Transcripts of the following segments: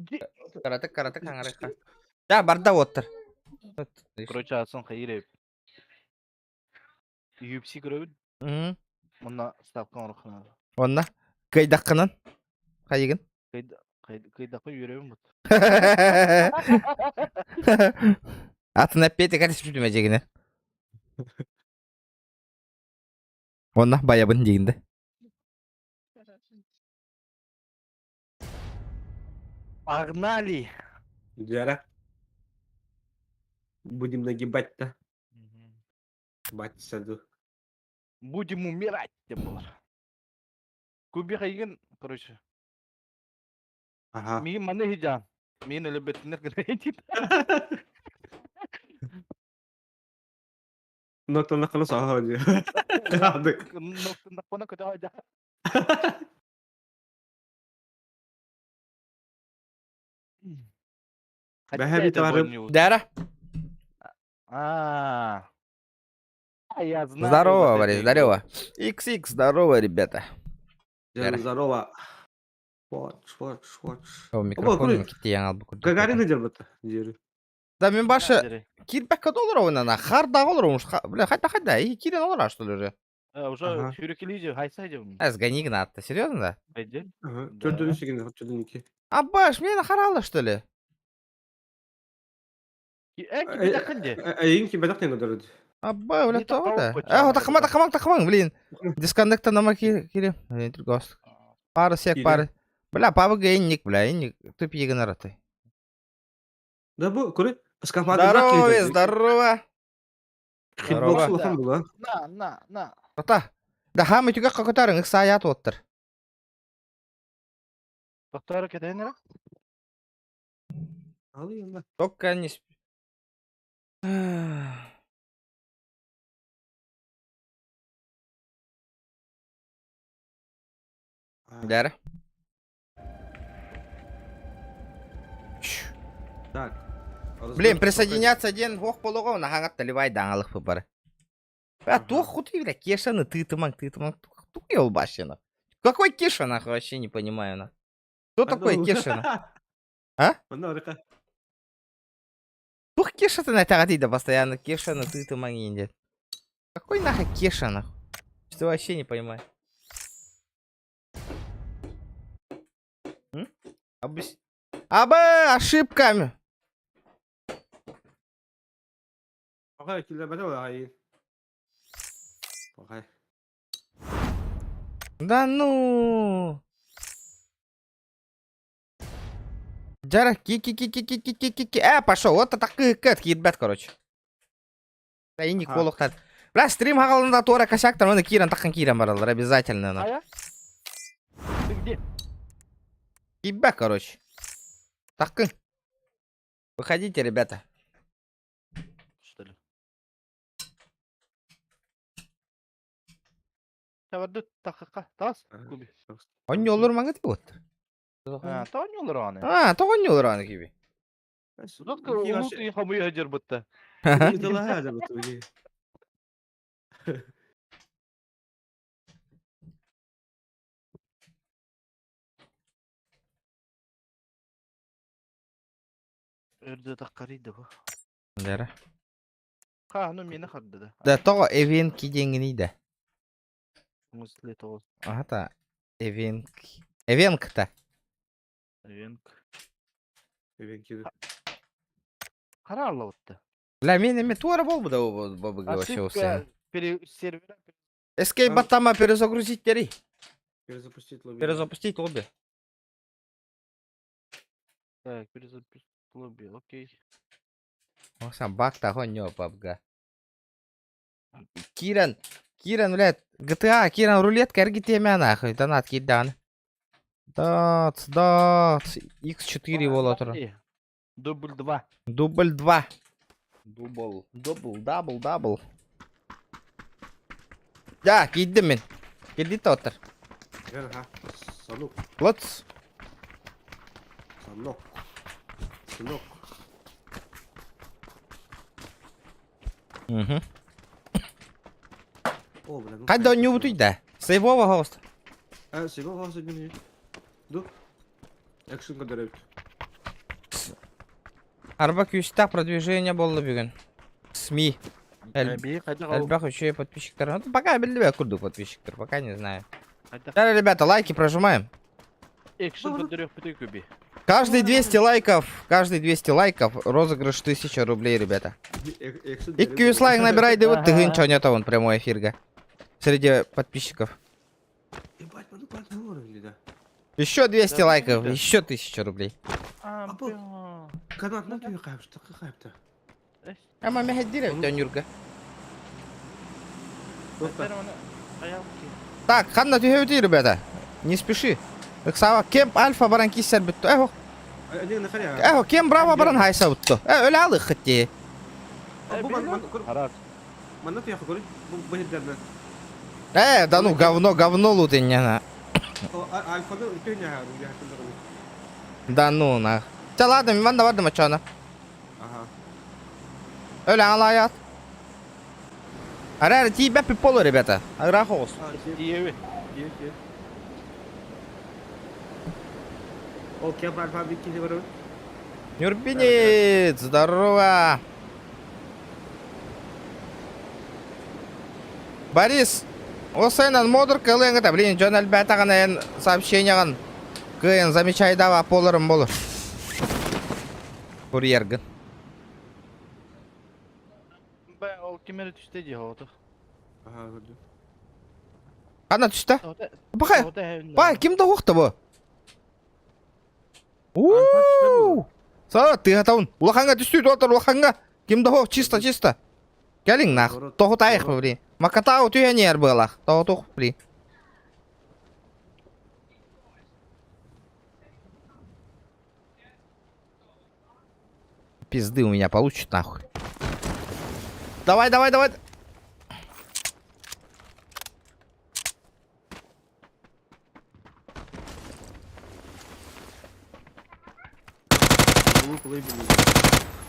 Кыратык кыратык хаҥарыхха. Да, барда уоттар. Короче, атын хайыр UFC көрөбүн. Онно ставка оҥороххуна. Онно кыйдаххынан хайыгын? Кыйдахха үөрэбин бут. Атын эппиэти кэтэспитим эдьигинэ. Онно байабын диигин да. Погнали! Дьара. Будем нагибать-то. Бать саду. Будем умирать, деп болар. Куби хайгын, короче. Ага. Миин маны хижан. Миин өлөбөттүнер гына Ноктоннаххына саха дии. Ноктоннаххына көтө Бэһэ бит Дара. А, я знаю. Здорово, Борис, здорово. XX, здорово, ребята. Здорово. Watch, watch, watch. О, микрофон китиэн албы курдук. Гагарин дербата. Дери. Да мен башы кирбекке доллар ойнана, харда олор Бля, хайда хайда, и кирен олор что ли уже? Уже сүүрекелиже хайса же. А, сгони гнатта, серьезно да? Пойдем. Ага. Төрдүн сегин, төрдүн ики. А баш, мен харала что ли? Эйин ки бадак тен одород. Абба, бля, то да. А, тахма, тахман, тахман, блин. Дисконнекта нама кири. Блин, гост. Пара сек, пара. Бля, папа гейник, бля, инник, ты пьегенераты. Да бу, көрө, скафандр. Здорово, здорово. Хитбокс улахан була. На, на, на. Ата. Да хам үтүгә какотарың ыксаят оттыр. Доктор кетенер. Только не Дәрі. Так. Блин, присоединяться один ох полого на хангат таливай даңалых бары. А туох хуты, бля, Кешаны, ты тымак, ты тымак, тук елбашина. Какой Кеша, нахуй, вообще не понимаю, на. Кто такой Кеша, А? Тух Кеша ты на да постоянно Кеша на ты тымак инде. Какой нахуй Кеша, нахуй? Что вообще не понимаю. Абыс... Абы, ошибками. Да ну. Джара, ки ки ки ки ки ки ки ки ки пошел. Вот это кэт, ребят, короче. Да и Николах так. Бля, стрим хагалында туора косяктар, оны кирен таққан кирен баралар, обязательно. А я? Ты где? Ебать, короче. Таққын. Выходите, ребята. Что ли? Табарды тақыққа тас куби. Онньоллор маңа ти вот. А, та онньоллор аны. А, то онньоллор аны киби. Сутка улут хамый хажар бутта. Өрдө таққарыйды бу. Дәрі. Ха, ну мені харды да. Да, тоҕо эвенки диэҥиний да. Мысли тоҕус. Ата эвенк. Эвенкта. Эвенк. Эвенки. Хара аллабытты. Бля, мен эме туара болбу да бабыга вообще Ошибка пере сервера. Escape баттама перезагрузить дери. Перезапустить лобби. Перезапустить лобби. Так, перезапустить лобби, окей. Оксан баг тахонё пабга. Киран, Киран, блядь, GTA, Киран, рулетка, РГТ нахуй, донат кидан. Дац, дац, X4 волотор. Дубль 2. Дубль 2. Дубл, дубл, дабл, дабл. Да, кийдим мен. Кирди тоттор. Санок. Лоц. Санок. Сынок. Угу. О, бля, ну. Хайда не утуй да. Сейвова хост. А, сейвова хост не. Ду. Экшн кадырып. Арба күүстээх продвижение буолла бүгүн. СМИ. Эл- Эбии хайдах ол? Элбэх үчүгэй подписчиктар. Ну, пока биллибэт курдук подписчиктар, пока не знаю. Хайдах? Да, ребята, лайки прожимаем. Экшн көрдөрүөхпүтүй күби. Каждые 200 лайков, каждые 200 лайков розыгрыш 1000 рублей, ребята. 200 лайк набирай, да вот тыгын чонета вон прямой эфирга. Среди подписчиков. Ебать, ну подговорили, да. Еще 200 Да, лайков, да. еще 1000 рублей. А, Апа. бля. Канат, ну ты хайп, что ты хайп-то? А маме хаддира, Нюрга. Так, ханна түһэбитий, ребята. Не спеши. Ыксава, кемп альфа баран киссер бүттү. Эхо, эхо, кем браво баран хайса бутту. Э, өлө алых хытти. Харас. Манна ты яхы бу бу Э, да ну говно, говно лутынняна. Альфаны үтүнә Да ну нах. Ча ладно, мен да бардым ачана. Ага. Өлө алаят. Ара, тиибэ полу, ребята. Аграхоус. Диеби. Ол кем альфа бикини бар. Нюрбинец, здорово. Борис, осайнан модур кылыҥыта, блин, дьон элбээтэҕинэ эн сообщениеҕын кыайан замечайдаба буоларым болur. Курьергын. Бә, ол кимери түстэ дии хооту. Ага, көрдүм. Ханна түстэ? Бахай, бай, ким да уохта бу? У-у-у! Са, тыгатабын. Улаханга түстүү доктор, улаханга. Ким да хоох, чисто, чисто. Кэлиҥ нах, тоһутаайых, блин. Макатау түһэн буолах, тоһутух, блин. Пизды у меня получит нахуй. Давай, давай, давай.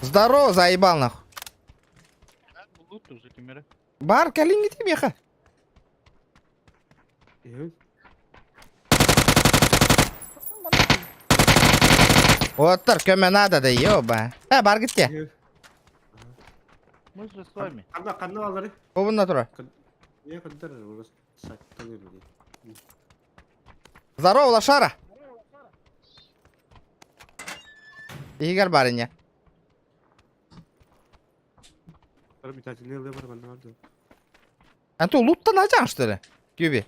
Здорово, заебал нахуй. Бар, кэлиҥ меха. Оттар, көмө надо да, ёба. Э, бар гитте. Мы же с вами. Ханна, ханна алары. Обунна тура. Я каддар Здорово, лошара. Игорь барыня. А то луттан ажан, что ли? Кюби.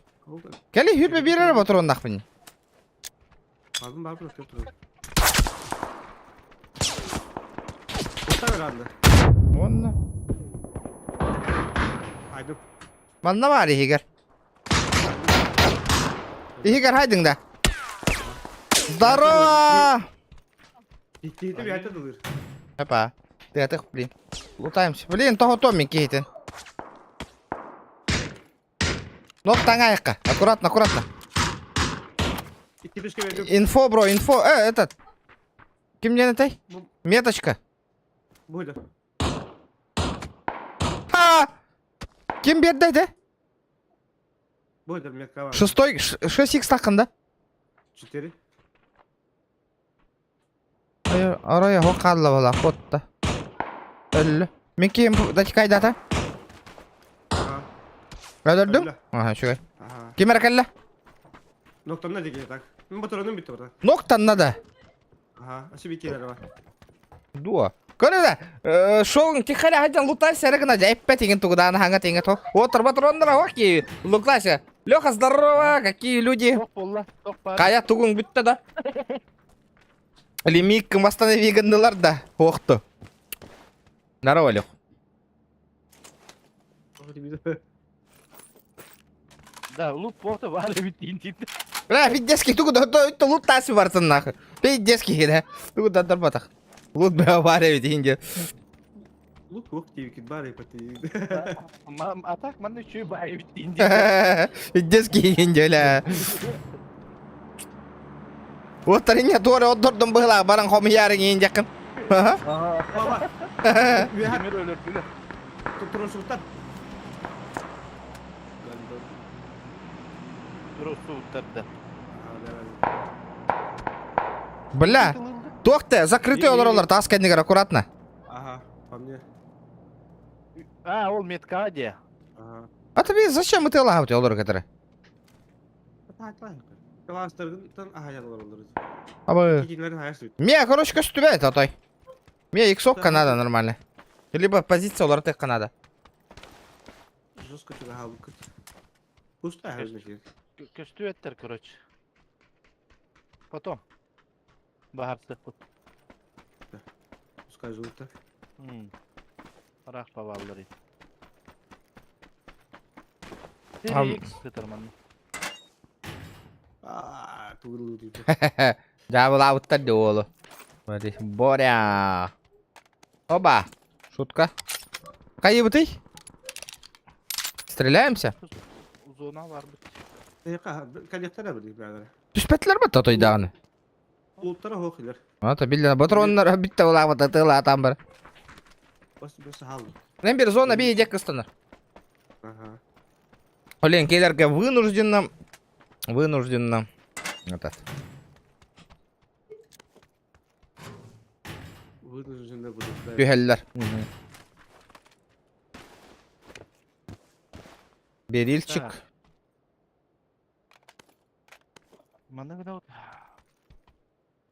Кели хүпе бирер батырон нахпын. Бардым бар бир тур. Уста Онна. Айдым. Манна бар Игорь. Игорь хайдың да. Здорово! Кийти bir ayta дылыр. Опа. Ты ты, блин. Лутаемся. Блин, того Томми кейтен. Нок таңайыққа. Аккуратно, аккуратно. Инфо, бро, инфо. Э, этот. Ким не этой? Меточка. Буйда. Ха! Ким берді да? Буйда метка бар. Шестой, 6 икс тақын да? 4. Арая хоқалла бала, хотта. Өллі. Мен кем датикай дата? Өлдүм? Ага, шугай. Ага. Ким әркәллә? Ноктан деген так. Мен батыраным битти бар. Ноктан надо. Ага, ашы бикелер бар. Дуа. Көрді, шоуың тихаря хajан лутайся, рыгына жайппа деген тугудан ханга тенге то. Отыр батырондар оки, луклайся. Леха, здорово, какие люди. Кая тугуң бүтті да. Лимик восстанови гындылар да. Оқты. Здорово, Лех. Да, лут порта бар бит дин. Бля, пиздецкий, тугу да то лут тасы барсын нахуй. Пиздецкий, да. Тугу да дарбатах. Лут бля варя ведь инде. Лут ок тибикит бар ипати. А так манны чүй бай бит дин. Пиздецкий инде, бля. Вот тариня туары отдордум быһла баран хомиярың иин жақын. Ага. Баба. Кимер өлөрдүлөр. Турушуктар. Турусуттарда. Бля. Туох те, закрытый олороллор таас кэннигэр аккуратно. Ага, по мне. А, ол метка де. Ага. А тебе зачем ытыалаһабыт олору кытары? Абы. Мия, короче, көстүбэт отой. Мия иксокка надо нормально. Либо позиция олоротыахха надо. Жестко чугаһаабыккыт. Пустой Көстүбэттэр, короче. Потом. Баһарсыахпыт. Пускай живут так. Арах паваллар. Дьаабылаабыттар дии уолу. Боря. Оба. Шутка. Хайыбытый? Стреляемся? Зона барбыт. Түспэтилэр бат тотойдаҕаны. Улуттара хоох илер. Ата биллэн патроннар бүтте улаабыт атыылаатаан бар. Бас бас хаалды. Мен бир зона бии дек кыстанар. Ага. Блин, келерге вынужденно вынужденно этот. Вынужденно буду. Түһэллэр. Берильчик. Манна гына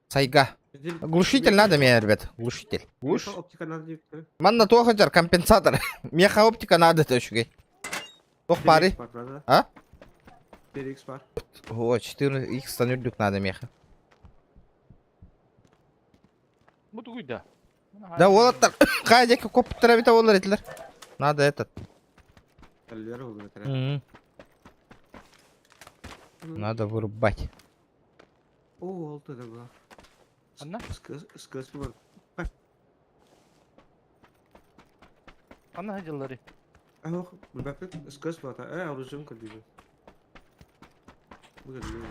Сайга. Глушитель надо мне, ребят. Глушитель. Глуш. Оптика надо дип. Манна туох сылдьар компенсатор. Меха оптика надо это үчүгэй. Туох баарый? А? 4x бар. О, 4x тан үрдүк надо меха. Бу тугуйда. Да уолаттар хайа диэки коппуттара эбитэ буоллар этилэр. Надо этот. Надо вырубать. О, ол да была. Анна? Сказ бар. Анна хадьаллары. Ах, билбэппин. Сказ бар. Э, оружием көрдүүбүн. Бу көрдүүбүн.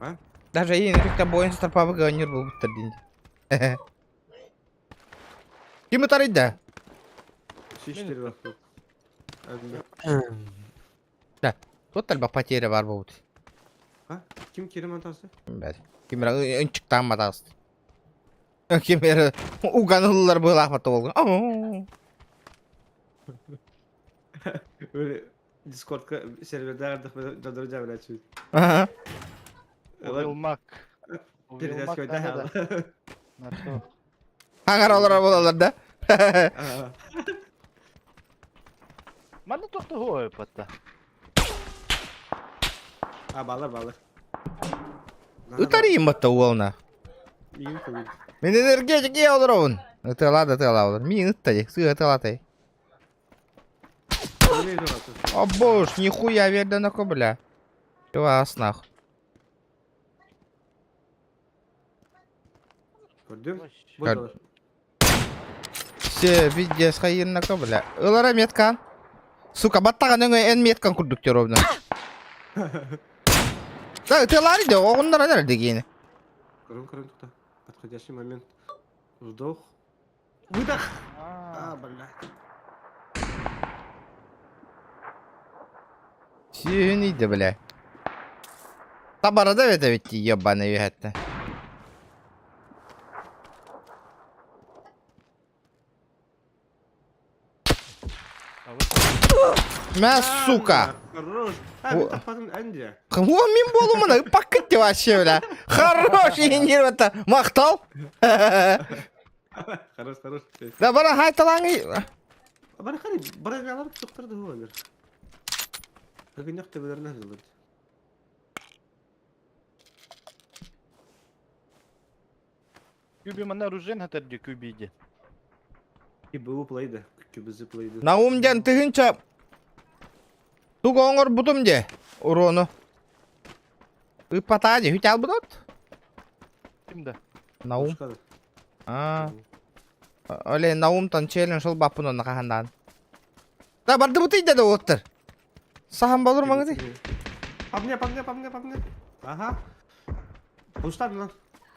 А? Даже и бойын старпабы гонер буолбуттар диин. Ким ытарыйда? Шиштере бар. Да. Тут элбэх потеря бар буолбут. А? Ким кирем атасы? Бәт. Ким эрэ ынчыктаан батаҕыст. Ким эрэ уган ыллар быылаахпата буолгун. Böyle Discord'ка серверде ардах додор жабырачы. Ага. Увилмак. Увилмак надо. На то. Хаҥар олорор буолаллар да? Манна тохтоһуо патта. А, балар, балар. Ытарыйым батта уолна. Мин энергетик ие олоробун. Ытыалаа да ытыалаа олор. Миин ытта дии. Сыа ытыалаатай. О боже, нихуя вердена бля. Вас нах. Көрдүм. Все, пиздец, хайырнака, бля. Ылара меткан. Сука, баттаҕан өҥө эн меткан курдук ровно. Да, ытыалаары да, оҕуннаран эрэ дигиини. Көрөн көрөн тута. Подходящий момент. Вдох. Выдох. А, бля. Сүүнүй да, бля. Табара да это ведь ебаный үһэттэ. Мә, сука! Хорош. А, мин таппадым Энди. О, мин буолумана, паккытте вообще, бля. Хорош, инервата. Махтал. Хорош, хорош. Да бара хайталаңы. Бара хани, бара галар тоқтырды олар. Бүгін төбелеріне жылды. Күби манна оружие хатар ди күбиде. Кибу плейді, кибізі плейді. Наум ден тыгынча тугу оҥорбутум де урону. Ыппатаа дии хүт албытот. Ким да? Наум. Аа. Оле Наумтан челлендж ол баппын онна хаһандаан. Да бардыбыт да уоттар. Сахан болур маңыты. По мне, по мне, по мне, по мне. Ага. Пустан lan.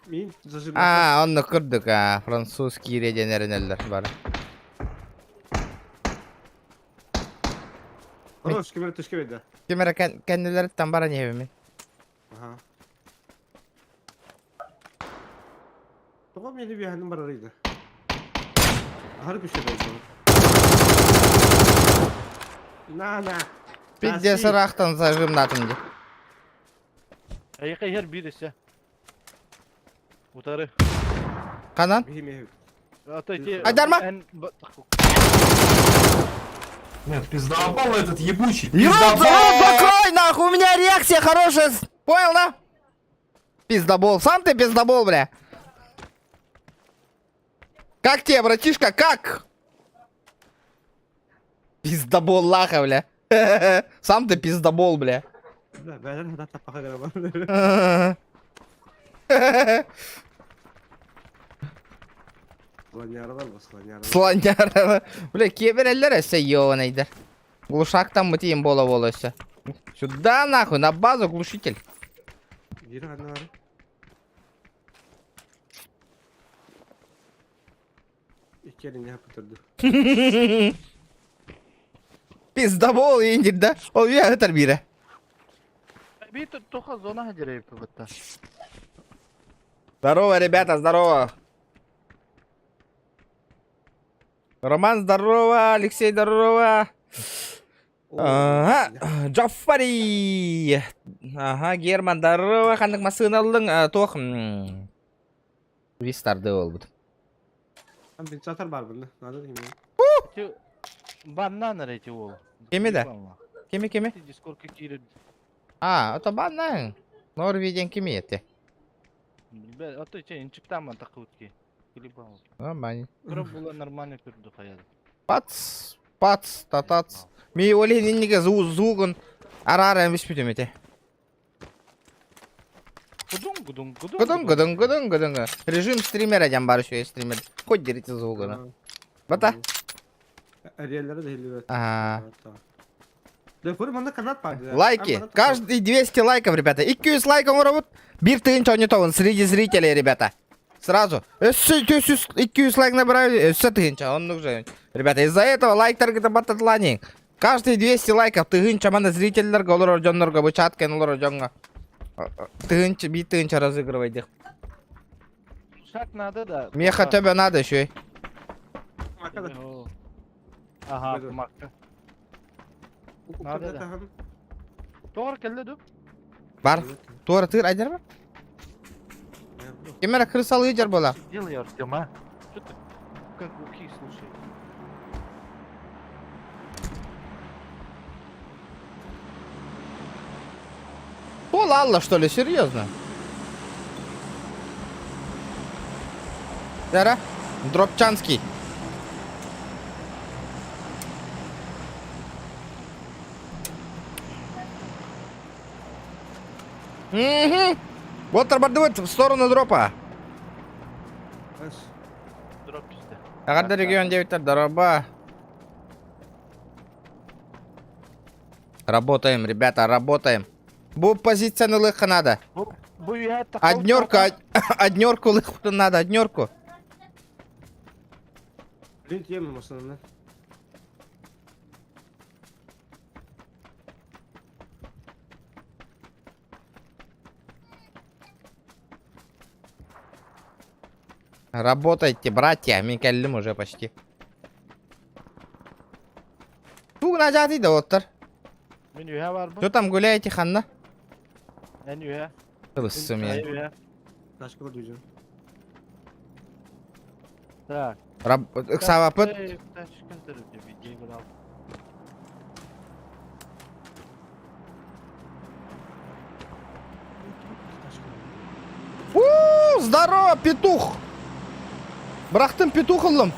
Мин зажим. Аа, онно курдук аа, французский реденеринеллер бар. Хорош, кемер түшке беді. Кемера кэннилериттэн баран иһэбин. Ага. Тоҕо мени үөһэнин барарый да? Аһары күште болду. На, на. Пиздец ырахтан зажимнатым ди. Эйиэхэ иһэр биир өссө. Утары. Ханан? Айдарма! Нет, пиздобол этот ебучий. Рот, рот закрой, нахуй, у меня реакция хорошая. Понял, да? Пиздобол. Сам ты пиздобол, бля. Как тебе, братишка, как? Пиздобол лаха, бля. Сам ты пиздобол, бля. Бля, бля, бля, Слоняра. Бля, киэбирэллэр өссө ёбанайдар. Глушактан бытыйын буола-буола өссө. Сюда нахуй, на базу глушитель. Пиздобол индир да. Ол үйэ ытар биирэ. Бит тоха зона деревьев бытта. Здорово, ребята, здорово. Роман, здорово, Алексей, здорово. Ага, Джафари. Ага, Герман, здорово. Ханнык массыына ыллыҥ, туох Вистарды буолбут. Компенсатор бар бында. Надо не Баннан эти ол. Кими да? Кими кими? Дискордка киирэр. А, ото баннаң. Норвиден кими эти? А то че инчиктаман такыбытки. Нормально. Бирок була нормально көрдү хаяды. Пац, пац, татац. Ми олин инниге звугун арара эмиспитим эти. Гудун гудун гудун. Гудун гудун гудун гудун. Режим стримера диэн баар үчүгэй стример. Хоть дерите звугуна. Бата? Реаллары да хиллибет. Ага. Да көрүм анда канат бар. Лайки. Каждый 200 лайков, ребята. 200 лайков оҥоробут. Биир тыһыынча оонньотобун среди зрителей, ребята. Сразу. Өссө 200 лайк набираю, өссө тыһыынча. Он уже. Ребята, из-за этого лайктаргытын баттаталааҥ. Каждый 200 лайков тыһыынча манна зрительлэргэ олорор дьоннорго бу чат кэн олорор дьоҥҥо. Тыһыынча, биир тыһыынча разыгрывайдых. Шаг надо да. Меха тебе надо еще. Ага, макка. Надо да. Тоҕор кэллэ ду? Бар. Туора тыыр айдар Ким эрэ крысалыы дьар буола. Делай, Артем, а? Что ты как глухие слушай? Пол Алла, что ли, серьезно? Дара, Дропчанский. Угу. Вот бардыбыт в сторону дропа. Дроп түстэ. Эҕэрдэ регион диэбиттэр дороба. Работаем, ребята, работаем. Бу позицияны ылыахха надо. Бу бу үһэ Однерку, однерку ылыахпытын надо, однерку. Блин, тема машина. Работайте, братья. Мин кэллим уже почти. Тугу ажаатый да оттар. Мин үһэ бар бу. Что там гуляете, ханна? Эн үһэ. Ылыссым я. Үһэ. Ташка бар Так. Ыксаабаппыт. У, здорово, петух! Бырахтым петух ыллым.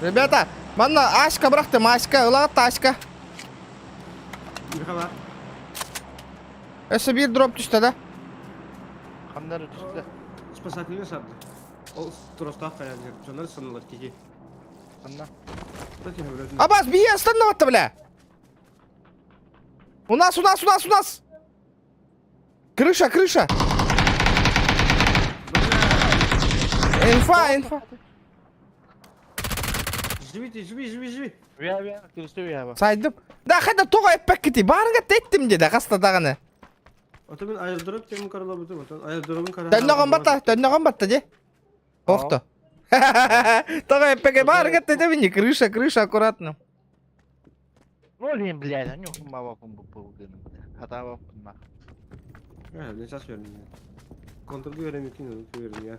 Ребята, манна Аська бырахтым, Аська, ылаҕыт Аська. Михала. Өссө биир дроп түстэ да? Ханнары түстэ. Спасательный сарды. Ол тростах каян Дьоннор сынылар киһи. Ханна. Абаз, бие остановата, бля! У нас, у нас, у нас, у нас! Крыша, крыша! Инфа, инфа! Живите, живи, живи, живи! Үһэ үһэ, кырысты үһэ ба. Сайдым. Да, хайда тоҕо эппэккитий, баарыга тэттим дии да, хаста даҕаны. Ото мин аэродроп тем каралабытым, отон аэродромун кара. Төннөҕөн батта, төннөҕөн батта дии. Охто. Тоҕо эппэкэ баар гатта мини крыша, крыша аккуратно. Ну, блин, блядь, они мавапын бу Хатаабаппын нах. Э, не сейчас вернем. Контрды вернем, кину, вернем я.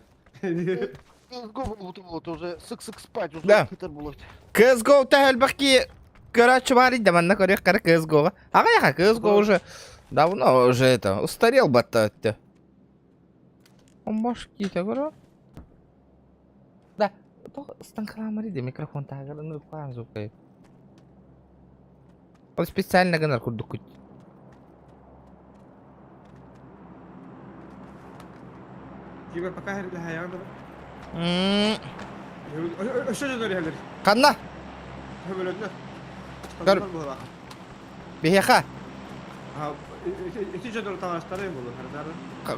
CSGO буолбуту буолуот уже сык-сык спать уже Да. кытар буолуот. CSGO та элбэх Короче, варить, да манна көрүөх кара CSGO-га. Аҕайаха CSGO уже давно уже это устарел батта өттө. Омбаш киитэ көрө. Да, то станкаламари де микрофон таагар ынырык звук. Ол специально гынар курдук күт. Кибер пока хайаан да. М, Өссө дьоннор иһэллэр. Ханна? Көмөлөннө. Көр. Биһиэхэ. Ити дьоннор таҥастары буолу хардары.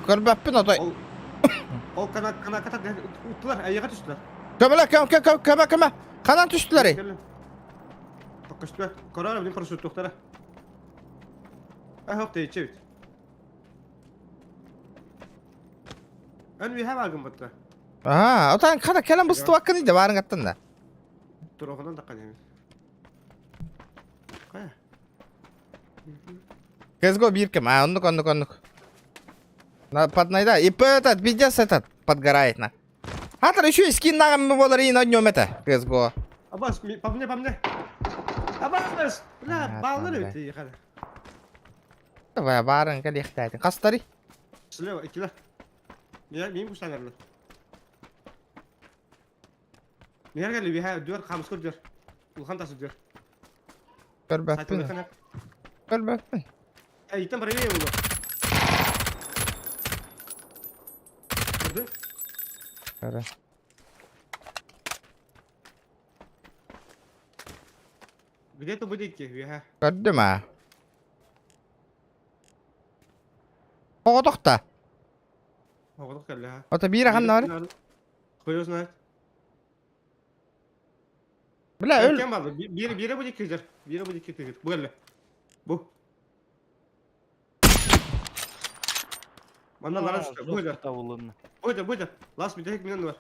Көрбөппүн отой. Ол ол кана канаката уттулар, айыга түстүлэр. Көмөлө, көм, көм, көм, көмө, көмө. Ханан түстүлэр? Көстүбэт. Корар билин парашюттуктара. Ахок тейчебит. Эн үһэ багын батта. Аа, отан хана кэлэн быстыбаккын иде баарың аттан да. Турохунан да канем. Кая? CSGO биир кэм. А, оннук, оннук, оннук. На, поднайда. И этот, пиздец этот, подгорает на. Хатыр еще и скин нагам болар и на днем это, CSGO. Абас, по мне, по мне. Абас, бля, Понятно, баллар бля. бит хана. Давай, баарың кэлиэхтээтин. Хастары? Слева, иккилэр. Меня мин кусталарлар. Мер кэлли биһэ дүөр хамскыр дүөр. Улхан тасы дүөр. Көрбөппүн. Сайтын Көрбөппүн. Эй, итен правее было. Көрдү? Көрө. Где-то будет биһэ. Көрдүм аа. Оҕотохта. Оҕотох кэллэ ха. Ото биир ахан бар. Хуй знает. Бля, өл. Кем бар? Бире бире будет кызыр. Бире будет кызыр. Бу кэллэ. Бу. Манна лара түстэ. Бу кэллэ. Табылынна. Бу кэллэ, бу кэллэ. Лас бүтэһик минен бар.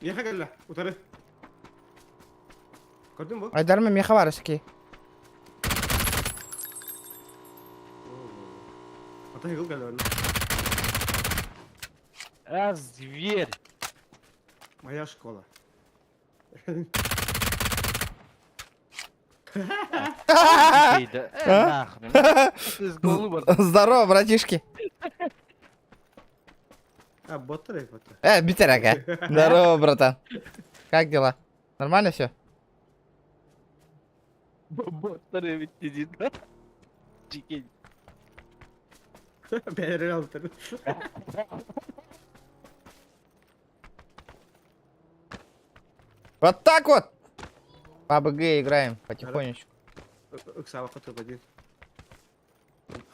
Миэхэ кэллэ. Утары. Көрдүң бу? Айдарма меха бар эски. Ата хигыл кэллэ. А, зверь. Моя школа. Э, А? нахрен. CSGO бар. Здорово, братишки. А, боттар эй, боттар. Э, битер ака. Здорово, братан. Как дела? Нормально все? Боттар эбит дедин. Чикень. Бәрі алып Вот так вот. По БГ играем потихонечку. Ыксаба хотел один.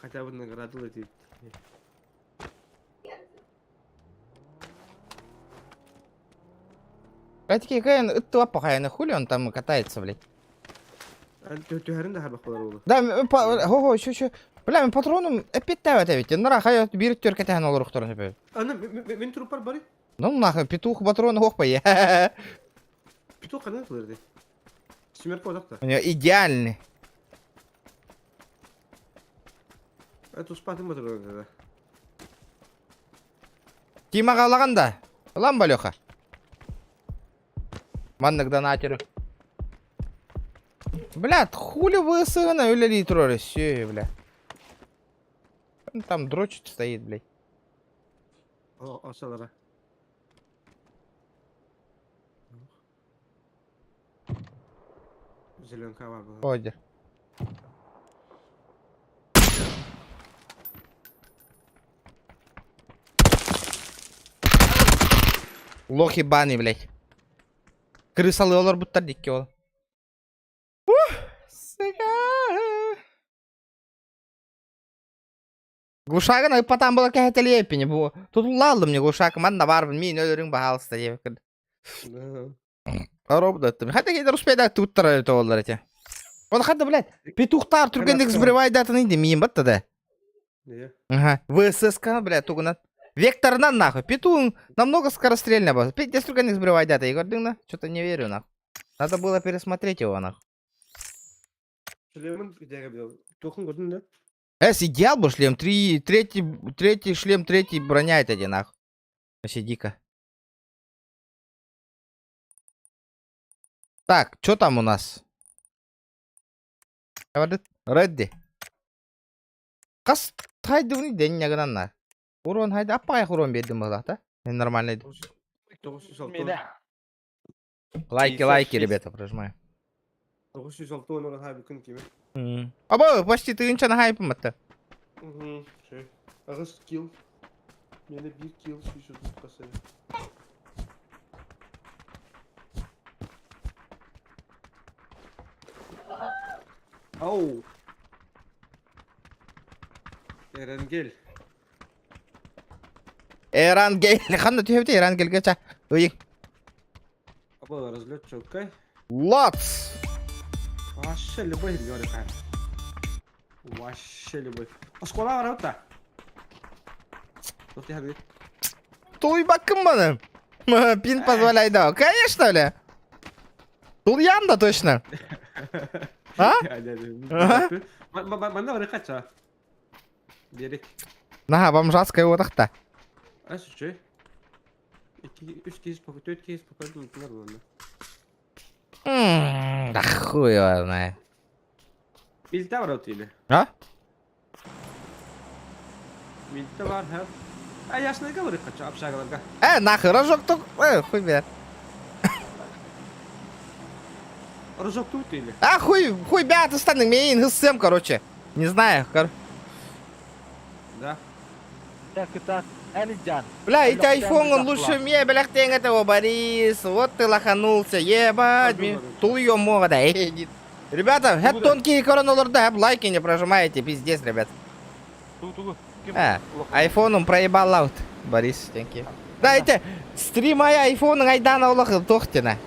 Хотя бы награду летит. Братики, какая ыттыва пахая, хули он там катается, блядь. Түһәрин да харбах болар олу. Да, хо-хо, еще, еще. Бля, мен патроном опять тават ведь. Нара хай бир түркә тәһән олар ухтарын хөпө. Аны мен трупар бар. Ну нахуй, петух патрон хох пае. Петух кандай кылыр Семерка одакта. У него идеальный. Это успатын патрон да. Тимаға алаган да. Ылан ба, Леха? Маннык донатеру. Бля, хули вы сына үлели тролли, все, бля. Он там дрочит стоит, блядь. О, осалара. Зеленка бар была. Ходер. Лох ебаный, блядь. Крысалы олар буттар дикки ол. Ух, сука. Глушагын ыппатан була кэһэтэлиэппини бу. Тутуллааллым мне глушак манна барбын мин өлөрүң баһаалыста диэбиккин. Робда Хата кейдер успейда туттар тооллар эти. Он хата, блядь, петухтар түргендик сбривайдатын инди миин батта да. Ага. ВССК, бля, тугунан. Векторынан нахуй. Петун намного скорострельно был. Пиздец, только не сбривай дата. Егор Дына, что-то не верю нахуй. Надо было пересмотреть его нахуй. Шлемин где бил? Тухын көрдүң да? Эс, идеал был шлем. Три, третий, третий шлем, третий броня это один нахуй. Вообще дико. Так, что там у нас? Редди. Хас хайдыгыный дэннэ гынан на. Урон хайды аппай урон бердим была, да? Нормально. 906. Лайки, лайки, ребята, прожимаем. 906 онорон хайбы күн кими. Аба, почти тыгынчаны хайпым атта. Угу. Аҕыс килл. Миэнэ биир килл 130 хас Ау! Эренгел. Эрангел. Ханна түһэбит Эрангелге ча. Ыйыҥ. Аба разлет чоккай. Лац! Вообще любой говорит. Вообще любой. Оскола барабыт Тут я говорю. Тулуйбаккын баны. Пин позволяй да. Конечно, бля. Тулуйан да точно. А? Манна бары кача. Берек. Наха, бомжатская отахта. А что? Икки, үс кейс, төрт кейс попадем, нормально. Да хуй его знает. Билте бар или? А? Билте бар, ха. А ясный говорит, хочу общагаларга. Нахуй, рожок только... Хуй бля. Рожок тут или? А, хуй, хуй бя, ты станы, мейн, сэм, короче. Не знаю, кор... Да. Так и так. Элиджан. Бля, эти айфон, он лучше мне, бля, этого, Борис. Вот ты лоханулся, ебать. Тул мова, да, Ребята, хэт тонкие коронулар, да, лайки не прожимаете, пиздец, ребят. А, айфоном проебал аут. Борис, thank you. Да, это стримая айфон айдана олох тохтина.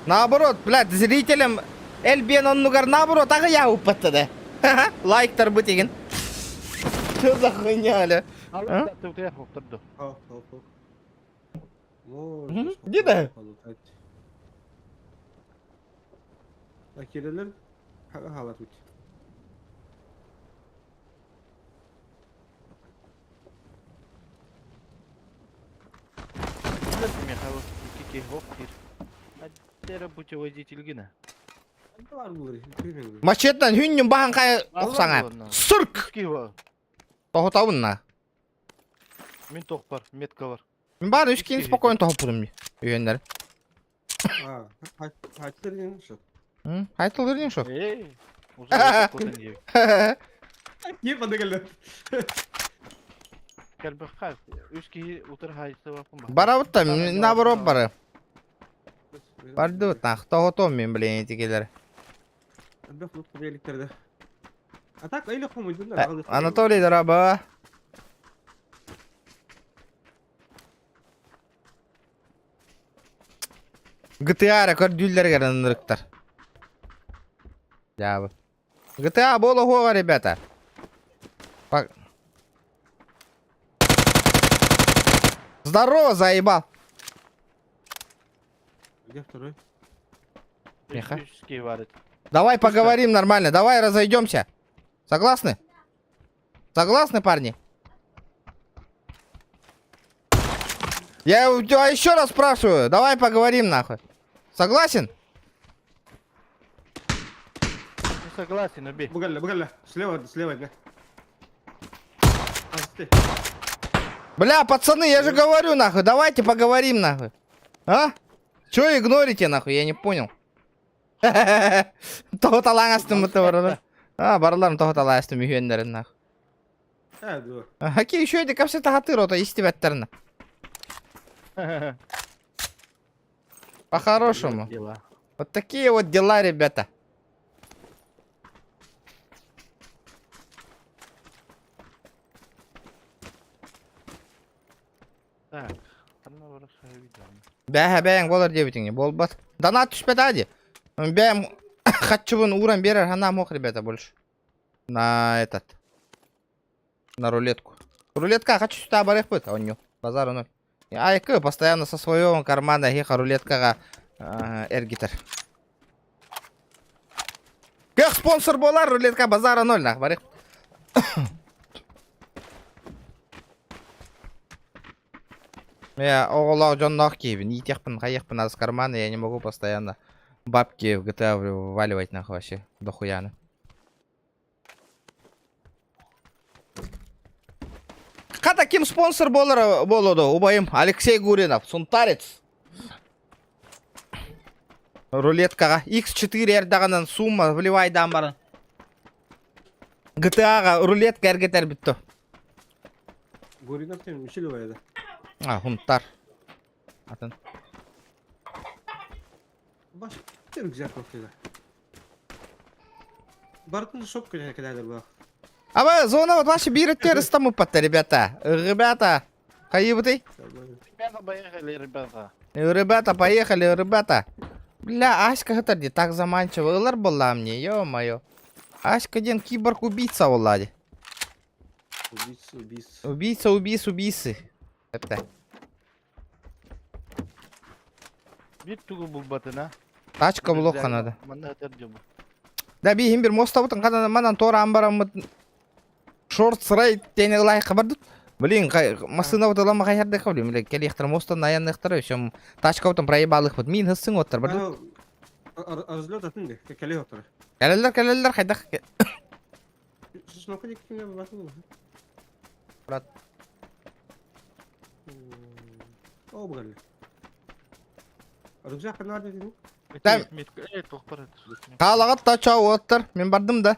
Наоборот, блядь, зрителям Эльбен оннугар наоборот, ага я упатта да. Лайктар бутигин. Что за хуйня, ля? А? Где Акирелер халат тут. Мачетнан хүннүн бахан кай оксаңа. Сырк! Тохотабын Мин тох бар, метка бар. Мин бар үч кийин спокойно тохоппудум. Үйеннер. А, хайтер шо. Хайтыл бердиң шо. Эй, Не подыгали. Кэлбэхха, үс киһи утар хайсы баппын Барабыт та, наоборот бары. Барды нах, тохотом мен блин этикелер. А так, или хому, Анатолий, дораба. GTA көрдүүллер ынырыктар. Жабы. GTA боло хуга, ребята. Здорово, заебал. Где второй? Миха. Давай поговорим нормально, давай разойдемся. Согласны? Согласны, парни? Я у тебя еще раз спрашиваю, давай поговорим нахуй. Согласен? Не согласен, убей. Бугалля, бугалля. Слева, слева, да. Бля, пацаны, я же говорю нахуй, давайте поговорим нахуй. А? Чё игнорите нахуй, я не понял. Тоғыталаң астым баралар. А, бараларым тоғыталаң астым үйенлерін нахуй. Хаки еще эти капсы тахатыр ото истибеттерин. По-хорошему. Вот такие вот дела, ребята. Так, ханна барар видеоны? Бэһэ бэйэҥ буолар диэбитиҥ буолбат. Донат түспэтэ дии. Бэйэм хаччыбын ууран биэрэр санаам суох, ребята, больше. На этот. На рулетку. Рулетка хочу сюда барыахпыт, онньу. Базар ноль. Айкы постоянно со своего кармана хиха рулеткаҕа эргитэр. Көх спонсор буолар рулетка базара ноль нах барых. Я оҕолоох дьонноох киһибин, иитиэхпин, хайыахпын аз кармана, я не могу постоянно бабки в GTA вываливать нахуй вообще, дохуяны. Хата ким спонсор буолар буолуо убайым Алексей Гуринов, сунтарец. Рулеткаҕа X4 эрдэҕинэн сумма вливайдаан баран GTA-ҕа рулетка эргитэрбит то. Гуринов тем Мишель да. А, хунтар. Атын. Баш рюкзак кофтыга. Бартын шопка кэлээр буолар. Аба, зона вот ваши биир өттүгэр ребята. Ребята, хайыбытый? Ребята, поехали, ребята. Ребята, поехали, ребята. Бля, Аська это не так заманчиво. Ылар была мне, ё-моё. Аська ден киборг-убийца улади. Убийца, убийца. Убийца, убийц, убийцы. Это. Биир тугу булбатына. Тачка блока надо. Манна этер дьобу. Да биһин бир мостабытын ханан манан туораан бараммыт шорт сырай тени ылай хабардыт. Блин, массына вот ылама хайардык блин, блин, келиэхтэр мостан аянныхтар, еще тачка проебалыхпыт. Мин хыссың оттар бардыт. Разлет атын де, кэлэ отыр. Кэлэллэр, кэлэллэр, хайдах. Соснока кимне басыл. Брат. О, бугал. Рюкзак надо дедим. Там- Хаалаҕат тача оттар, мин бардым да.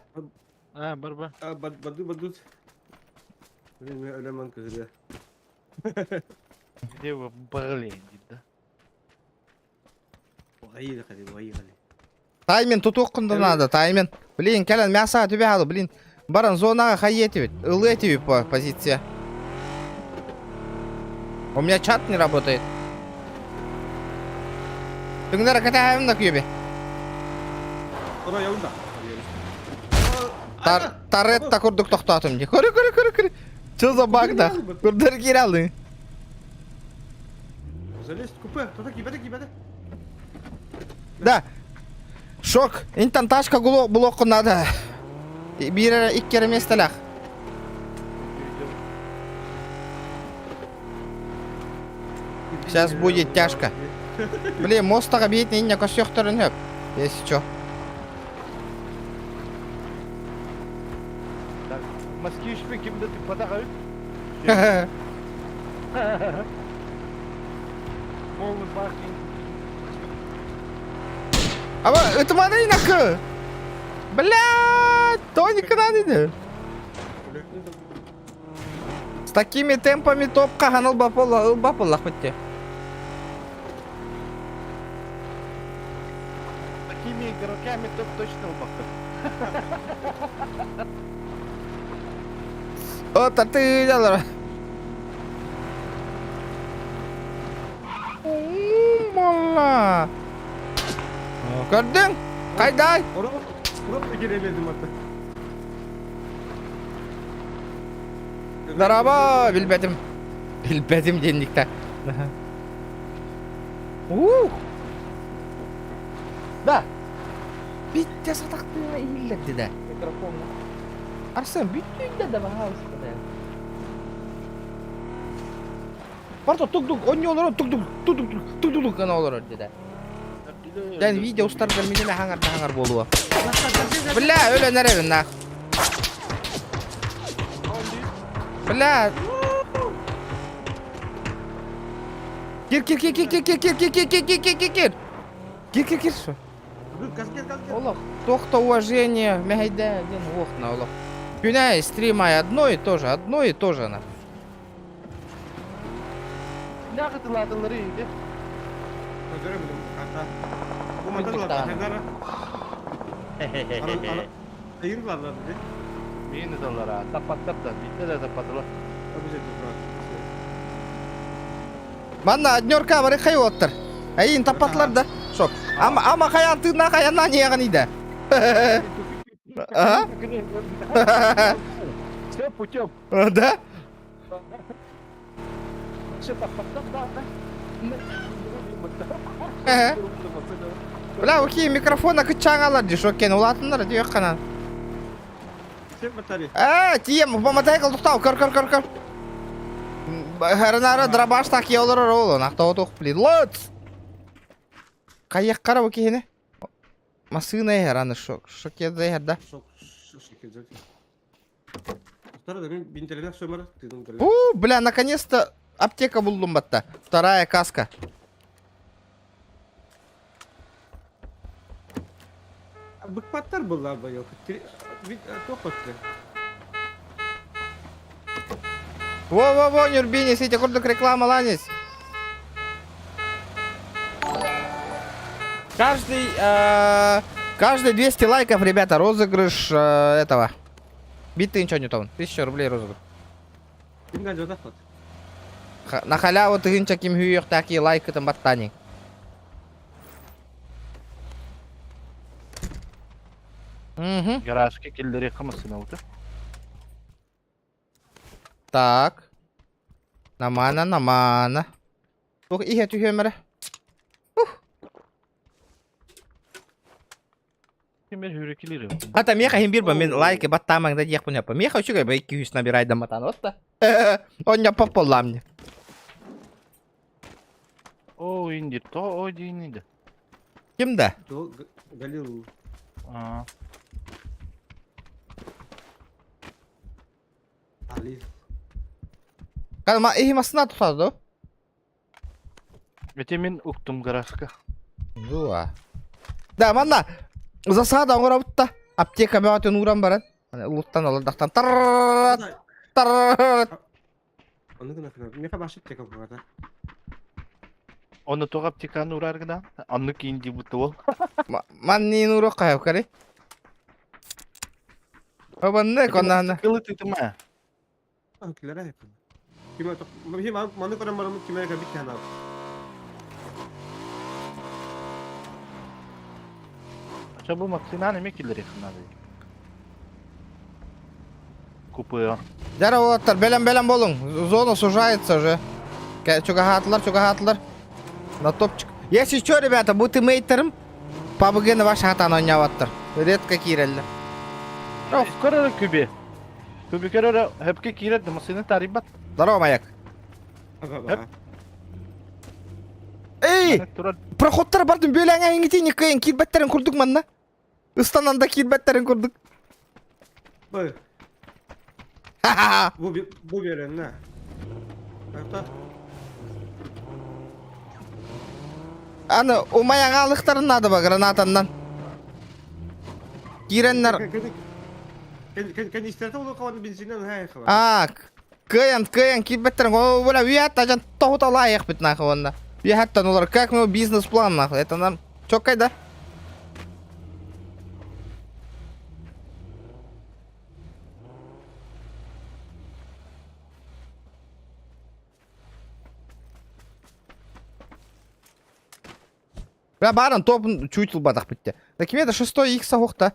А, барба. А, баду баду. Блин, мен өлеман кызы. Где вы блин, да? Вайы хали, вайы хали. Таймен тутуоххун да надо, таймен. Блин, кэлэн мясо түбэ халы, блин. Баран зонаҕа хайетибит, ылыэтибит по позиция. У меня чат не работает. Түҥнэр кэтэһэбин да күөбе. Ора яунда. Тар таретта курдук тохтоотум дии. Көрү көрү көрү көрү. Чё за баг да? Курдары кииралыы. Залезть в купе. Кто такие, беда, беда. Да. Шок. Интан ташка булуоххун надо. Биир эрэ икки эрэ миэстэлээх. Сейчас будет тяжко. Блин, мостаҕа биитин инньэ көрсүөхтэрин сөп. Если чё. Так, Москвичпе кимде тыппатах эбит. Полный паркинг. Аба, ытыманы инакы. Блядь, Тоника надо. С такими темпами топка ханыл бапол бапол хоть. Такими игроками топ точно ылбакка. О, ты делала. Мала. Көрдүҥ? Хайдай? Ора, ора киребедим ата. Дорообо, билбэтим. Билбэтим диэнниктэ. Ух. Да. Биттэ сатахтыга иһиллэрди да. Микрофон. Арсен, бүттүүндэ да пожалуйста. Барто тук-тук, он не олорор, тук-тук, тук-тук, тук-тук гына олорор деді. Дән видео устаргар минеме хаңар хаңар буолуо. Бля, өлөн эрэбин нах. Бля. Кир, кир, кир, кир, кир, кир, кир, кир, кир, кир, кир, кир, кир, кир. Кир, кир, кир. Олох, тохто уважение, мэһэйдэ диэн уох на олох. Күнэ стримай одно и то же, одно и то же на. Нахытылатылары иди. Бу маталар, хагара. Айырлар диди. Миин ыталлара. Таппаттар да, биттэ да таппатылар. Обязательно. Манна однерка бары хай оттар. Айын таппатылар да. Шок. Ама ама хайан тыына хаянна нияган иде. А? Все путем. Да? Все таппаттар да. Бля, окей, микрофона кыччаҥалар дии, шоккен улаатыннар дии канан. Ээ, тиийэн мотоцикл тохтоо, көр, көр, көр, көр. Харынара дробаш так олорор ол, нахтоо блин, лоц! Хайыаххара бу киһини? Массыына иһэр аны шок, шокеда иһэр да. У, бля, наконец-то аптека буллум батта. Вторая каска. Быкпаттар была бы, Во-во-во, Нюрбинис, ити курдук рекламаланис. Каждый, каждый 200 лайков, ребята, розыгрыш этого. Биты ничего не то. 1000 рублей розыгрыш. На халяву тыһыынча ким хүйүөхтээки лайкытын баттаанин. Угу. Гаражка киллэриэххэ массыынабыты. Так. Намана, намана. Туох иһэ түһүөм эрэ. Кимер хүрекилири. Ата меха хим бир мен лайки баттаамаҥ да диэхпин япа. Меха үчүгэй ба 200 набирай да матан отта. Оння попполламни. О, инди то, о, диниди. Ким да? Галил. Аа. Али. Калма иһи масына тутар до? Ити мин уктум гаражка. Дуа. Да, манна засада оҥоробут да. Аптека бөҕөтүн ууран баран. Улуттан олордохтон тарррррат тарррррат. Ону гына гына. Меха баш аптека бугата. Ону тоҕо аптеканы уурар гына? Оннук инди буту ол. Маннин уруок хайав кари. Обаннык онна. Кылы тытыма. Килere yakın. Kime маны көрөн барамын киме кабит кана. Ача бу Максиман эме киллэриэххэ наада. Купы. Здорово, уолаттар, бэлэм бэлэм буолуҥ. Зона сужается уже. Чугаһаатылар, чугаһаатылар. На топчик. Если что, ребята, бу тиммейтерим PUBG-ны ваш хатан оонньообаттар. Редко киирэллэр. Көрөрө күбе. Күбе көрөрө хөпкө киирэр да массыына тарыйбат. Здорово, маяк. Эй, проходтар бардым бөләңә иңити никайын киирбэттерин курдук манна. Ыстанан да киирбэттерин курдук. Бу Ха-ха. бу бу беренне. Это Аны умаяң алыктарын надо ба гранатаннан. Киирэннэр. Канистрата ол кабаны бензинен хай хаба. А, кыйан, кыйан киирбэттерин. О, бля, уят ажан тоһуталаайах бит нахуй онна. Уяттан олар, как мы бизнес-план нахуй. Это нам чоккай да? Бля, баран топ чуть лбатах битте. Да киме да шестой икс охта.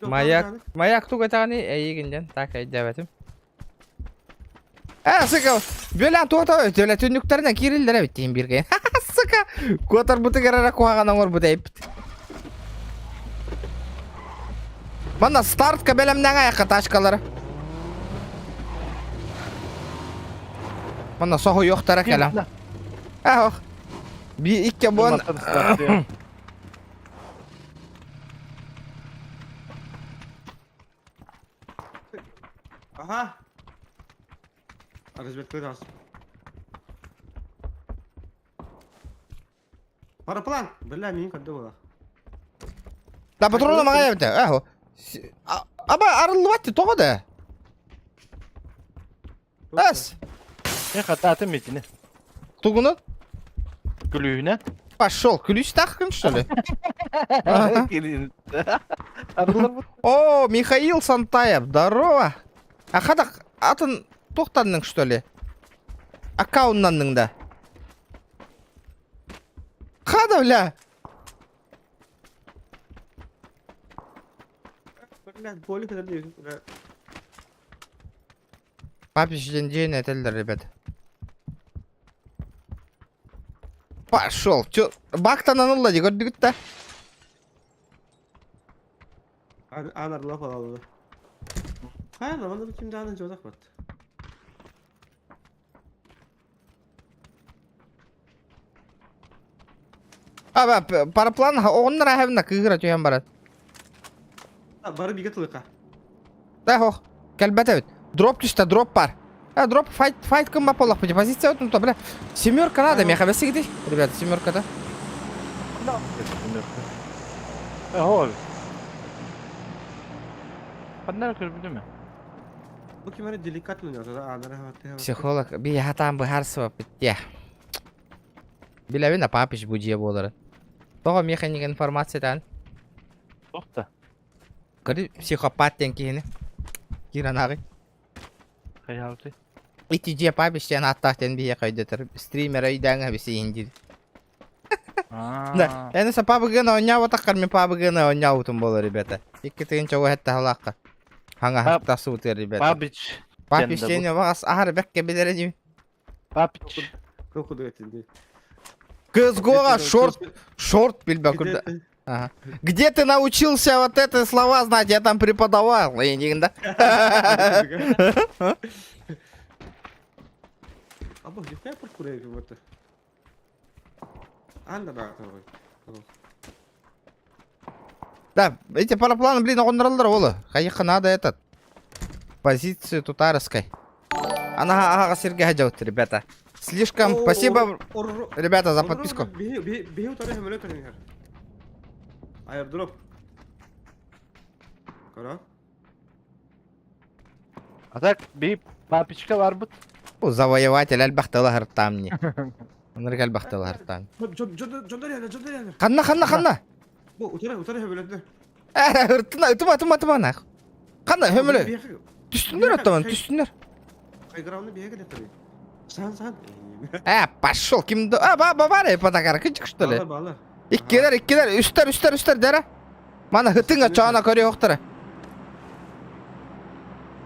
Маяк, маяк туга тани эйигинден так эйдебетим. Э, сука, бөлән туота төлө түннүктэринэн киириллэр эбит диин бирге. Сука, куотар бутыгар эрэ куһаҕан оҥорбут эбит. Манна стартка бэлэмнэҥ айахха тачкалары. Манна соһуйуохтара кэлэн. Ах, би икки буон Ага. Разведка раз. Параплан! Бля, мин когда была. Да патрона маҕа эбитэ. Ах, аба арыллыбат тоҕо да? Эс, Э, хатаатым итини. тугунан? Күлүүнэ. Пошел, ключ тахкын, что ли? Ага. Арыллар О, Михаил Сантаев, здорово. А хадах атын туохтанныҥ что ли? Аккауннанныҥ да? Хада, бля! Блядь, болик это бля. Папич день день этэллэр, ребят. Пошел. Чё, бактанан ылла дии көрдүгүт да? Ан арылап алалды. Хайа, манда ким дааны жодак бат. А, параплан оҕоннор аһабына кыыһыра түһэн баран. Бары бигэ тылыка. Да хох, кэлбэт эбит. Дроп түстэ, дроп бар. А, дроп файт, файт кымма поллахпыт. Позиция вот то, бля. Семерка надо, меха бесигди. Ребята, семерка да. Э, Ханна көрбүтүм. Бу ким эрэ деликатно ойноото Психолог би хатаан быһаарсыбаппыт дии. Билэбин папич бу дьиэ буоларын. Тоҕо миэхэ инник информация даан? Туох да. Көрү психопат диэн киһини. Киирэн ааҕый. Хайаабыты. Ити дьиэ папич диэн ааттаах диэн биһиэхэ өйдөтөр. Стример өйдөөҥ эбисиин диир. Да, эн са пабыгын оонньообатаххар мин пабыгын оонньообутум буолар, ребята. Икки тыһыынча уһэттаһалаахха. Хаҥаһа тахсыбытыгар, ребята. Пабич. Папич диэн баҕас аһар бэккэ билэр инибин. Папич. КСГО шорт, шорт билбэ курда. Ага. Где ты научился вот это слова знать? Я там преподавал. да? Або, нихуя паркур вот. Анда да, Да, эти парапланы, блин, оҕоннороллор оҕоло. Хайыха надо этот. Позицию тутарской. Ана ага сиргэ дьаут, ребята. Слишком спасибо, ребята, за подписку. Airdrop. Кара. А так би папичка барбыт. Завоеватель элбэх тыла хартаамни. Оннук элбэх тыла хартаам. Жондар Ханна, ханна, ханна. Бу утары утары хөбөлөттө. Э, ыртына, ытыма, ытыма, ытыма нах. Ханна, хөмөлө. Түстүннэр оттомон, түстүннэр. Хайграуны биһиги летали. Сан сан. Э, пошел, ким А, ба, ба, бар, потакар, кычык что ли? Бала бала. Иккилэр, иккилэр, үстэр, үстэр, үстэр, дэрэ. Мана хытыңа чоона көрүөхтэрэ.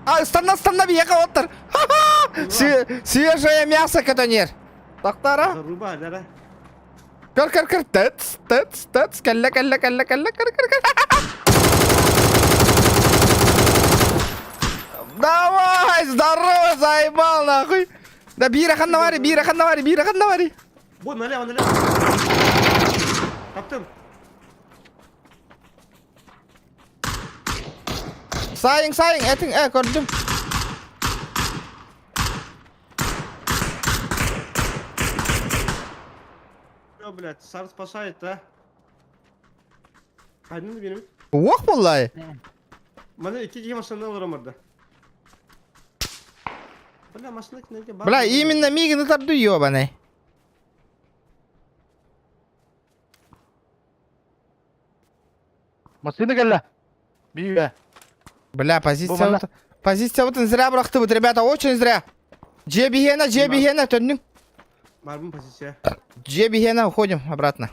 А, станна, станна, биэхэ оттар. Ха-ха! Свежее мясо катонер. Тохтара. Заруба, дэрэ. Көр, көр, көр, тыц, тыц, тыц, кэллэ, кэллэ, кэллэ, кэллэ, көр, көр, көр. Давай, здорово, заебал, нахуй. Да биирэ ханна баарый, биирэ ханна баарый, биирэ ханна баарый. Бу налево, налево. Таптым. Сайын, сайын, этиң, э, көрдүм. Все, блядь, сар спасает, да? Хайдын benim. Уох буоллай. Мана икки киһи машина олором барда. Бля, машина кинеге бар. Бля, именно миигин ытарды ёбаный. Машина кэллэ. Бигэ. Бля, позиция вот, позиция вот зря бырахтыбыт, ребята, очень зря. Дьиэ биһиэнэ, дьиэ биһиэнэ, төннүҥ. Марбын позиция. Дьиэ биһиэнэ, уходим обратно.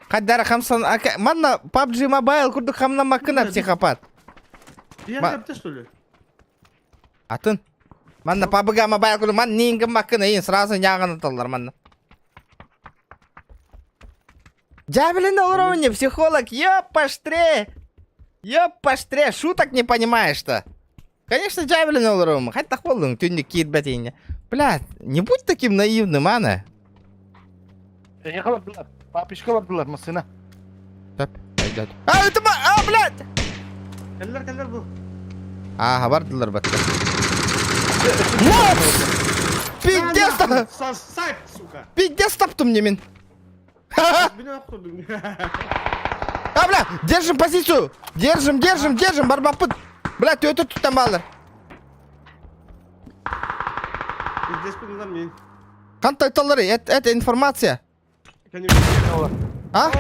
Хаддара хамсан, манна PUBG Mobile курдук хамнаммаккына психопат. Биэр что ли? Атын. Манна PUBG Mobile курдук ман нин гыммаккына иин сразу ньааҕынаталлар манна. Дьээбэлэнэ олоробун психолог, ёпаштре! Ёпаштре, шуток не понимаешь-то. Конечно, дьээбэлэнэ олоробун. Хайдах буоллуҥ, түннүк киирбэт иинэ. Бля, не будь таким наивным, Ана. Эйиэхэ бардылар. Папичка бардылар машина. Сөп, пойдет. А, это а, блядь! Кэллэр, кэллэр бу. Ага, бардылар батта. Вот! Пиздец! Сосать, сука! Пиздец таптым мне мин. Меня охуй. А, бля, держим позицию! Держим, держим, держим, барбапыт! Бля, ты это тут там баллар. Пиздец, пиндан мин. Хантан таллары, это информация. А?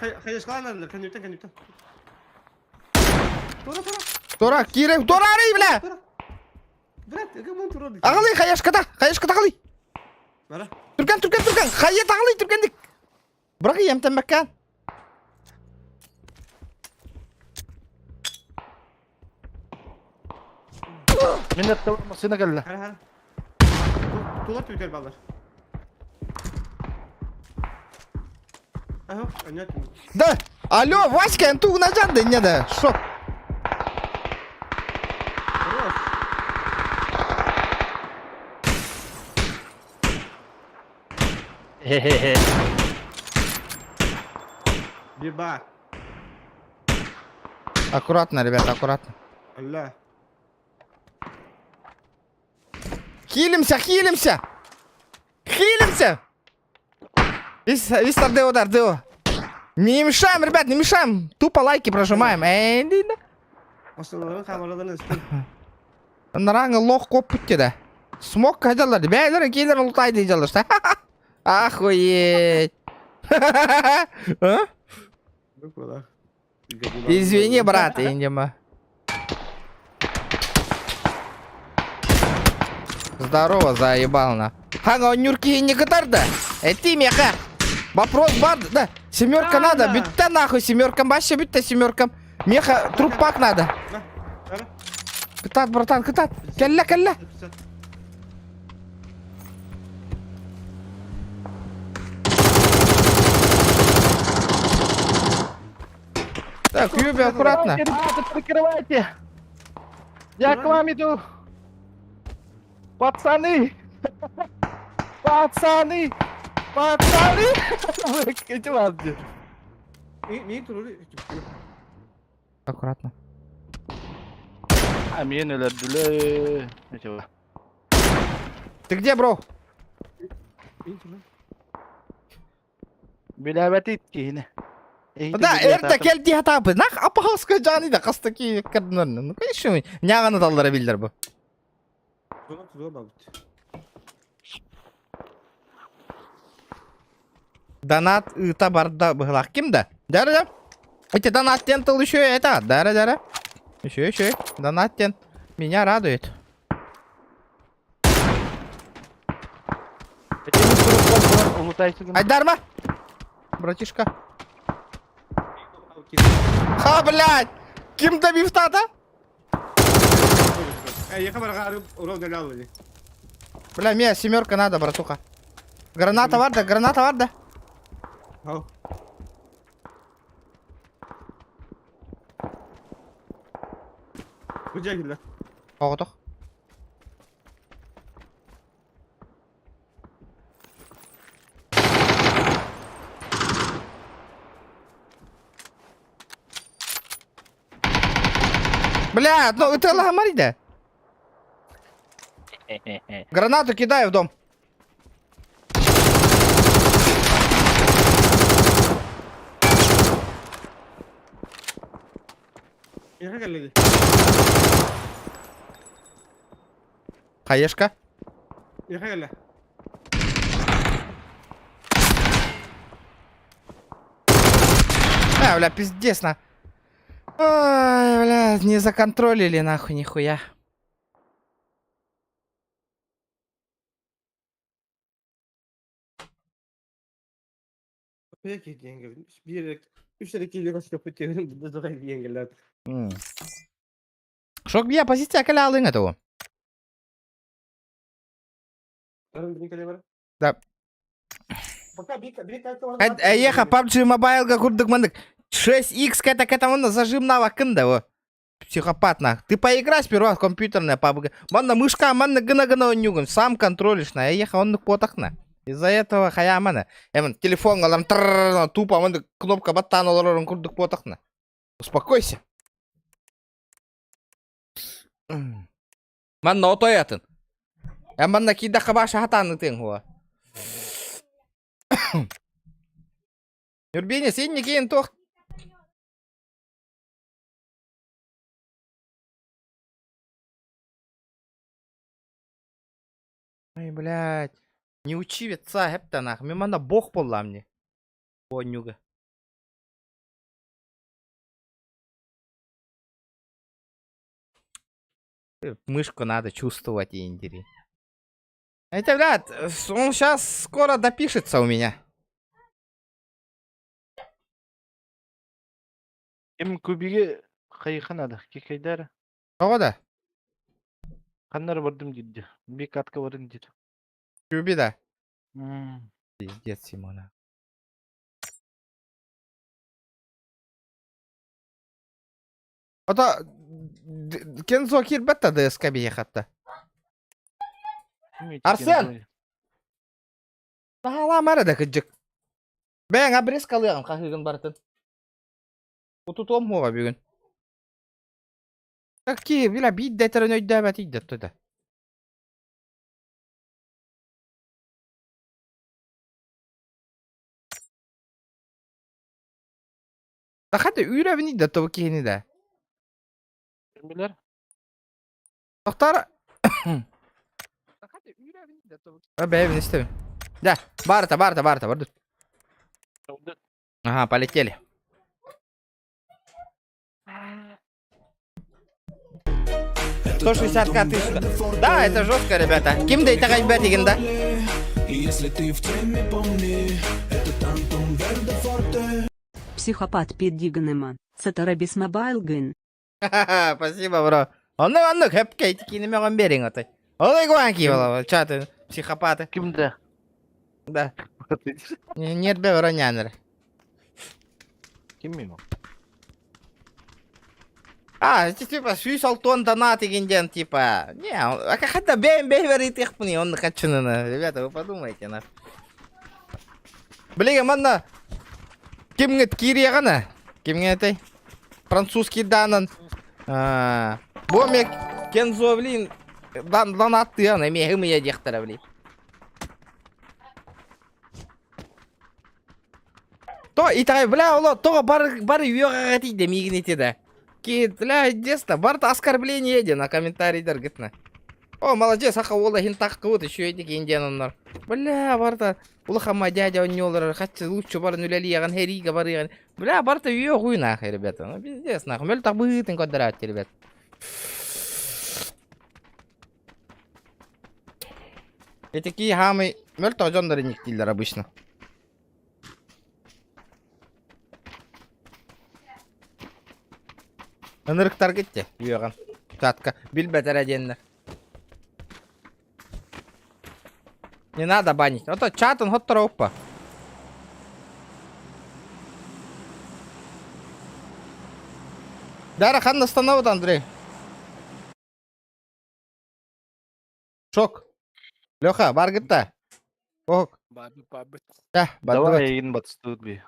Хайышкаланар, көнүктен көнүктен. Тура, тура. Тура, киирэ, тура бля! Тура. Брат, ким тура? Аҕалый, хаешката, хаешката аҕалый. Бара. Түргэн, түргэн, түргэн, хайа аҕалый, түргэнник. Бырагы эмтэммэккэн. Мин эттэ массыына кэллэ. Хара, хара. Тула түтер балар. Ага, понятно. Да, алло, Васька, эн тугуна жанды, не да, шо? Хорош. Хе-хе-хе. Биба. Аккуратно, ребята, аккуратно. Алла. Хилимся, хилимся! Хилимся! Вис, вис удар, део. Не мешаем, ребят, не мешаем. Тупо лайки прожимаем. Эй, да. Остановларын камераларын үстін. Наранга лох коппут да. Смок кадалар. Бәйлер кейлер лутайды жалышты. Охуеть. А? Извини, брат, индима. Здорово, заебал на. Хага, нюрки не катарда. Э, ты меха. Вопрос бар, да. Семерка надо, бүтті нахуй семеркам, вообще бүтті семеркам. Меха, трупак надо. Кытат, братан, кытат. Кэллэ, кэллэ. Так, Юби, аккуратно. Ребята, прикрывайте! Я к вам иду! Пацаны! Пацаны! Пацаны! Эти ладно. Аккуратно. А мен өлөрдүлөр. Эти Ты где, бро? Билээбэт киһини. Да, эрдэ кэл дии хатаабы. Нах апаһаска жаны да кастаки каднар. Ну, конечно, няганы даллара биллер бу. Донат ыта барда быһылах ким да? Дәрі да. Эти донат тен тыл еще это. Дәрі дәрі. Еще еще. Донат тен. Меня радует. Айдарма. Братишка. Ха, блядь! Ким добив-то, Бля, мне семерка надо, братуха. Граната варда, граната варда. Оҕотох. Бля, ну это лагомари Гранату кидаю в дом. Хаешка. А, бля, пиздец, на. Ой, бля, не законтролили нахуй нихуя. Шок бия позиция каля алың этого. Да. Еха, PUBG Mobile курдук мандык. 6x кета кета он зажим на кында во. Психопат нах. Ты поиграй сперва в компьютерная PUBG. Манна мышка, манна гына гына нюган. Сам контролишь на. Еха, он потахна. Из-за этого хая мана. Эман телефон алам тупо мандык кнопка баттан олорон курдук потахна. Успокойся. Манна отоятын. Манна кида хабаша хатаны тын хуа. Юрбине, сен кейін тоқ. Ай, блядь. Не учи ветца, хепта нах. Мен мана бог болла мне. Оонньууга. Мышку надо чувствовать и индири. Это, блядь, он сейчас скоро допишется у меня. Ким кубиги хайыха надо, кикайдара. Тоҕо да? Ханнары бардым диирди. Бикатка бардым диир. Куби да? М. Пиздец, Симона. Ото Кензо киирбэт да ДСК биһиэхэтэ. Ким ити Арсен! Кензо? Наһаалаама эрэ да кырдьык. Бэйэҥ обрезкалыаҕын хаһыыгын барытын. Утутуом суоҕа бүгүн. Какие, бля, биир да этэрин өйдөөбөтүй да да. Хата үүрэбиний да тобу киһини да. Ким билэр? Тохтар. Бэйэбин истэбин. Да, барыта, барыта, барыта, барды. Ага, полетели. 160 тысяч. Да, это жестко, ребята. Ким да итэҕэйбэт игин да? Психопат пиддигнема, Сатарабис Мобайлгын. Спасибо, бро. Оннук оннук хөпкө ити мөҕөн биэриҥ отой. Олой гуан киевала, чаты, психопаты. Ким да? Да. Нербе воронянер. Ким мимо? А, типа, сүүс алтон донат игин типа. Не, а как это бэм бэм он оннук Ребята, вы подумайте, на. Блин, манна кимҥит киириэҕинэ? Кимҥэ этэй? Французский данан. Бу эмиэ Кензо, блин, дан донаттыан эмиэ ымыйа диэхтэрэ, блин. То итэҕэй, бля, оло, тоҕо бары бары үөҕэҕэ тиийдэ миигин ити да. Ки, бля, детство, барыта оскорбление диэн, а комментарийдаргытына. О, молодец, саха уола иһин таххыбыт, үчүгэйдик индиан оннор. Бля, барыта улахамма дядя онньуолар, хаччы лучше барын үлэлиэҕин, хэриигэ барыаҕын. Бля, барыта үөх нахуй, ребята. Ну, пиздец, нахуй. Мөлтөх быһыытын көрдөрөөччү, ребят. Ити хамый мөлтөх дьоннор иниктииллэр обычно. Ынырыктар кетте, үөҕэн. Чатка, билбэтэрэ диэннэр. Не надо банить. Ото чатын хоттора оппа. Дара ханна остановит, Андрей? Шок. Леха, бар гытта. Ок. Бабы, бабы. Да, Давай бардыбыт. эйигин батыстыбыт би.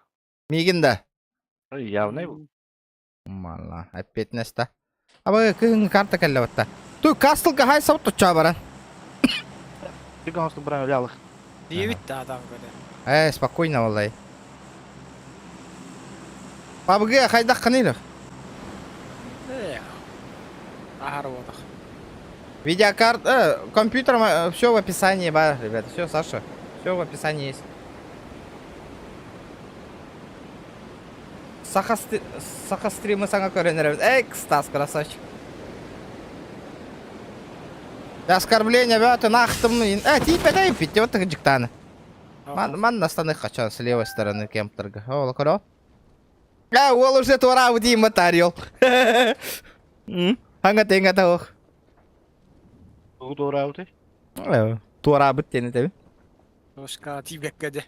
Миигин да. Явный был. Мала, опять неста. Аба кыһыҥҥы карта кэллэ батта. Ту кастылга хай сабыт тучча баран. Ты гонсту бран лялых. Диэбит да адам көрө. Э, спокойно валлай. Пабгы хайдах қанылық? Э. Ахар бодох. Видеокарт, компьютер, все в описании, ба, ребята, все, Саша, все в описании есть. Саха, саха стримы саҥа көрөн Эй, Стас, красавчик. Оскорбление, бля, нахтым. Типа, дай пить, вот так дьыктаны. Ман, ман настаны хочу с левой стороны кемптерга. О, локоро. А, ол уже туора удима тарил. Ханга тенга таух. Тугу туораабыты? Туора быт тени теби. Ошка тибекке де.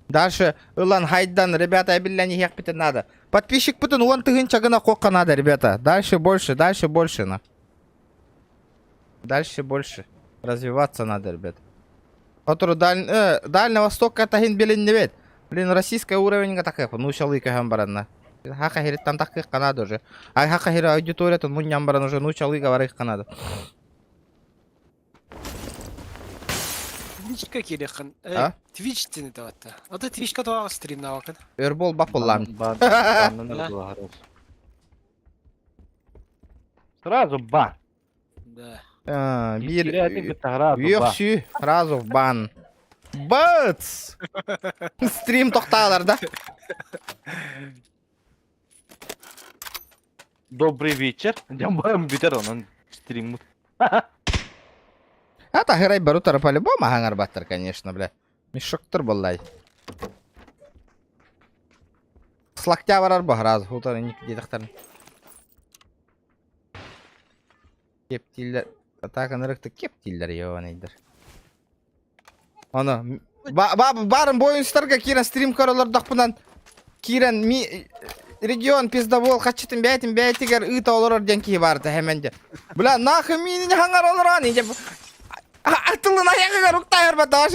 Дальше, Ылан Хайдан, ребята, обилляни хекпите надо. Подписчик путын он тыгын чагына кокка надо, ребята. Дальше больше, дальше больше, на. Дальше больше. Развиваться надо, ребят. Который Дальний Восток это хин белин не бет. Блин, российский уровень такая, ну шалыка баранна. Хака херит там такых канада уже. А хака хера аудитория тут муньям баран уже, ну шалыка барых канада. Twitchка кириэххин. А? Twitch тини таватта. Ата Twitchка туага стримнавакын. Өрбол бапыллам. Бан, Сразу бан. Да. Биир Киирээти кытта сразу ба. Үөхсүү сразу в бан. Бац! Стрим тохтаалар да. Добрый вечер. Дьамбам бүтэр онон стриммут. А тахырай барутар по-любому аһаҥарбаттар, конечно, бля. Мешоктор буоллай. С локтя барар бу сразу. Утар ник диэтэхтэрин. Кептииллэр. Атака ынырыкты кептииллэр ебаныйдар. Ону баарын буойунстарга киирэн стрим көрө олордохпунан киирэн ми регион пиздобол хаччытын бэйэтин бэйэтигэр ыыта олорор диэн киһи баарта хэмэн дьэ. Бля нахуй миинин хаҥар олорон дьэ атылын айаҕыгар уктайар бата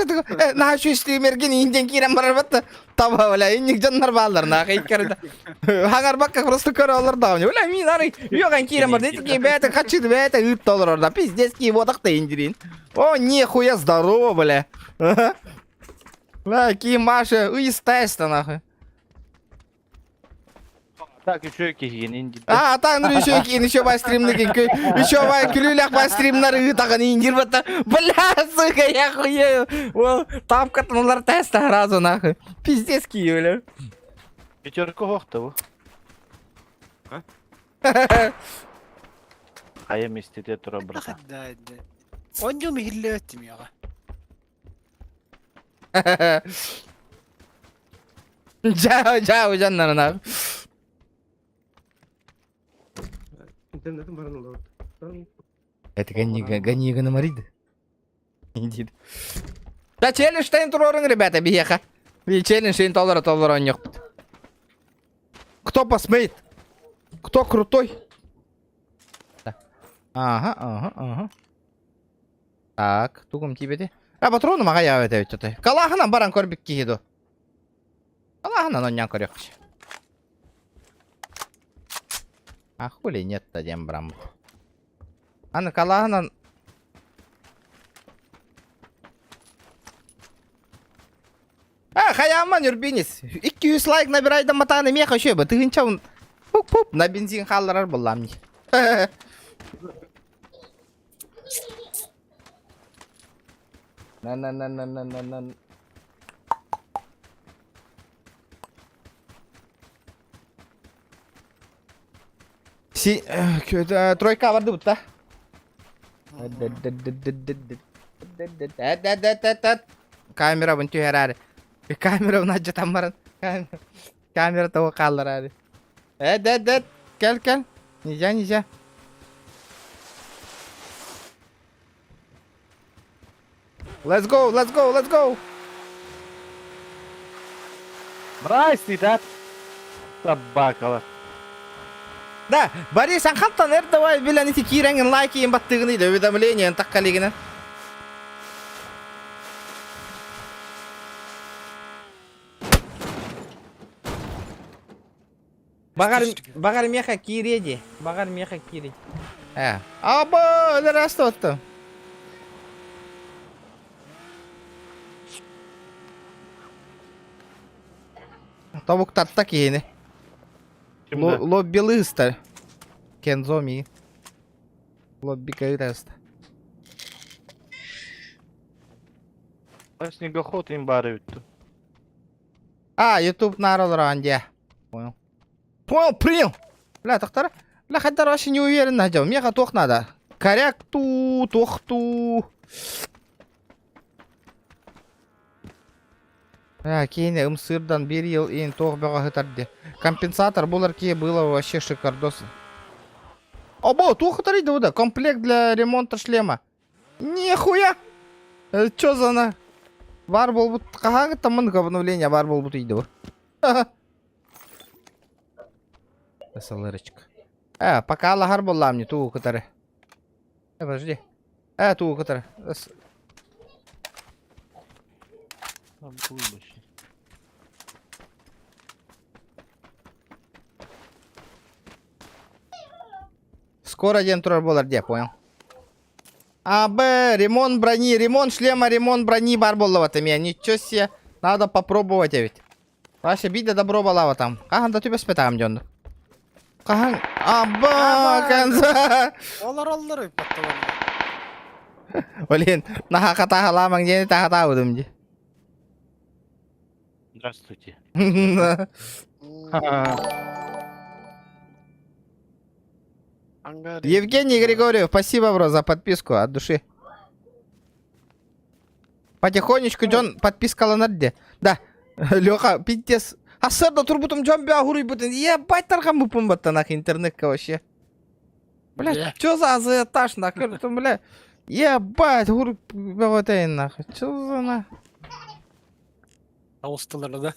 наһаа стримерген иин киирэн барар батта таба бля инник дьоннор бааллар нахуй иккерде хаҥарбакка просто көрө олордоҕум бля мин ары үөҕэн киирэн барда ити бэйэтэ хаччыты бэйэтэ ыытта олорор да пиздец кии буотах индирин О, нихуя здорово, бля. Бля, какие Маша, естественно, нахуй. Так еще киһигин индир. А, так, ну еще кин, еще бай стримны еще бай күлүлэх бай стримнар ыытагын индир бата. Бля, сука, я хуею. Ол, тапка тыналар теста сразу, нахуй. Пиздец кии, бля. Пятерка хохта бу. Хайа местете тура брата. Да, да. Онньум иһиллээттим яҕа. Жау, жау, жаннар, нахуй. Интернетим баран олорор. Это гони, гони, гономарид. Иди. Да челлендж тайм турорун, ребята, биеха. Би челлендж ин толора толора онньохпут. Кто посмеет? Кто крутой? Ага, ага, ага. Так, тугум тибети. А патрону мага яа эбит эбит Калаһынан баран көрбүт киһи ду. Калаһынан онньон көрүөхчү. А хули нет-то диэн бараммыт. Аны калаһынан А, хайаамман Үрбинис. 200 лайк набирайдан матааны миэхэ үчүгэй бу. Тыһыынча пуп-пуп на бензин хаалларар буоллаам дии. На-на-на-на-на-на-на. Си, тройка барды бутта. Камерабын түһэрээри. Камерабын алдьатан баран. Камера того хааллараары. Эт, эт, эт. Кэл, кэл. Нельзя, нельзя. Let's go, let's go, let's go. Мразь ты, да? Собакала. Да, Борис, хантан эр давай билэн ити киирэҥин лайкиин баттыгын или уведомление таккалигина. Баҕар, баҕар миэхэ киириэ дии. Баҕар миэхэ киириэ. Э. Аба, өлөр астыбаттым. Тобуктатта киһини. Лобби ыста. Кензо ми. Лобби ыста. Снегоход им бары бүттү. А, YouTube наар олорон дии. Понял. Понял, принял. Бля, тахтара. Бля, хотя вообще не уверен надел. Меха туох надо. Коряк ту, туох ту. Бля, киинэ ымсыырдан биир ел иин туох бөҕө сытар дии. Компенсатор булар киһи было вообще шикардос. Обо, туох ытарый да Комплект для ремонта шлема. Нихуя! Чё за на? Бар буолбут хаһааҥҥыттан маннык обновление бар буолбут ыйдыбы. СЛРочка. Э, пока лаһар буоллаам не туу кытары. Э, подожди. Э, туу кытары. Там Скоро день турар буолар дии, понял. А, Б, ремонт брони, ремонт шлема, ремонт брони бар буолла меня. Ничего себе. Надо попробовать ведь. Вася, биде добро балава там. Хаһан да түбэспэтаҕым дьонну. Хаһан... Аба, конца. Олар олар ыппатта. Блин, наһаа хатааһалаамаҥ диэни таһатаабытым дии. Здравствуйте. Евгений Григорьев, спасибо, бро, за подписку от души. Потихонечку дьон подпискаланар де. Да, Леха, пиздец. Асырда турбутум дьон бя хуруйбутун. Ебать тархан баттанах интернетка вообще. Бля, Бля. что за ажиотаж нахуй, там, бля. Ебать, хуруй нахуй. Что за нахуй? Таҕыстылар да.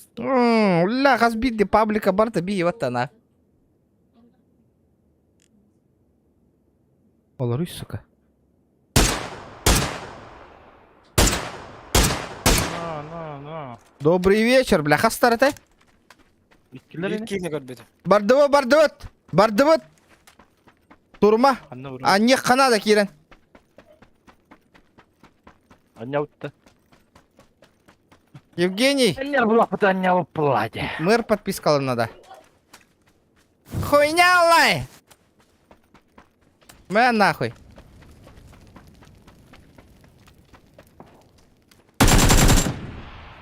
Ля, хас биирди паблика барта би ебаттана. Олоруй, сука. На, на, на. Добрый вечер, бля, хастар это? Иккилэр ини. Иккине көрбүтүм. Бардыбыт, бардыбыт, бардыбыт. Турма, Анна урун. анне ханада киирэн. Анна утта. Евгений, Анна булапыт, анна упладе. мэр подпискалар надо. Хуйня лай! Мэ нахуй.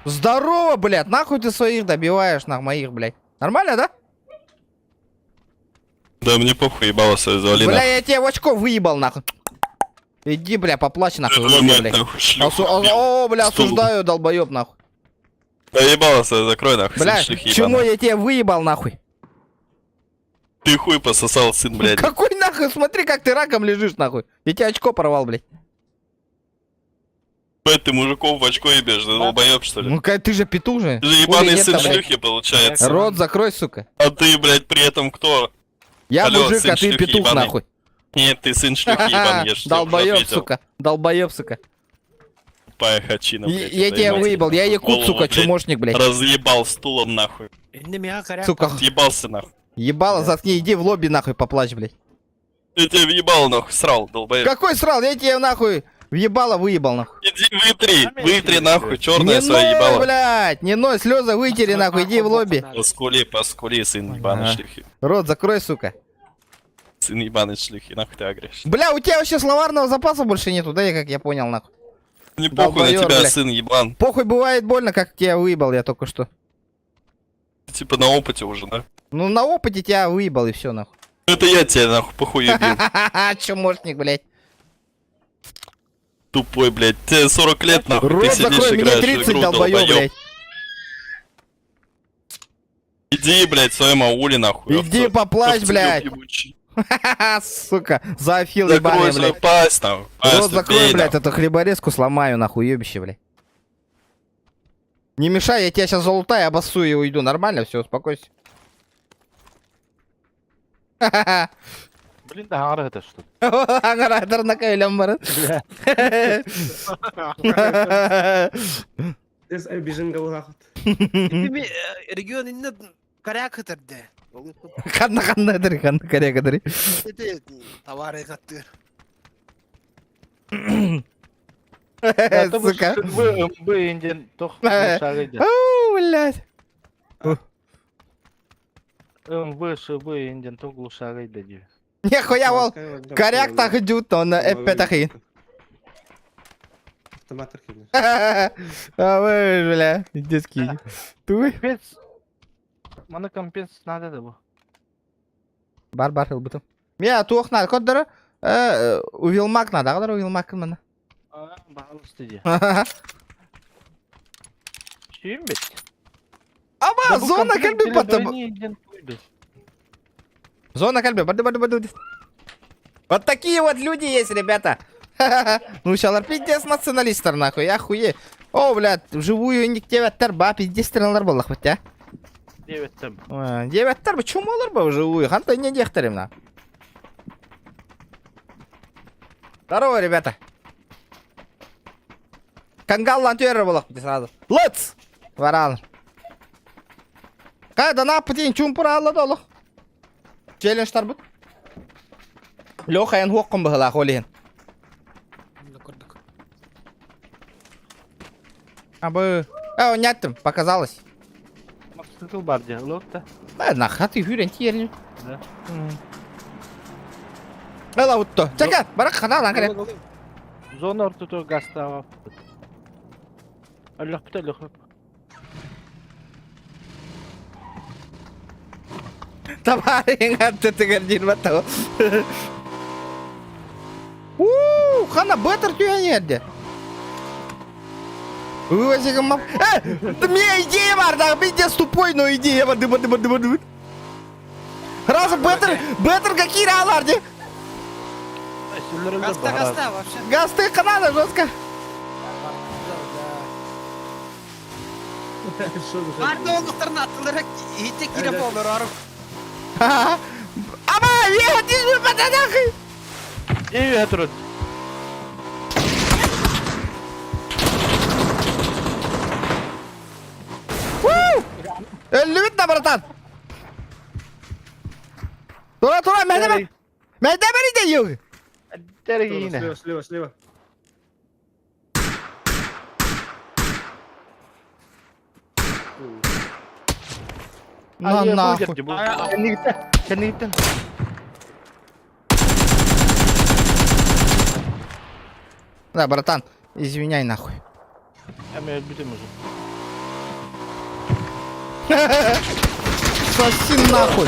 Здорово, блядь, нахуй ты своих добиваешь, нах моих, блядь. Нормально, да? Да мне похуй, ебало свою завали Бля, нахуй. я тебе в очко выебал, нахуй. Иди, бля, поплачь, нахуй, Твою в мать, блядь. нахуй, шлюха. О, бля, Стул. осуждаю, долбоеб, нахуй. Да ебало свою закрой нахуй, Бля, сын шлюхи чему ебаный. я тебе выебал, нахуй? Ты хуй пососал, сын, блядь. Какой нахуй? Смотри, как ты раком лежишь, нахуй. Я тебе очко порвал, блядь. Блядь, ты мужиков в очко ебешь, ты долбоеб, что ли? Ну, ка- ты же петух же. Ты же Хули ебаный нет сын там, блядь. шлюхи, получается. Рот закрой, сука. А ты, блядь, при этом кто? Я Алло, мужик, сын а ты шлюхи петух, ебаный. нахуй. Нет, ты сын шлюхи ебаный, я ж тебе уже Долбоеб, ответил. сука. Долбоеб, сука. Тупая хачина, блядь. Я это тебя мать. выебал, я якут, Голову, сука, блядь, чумошник, блядь. Разъебал стулом, нахуй. Инне миха коряк. Сука, Отъебался, нахуй. ебало, заткни, иди в лобби, нахуй, поплачь, блядь. Я тебя въебал, нахуй, срал, долбоеб. Какой срал? Я тебе нахуй въебало выебал, нахуй. Иди вытри, вытри, нахуй, черное Не свое ной, ебало. блядь, не ной, слезы вытери, нахуй, иди в лобби. Поскули, поскули, сын ебаный Ага. шлюхи. Рот закрой, сука. Сын ебаный шлюхи, нахуй ты агришь. Бля, у тебя вообще словарного запаса больше нету, да, я как я понял, нахуй. Не похуй на Долбоёб, тебя, блядь. сын еблан. Похуй бывает больно, как тебя выебал я только что. Ты типа на опыте уже, да? Ну, на опыте тебя выебал и все, нахуй. Это я тебя нахуй похуй бил. Ха-ха-ха, чумошник, блядь. Тупой, блядь. Тебе 40 лет, нахуй, ты Рот сидишь, закрой, мне играешь в 30, игру, долбоёб, долбоёб. блядь. Иди, блядь, в своем ауле, нахуй. Иди овца. поплачь, Овцелюб блядь. ебучий. Ха-ха, сука, зоофил Закрой ебаный, свою блядь. пасть, нахуй. Пасть, Рот закрой, бей, блядь, нахуй. эту хлеборезку сломаю, нахуй, ебище, блядь. Не мешай, я тебя сейчас залутаю, обоссу и уйду. Нормально, все, успокойся. Ха-ха-ха. Блин, да ары это что? Аңарадарна бар. Здесь обиженка была. Ими регион инне коряк ытырды. Ханна ханна дыр, ханна коряк дыр. Ити товары каттыр. Сука. МБ инден тох шагыйды. Ау, блядь. МВ ШБ инден тох глушагыйды ди. Нихуя вол. Коряк так идут, он эппетахи. Автомат архивный. А вы, бля, детский. Туй. Компенс. Мана компенс надо да бу. Бар бар ылбытым. Мя туох надо, коддары. Увилмак надо, коддары увилмак мына. А, Пожалуйста, ди. Чим бит? Аба, зона кэлби потом. Зона кэлби, барды барды барды. Вот такие вот люди есть, ребята. Ну, щалар пиздец националисттар нахуй, я хуе. О, блядь, вживую никтеветтер ба, пиздец тренер был, хотя. 9 там. Деветтер ба, чумалар ба вживую, ханта не дехтерим на. Здорово, ребята. Кангал лантюэр был, сразу. Лыц! Варан. Кайда на путин чумпура алла долу. Челлендж тарбыт. Леха эн хуокком быһылаах ол иһин. Көрдүк. Абы. Э, няттым, показалось. Мотоцикл бар ди. Лотта. Да, нахрен ты хүрен тиерин. Да. Эла утто. Чака, барак хана лан кэлэ. Зона ортотугар газтаабаппыт. Өллөхпүт өллөхпүт. Табаарыһыҥ аттытыгар диир баттаҕы. Уу, хана бытыр түһэн иһэрде. Вывозигым Э, да мне идея бар, да, пиздец тупой, но идея бар, дыба, дыба, дыба, дыба. Раз, бетер, бетер какие алар, де? Гаста, гаста вообще. Гасты канада жестко. Барды олуктарын аттылара иһитте кииреп олорор. Ама, я один патанахы. Эй, турут. Өллүбүт да, братан. Тура, тура, мэйдэ мэйдэ бери де Дэрэгиинэ. Слева, слева, слева. На нахуй. Кэннигиттэн. Кэннигиттэн. Да, братан, извиняй нахуй. Эми өлбүтүм уже. Соси нахуй.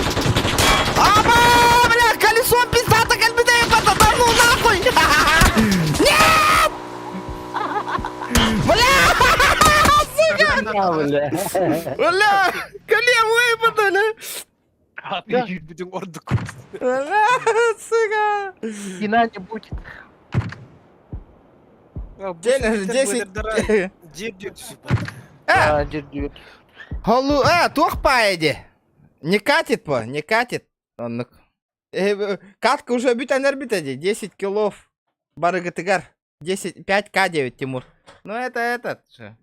Аба, бля, колесо пиздато кэлбитэ да ну нахуй! Нет! Бля! Сука! Бля. Бля! Коле выпадали! Бүтүн ордук. Бля, сука! Кина не будет. Челлендж 10. Дир Э, А, дир холу, э, туох паеди. Не катит по, не катит. Оннук. Катка уже бүтэн эрбит 10 килов. Барыгытыгар. 10, 5К9, Тимур. Ну это этот же.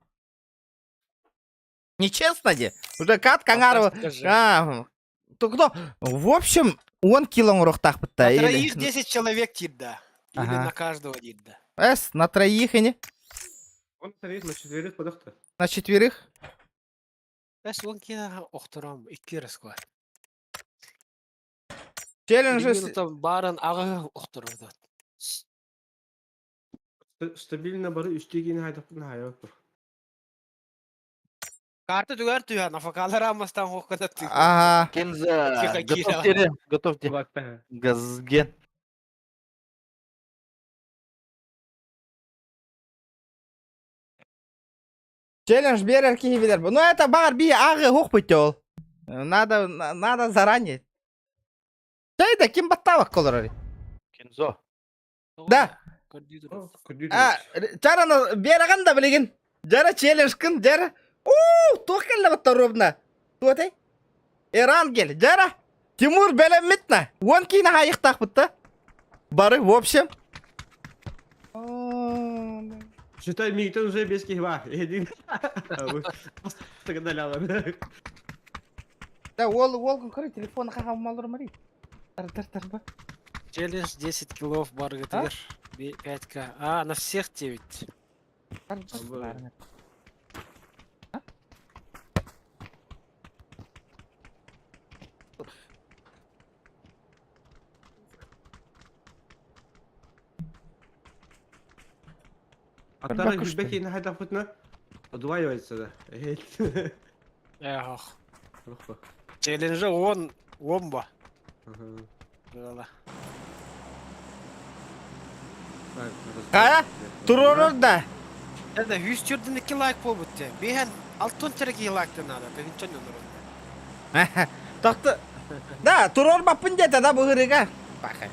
Нечестно де. Уже катка аңарова. А, то кто? В общем, он кило урохтах На троих 10 человек тирда. Или Ага. на каждого тирда. С, на троих и не? Он троих, на четверых подохта. На четверых? Эс он кина охтором икки расклад. Челлендж. Там баран ага охтором. Стабильно бары үстегин хайдаппын хайап. Карта түгәр түгәр, нафакалар амастан хокката ты. Ага. Кенза. Тихо, Готовьте, готовьте. Газген. Челлендж берер киһи Ну это бар би ағы хух путел. Надо, надо заранее. да ким баттавак колорори. Кензо. Да. А, чарана бераган да билигин. Жара челлендж кын, жара. Уу, туох кэллэ батта ровно. Туотай? Эрангел, жара. Тимур бэлэммитна. Уон киинэ хайыктаахпытта. Бары, в общем. Считай, мигтен уже без кихва. Един. Тогда Да, ол, ол, көрі, телефон хаха малыр мари. Тар, тар, тар, ба. Челлендж 10 килов баргытыгар. 5к. А, на всех 9. Тар, тар, тар. Аттара хүлбэки хайдаппытна удваивается да. Эх. Челленджа он, омба. Кая? Туророр да. Это 142 лайк болбутты. Бейхен алтын тереки лайктан надо. Бегинчен өнөр. Тохты. Да, турор баппын дете да бұғырыға. Баха.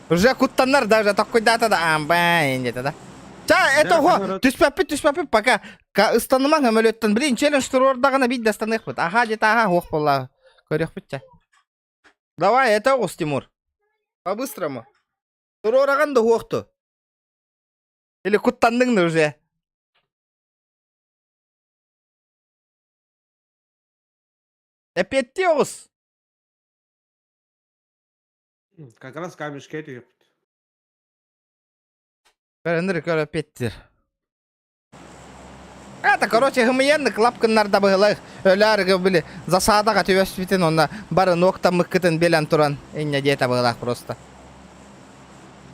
Уже куттаннар даже такой дата да амбай дете да. Ча, это го, түспәппи, түспәппи, пока ыстанымаң өмөлөттөн. Блин, челлендж турордагына бит дастаныхпыт. Ага, дете, ага, ох болла. Көрөкпүт ча. Давай, это оғыз, Тимур. По-быстрому. Турораган да охту. Или куттандың уже. Эпетти оғыз. Как раз камешке түйіп. Көрөнөр көрө петтир. Это, короче, гымыенны клапкыннарда быһылах өлөр били засадага түбөспүтүн онна бары нокта мыккытын белен туран инне диэте быһылах просто.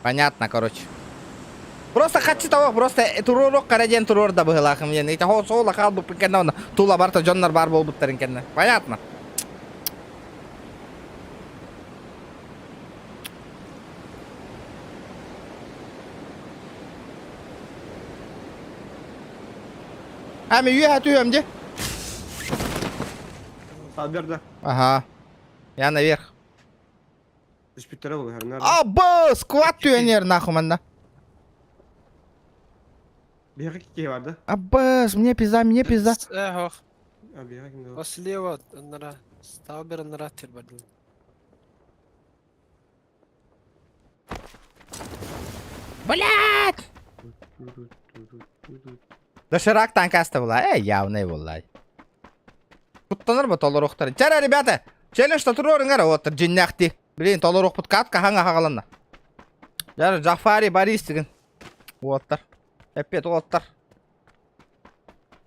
Понятно, короче. Просто хаччы того, просто туруоруох кара диэн туруор да быһылаахым диэн. Ити хоо суола хаалбыппын кэннэ онно тула барта дьоннор баар буолбуттарын кэннэ. Понятно? Ами үөһэ түһүөм дии. Сабер да. Ага. Я наверх. Түспүттэрэ бұл хәрнәр. Абы, сквад пионер нахуй манна. Биһиги киһи бар да. Абы, мне пизда, мне пизда. Эх, А биһиги кимде о слева нара. Стаубер нара тербадыл. Блядь! Доширак танкаста была. Э, явный была. Куттанар ба толоруохтар. Чара, ребята, челлендж туруорун оттар дьиннэхти. Блин, толоруохпут кат каһаҥа хагаланна. Жара Джафари Борис деген. Уоттар. Эппет уоттар.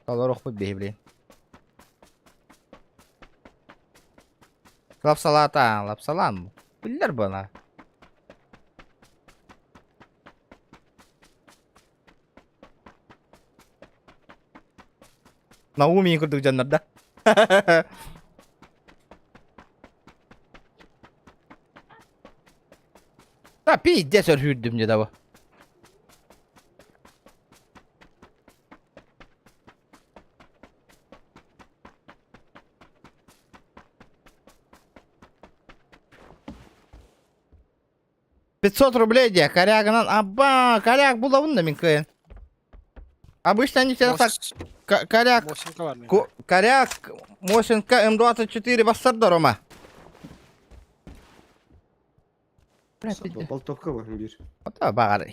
Толоруохпут биһи, блин. Лапсалата, лапсалан. Биллер бана. Науми курдук дьоннор да. Да пиздец өрһүүрдүм дьэ да 500 рублей дии, корягынан, аба, коряк булабын да мин кыайан. Обычно они всегда так, коряк, коряк, Мосинка М24 бассарда, Рома. Болтовка бар бир. Ото баҕар,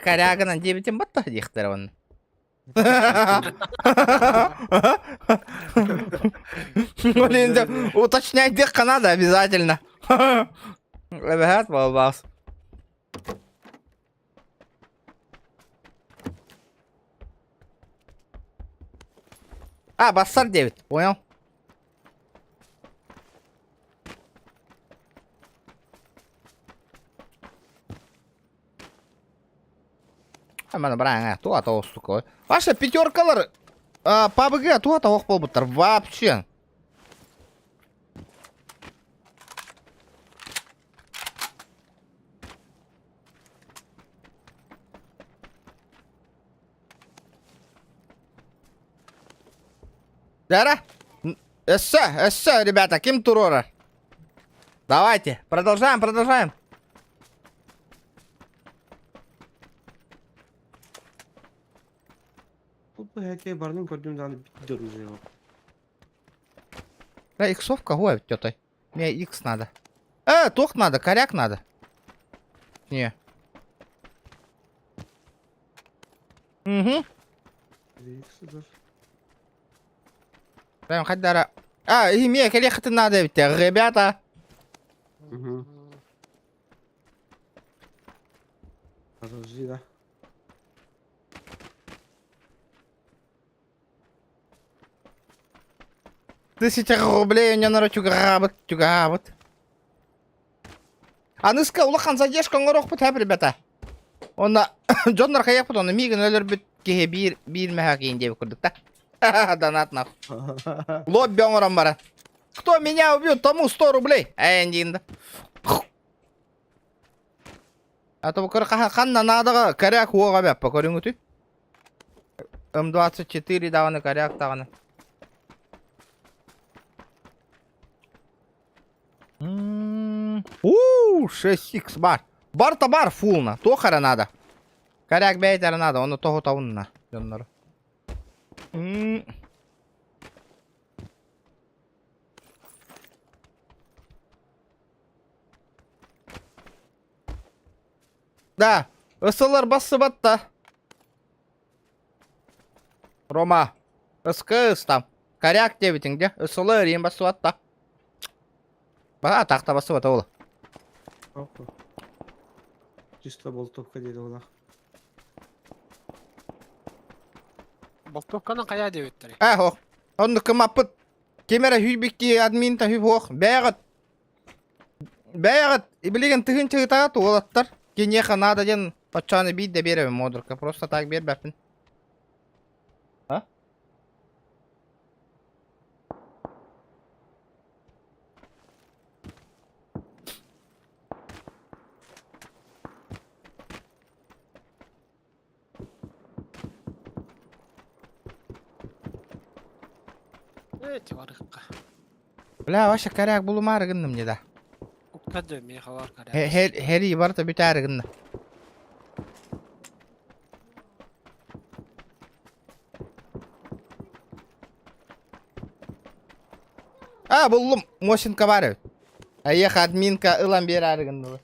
корягынан диэбитим батта диэхтэрэ онно. Блин, уточнять диэххэ надо обязательно. Эбэһээт буолбаас. А, бассар диэбит, понял? Маны бараҥа туа тоҕустук. Ваша пятеркалар ПАБГ туа тоҕох буолбуттар вообще. Дара? Өссө, өссө, ребята, ким туруорар? Давайте, продолжаем, продолжаем. Бу хәкәй барның көрдүм даҕаны биир да yok. Да, иксов кого тётой? Мне икс надо. Тох надо, коряк надо. Не. Угу. Прям хоть А, и мне колехать надо, ведь, ребята. Угу. Подожди, да. Тысяча рублей у меня народ чугабыт, чугабыт. Аныска улахан задержка оҥоруохпут хэп, ребята. Онно дьоннор хайахпыт, онно миигин өлөрбүт киһи биир биир мэһэ диэбит курдук да. Донат нахуй. Лобби оҥорон баран. Кто меня убьет, тому 100 рублей. Эндин да. А то ханна надо коряк уоҕа бэппэ көрүҥүтүй. М24 даҕаны коряк даҕаны. У, 6х бар. Барта бар фулна. Туох эрэ надо. Коряк бэйэтэ эрэ надо, ону тоһутабынна дьоннору. Да, ысылар бассыбатта. Рома, ыскыс там. Коряк диэбитиҥ дьэ, ысылы эриин бассыбатта. Ба, тахта бассыбата ол. Чисто болтовка диэри олах. Болтовканы хайа диэбиттэрий? Э, ох. Оннук кымаппыт. Ким эрэ хүйбикки админ та хүп ох. Бэйэҕит. Бэйэҕит. Билигин тыһыынча ытаат уолаттар. Киниэхэ надо диэн. Оччоҕуна биир да биэрэбин модурка, просто так биэрбэппин. А? Эти барыкка. Бля, вообще коряк булумаары гынным не да. Укта меха бар коряк. Хери барыта бүтээри гынна. А, буллум, Мосинка бар эбит. Эйиэхэ админка ылан биэрээри гыннылар.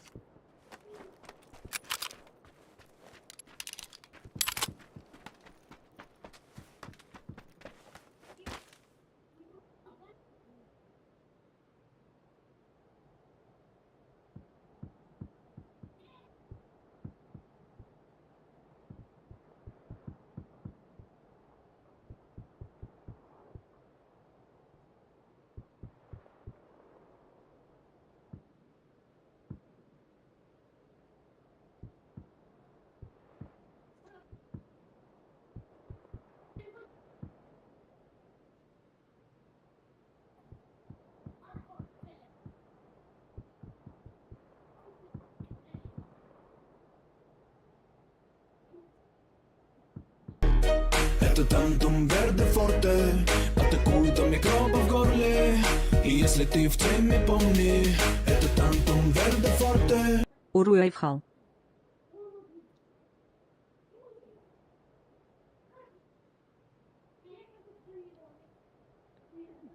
Это тантум верде форте Атакует до микробов в горле И если ты в теме, помни Это тантум верде форте Уруй Айфхал.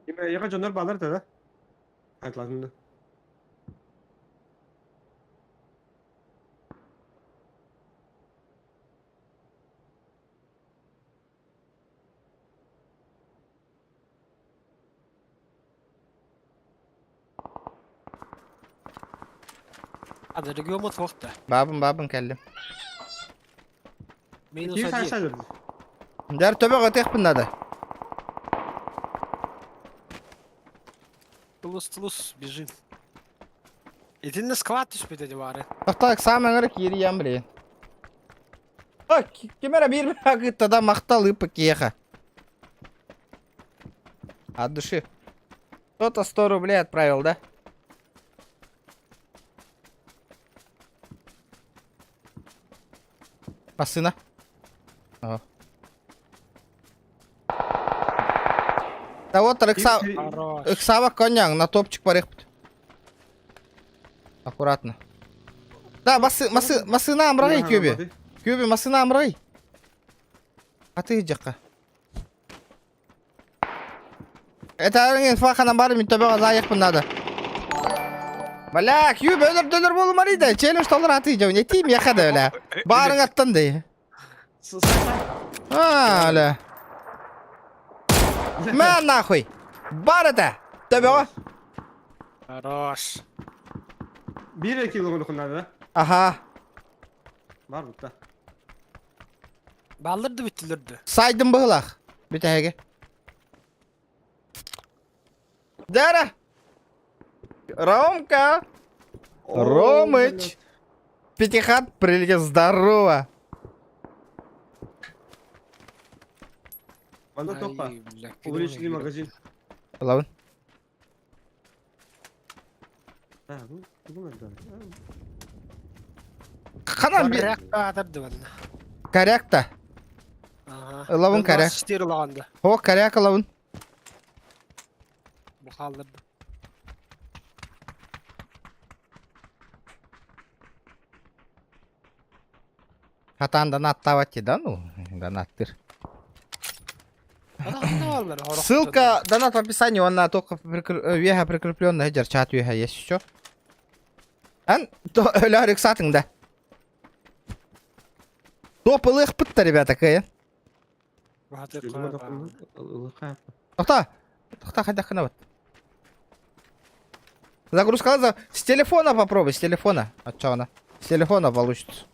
Яга дьоннор баалар этэ да? Айтлатын да. Hadi региомут вахта. Бабын бабын кэллим. Минус Киһи один. хайса дөрдү. Дьэр төбөҕө ытыахпын наада. Тулус, тулус, бежим. Итиннэ склад түспүтэ дивары. Тохтоо самый ыңырык киириэм блин. Ой, ким эрэ биир ыытта да махтал ыыппыт киһиэхэ. От души. Кто-то 100 рублей отправил, да? Массыына. О. Да вот ыкса... Хорош. Ыксаба коньяк на топчик барыхпыт. Аккуратно. Да, масы, масы, масына амрай күбі. Күбі масына амрай. А ты жаққа. Это инфа ханан бар мен төбеға заяқпын надо. Бля, күбі өлір дөлір болу да. Челлендж толыр аты жау. Не тиім яқа да бля. Барың аттан дей. А, бля. Мә нахуй. Бар это. Төбеға. Хорош. Биир кило надо, да? Аха. Бар бутта. Баллырды бүттүлөрдү. Сайдым быһылах. Бүтэһигэ. Дара! Ромка! Ромыч! Пятихат прилетел. Здорово! Манна топа. Увеличили магазин. Ылабын. А, ну, ну, да. Ханан би... Коряк атырды манна. Коряк-то. Ага. Ылабын коряк. 24 лаганды. О, коряк ылабын. Бу халдырды. Хатан донаттавать да ну, донаттыр. Ссылка донат в описании, он на только вега прикрепленный, чат вега есть еще. Ан, то өлөрүк сатың да. Топ ылых пытта, ребята, кая. Тохта, тохта, хайда хана вот. Загрузка за... С телефона попробуй, с телефона. А чё она? С телефона получится.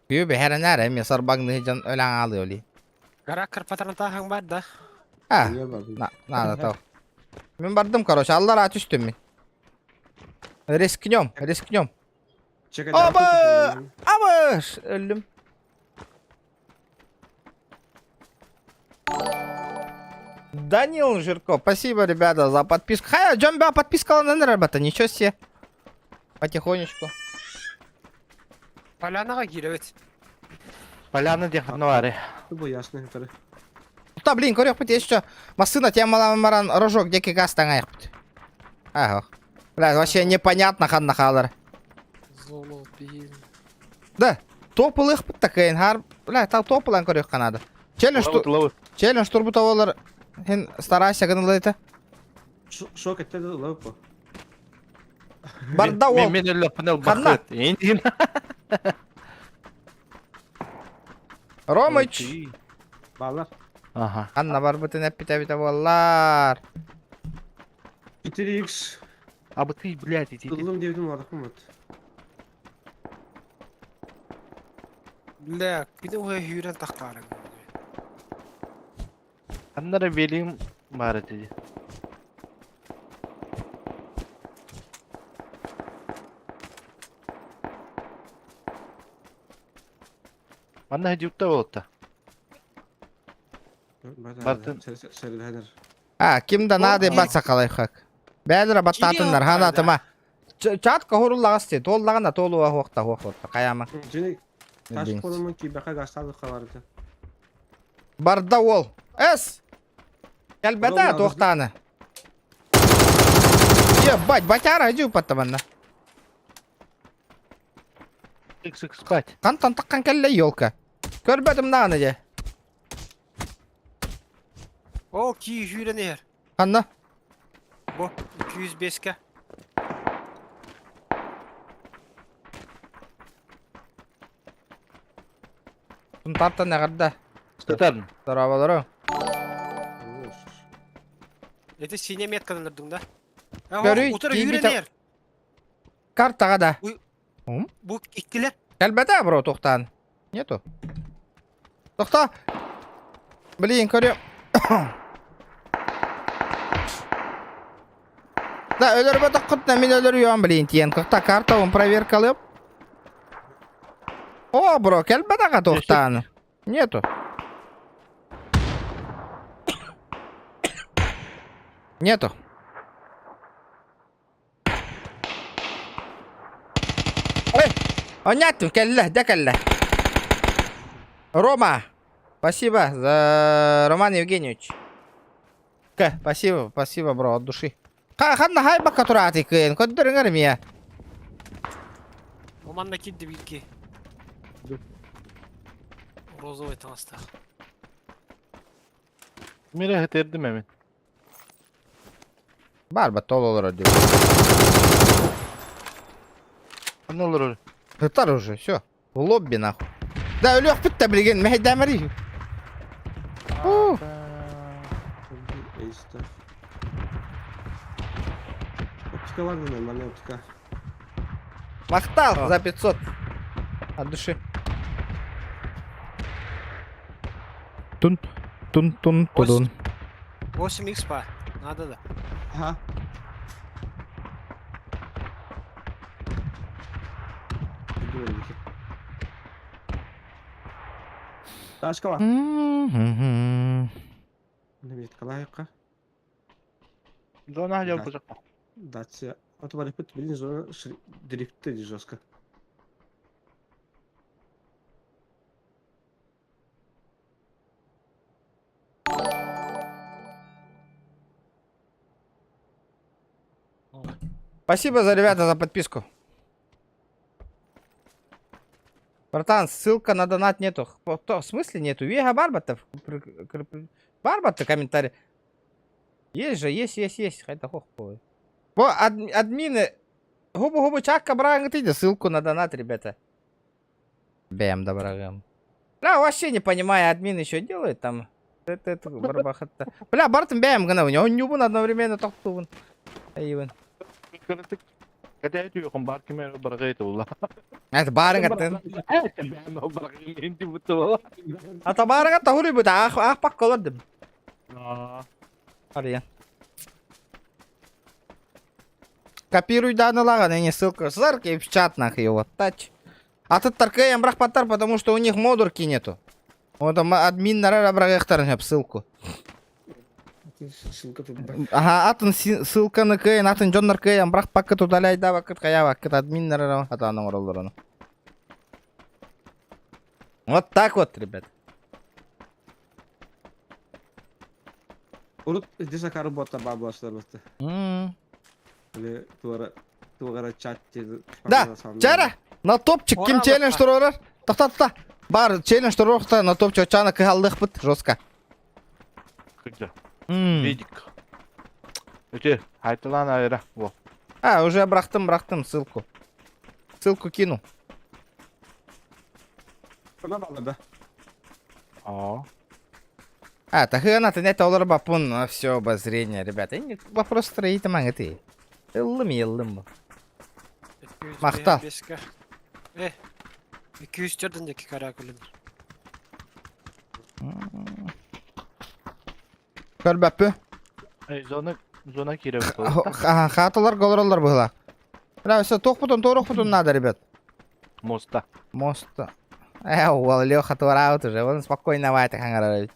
Күбі хәренәр, эми сарбагны жан өләң алы оли. Гараккар патронтахан бар да. А, на, надо то. Мин бардым, короче, аллараа түстүм мин. Рискнем, рискнем. Оба! Абыш! Өллүм. Данил Жирков, спасибо, ребята, за подписку. Хай, Джомба подписка на ребята, ничего себе. Потихонечку. Полянаҕа киирэбит. Поляна диэн ханна баарый? Бу ясно көрө. Да, блин, көрүөхпүт еще массыына темалаан баран рожок диэки газ таҥайахпыт. Ага. Бля, вообще непонятно ханна хаалар. Зону биир. Да, топылыахпыт такайын хаар, бля, та топылан көрүөххэ наада. Челлендж, челлендж турбута олар, хин старайся гынылыйта. Шок этте лапа. Барда ол. Мен өллөхпүнэ Ханна? ылбахыт. Эндин. Ромыч. Балар. Аха. Ханна барбытын эппитэ эбитэ буоллар. 4x Абытый, блядь, иди. ыллым диэбитим улаатахпын бат. Бля, кини уһа сүүрэн тахтаарыҥ. Ханна эрэ велим баар этэ дии. Манна дьукта буолта. Бартын. А, ким да надо бат сакалайхак. Бәлер баттатыннар, ханатыма. Чат кохуруллагас те, толлагана толуа хуакта хуакта каяма. Жини таш колумун кибака гасталы каларды. Барда ол. Эс. Кэлбэтэ туохтааны. Ебать, батяра жу паттаманна. Сык спать. Хантан таккан кэллэ елка. Көрбөтүм даҕаны дьэ. О, кии сүүрэн иһэр. Ханна? Бу 205-кэ. Тунтартан эҕэрдэ. Сытарын. Здоровалары. Эти синий метканы өлөрдүҥ да? Көрүй, Утары киирбитэ- сүүрэн иһэр. Картаҕа да. Бу иккилэр. Кэлбэтэ бро тохтаан. Нету. Тохта. Блин, көрү. Да, өлөрбөтөххүтүнэ мин өлөрүөм, блин, тиэн. Тохта картабын проверкалыам. О, бро, кэлбэтэҕэ тохтаан. Нету. Нету. Ой, онятым кэллэ, да кэллэ. Рома, спасибо за Роман Евгеньевич. К, спасибо, спасибо, бро, от души. Ханна хайбакка турааты кыйын, көрдөрүҥэр эмиэ. Оманна киирди биирки. Розовый таҥастаах. Мире хэтэрдим эмин. Бар ба тол олорор диэн. Ханна олорор? Сытар уже, все. В лобби нахуй. Да, өлүөхпүт да билигин мэһэйдээмэрий. Оптика бар нормальная оптика. Махтал за 500. От души. Тун, тун, тун, тудун. 8 х па. Надо да. Ага. Ташка бар. Неметкалайка. Зона дьалбыжак. Дация. А то барыпыт блин зона дрифты жестко. Спасибо за, ребята, за подписку. Братан, ссылка на донат нету. В смысле нету? Вега Барбатов. Барбата комментарий. Есть же, есть, есть, есть. Хайда хох Во, админы. Губу-губу чакка браҥ ссылку на донат, ребята. Бэм, доброгам. Бля, вообще не понимаю, админ еще делает там. Это барбахатта. Бля, бартым бэм гына, у него нюбун одновременно тохтуун. Айыбын. Это барыҥаттан. Ата барыҥатта хуруйбут, аах аах паккалар дим. Арыйан. Копируй ылаҕын, не ссылка. Сарк и в чат нахуй его. Тач. Атыттар кыайан бырахпаттар, потому что у них модурки нету. Вот админнара быраҕыахтарын сөп ссылку. Ссылка тут. Ага, атын ссылканы кыайан, атын дьоннор кыайан бырахпаккыт, удаляйдаабаккыт, хайаабаккыт, админнара хатаан оҥороллор ону. Вот так вот, ребят. Урут здесь акары бота бабла басты. Или туара туара чат. Да, Чара, на топчик ким челлендж турар? Тохта, тохта. Бар, челлендж туруохта на топчик чана кыһаллыахпыт жестко. Кыдьа. М. Видик. Өте, айтылан айра. Во. А, уже бырахтым, бырахтым ссылку. Ссылку кину. Она бала да. Аа. А, тахыана ты это олар бапун, на все обозрение, ребята. Не, вопрос строит ты. Ыллым еллым. Махтал. Э. 204 каракулин. Көрбәппі. Эй, зона зона кире. Хатылар голоролар была. Бля, все, тох потом, торох потом надо, ребят. Моста. Мост. Уол, Леха туораут уже, он спокойно вайт хангара.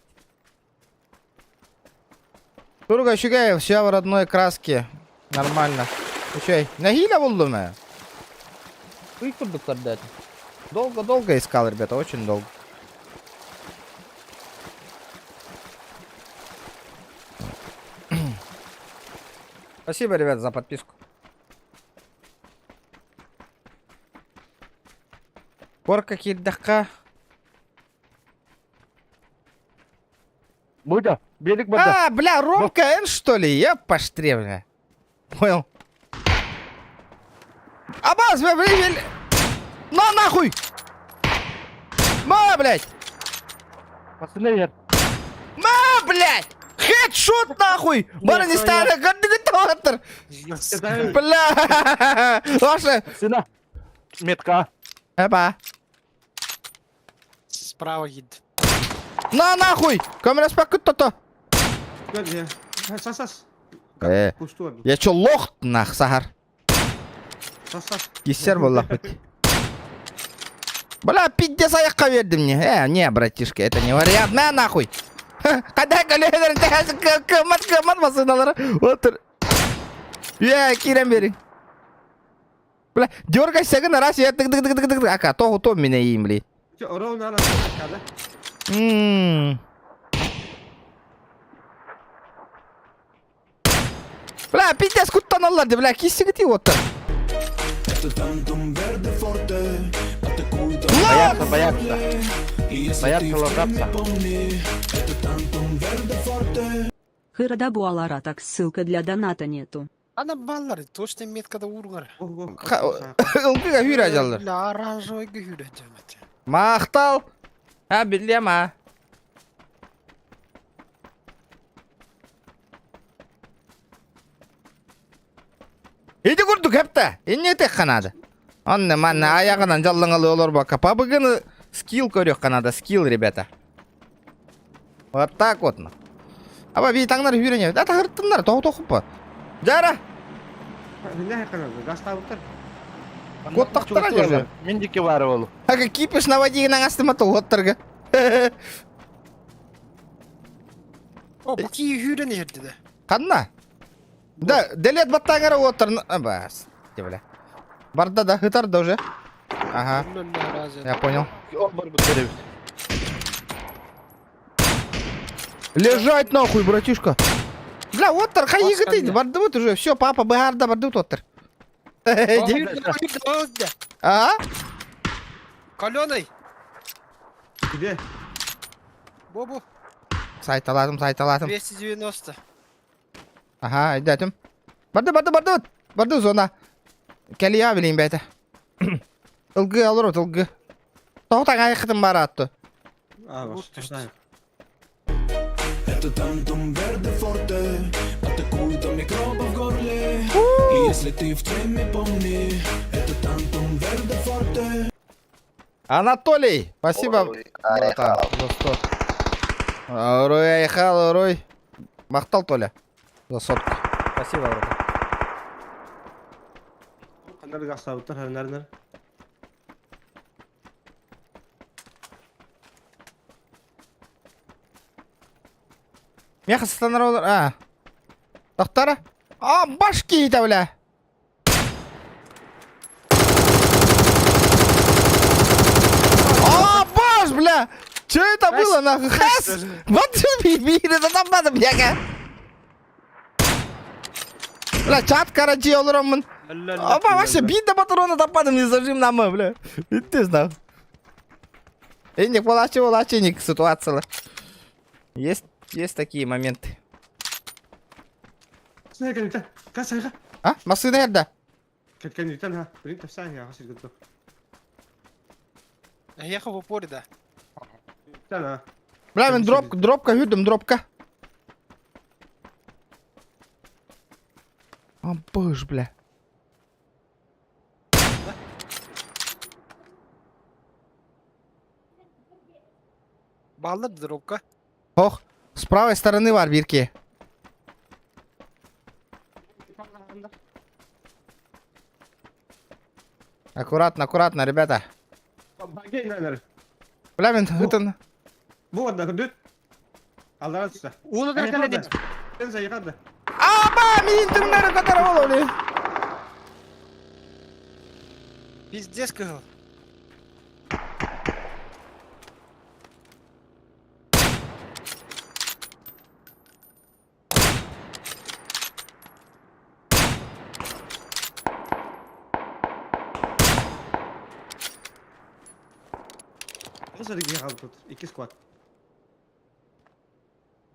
Турга Щугаев, все в родной краске. Нормально. Учай, нахиля булдум. Долго-долго искал, ребята, очень долго. Спасибо, ребят, за подписку. Корка кирдахка. Будя, берег бада. А, бля, Ромка Н, что ли? Я поштре, бля. Понял. Абаз, бля, бля, бля. На нахуй! Ма, блядь! Пацаны, я Ма, блядь! Хедшот нахуй! Бара не стали, Бля! Ваша! сына. Метка. Эпа! Справа едет. На нахуй! Камера спакут то-то! Сас сас. Э. Пустур. Я чё, лох нах, Сахар? Сас сас. Кисер был хоть. Бля, пиздец аяққа берді мне. Не, братишка, это не вариант. На нахуй. Қада көлелер кымат кымат машиналар. Отыр. Я, кирен бери. Бля, дергайся гына, раз я тык тык тык тык тык. Ака, то то меня им, бли. Ровно она. М. Бля, пиздец, куттан алларды, бля, кисігіти отыр. Это Тантум Верде Форте Атакует Боятся, боятся. И если Боятся ты в теме, ложатся. помни Это Тантум Верде Форте Хырада буалара так ссылка для доната нету. Ана баллар, точно меткада ургар. Ылгыга хүрә жаллар. Бля, оранжевый гүрә жамат. Мақтал. А, билем, а. Иди курдук хепте. Инне тек канады. Онны манна аяғынан жаллаңалы олар бака. Пабыгыны скилл көрек канада, скилл, ребята. Вот так вот. Аба би таңнар үйрене. Да тағырттыңдар, тоғы тоқып па. Жара, Кот тақтыра же. Мен деке бар ол. Ака кипиш наводигін аңастыма оттырға. О, бу ки хүрен ерді де. Қанна? Да, делет баттаңара оттыр. Бас. Бля. Барда да, хытар да уже. Ага, я понял. Ол бар бұл теребит. Лежать нахуй, братишка. Бля, оттыр, хай Бас егіт қанда? барды вот уже. Все, папа, баарда барды вот оттыр. А? Каленый. Где? Бобу. Сайталадым, сайталадым. 290. Ага, айдатым. Барды, барды, барды, вот. Барды зона. Кәлия билейін бәйті. Ылгы алыр от, ылгы. Тоқтаң аяқтым бар атты. А, Вот вот. что. Это Тантум Верде Форте Атакует до микробов в горле И если ты в теме, помни Это Тантум Верде Форте Анатолий, спасибо, братан, за 100. Рой, айхал, рой. Мақтал, Толя, за сотку. Спасибо, братан. Гасабыттар ханнарынар. Меха сытанар олор. А. Тохтара. А, башки это, бля. А, баш, бля! Че это было, нахуй? Хас! Вот это там надо, бляха! Бля, чат карачи олороммун. Опа, вообще, биир патрона таппатым, не зажим нам, бля. Ты знал. Инник, волачи, волачи, ситуация. Есть, есть такие моменты. А? Массыына эрдэ? Эһиэхэ в упоре да. Бля, мин дроп, дропка хүрдүм, дропка. А, быж, бля. Бааллар да дропка. Ох, с правой стороны бар бирки. Аккуратно, аккуратно, ребята. Бля, мин ытын. Аба, мин тыңнары катар бололи. Пиздец кыһыл.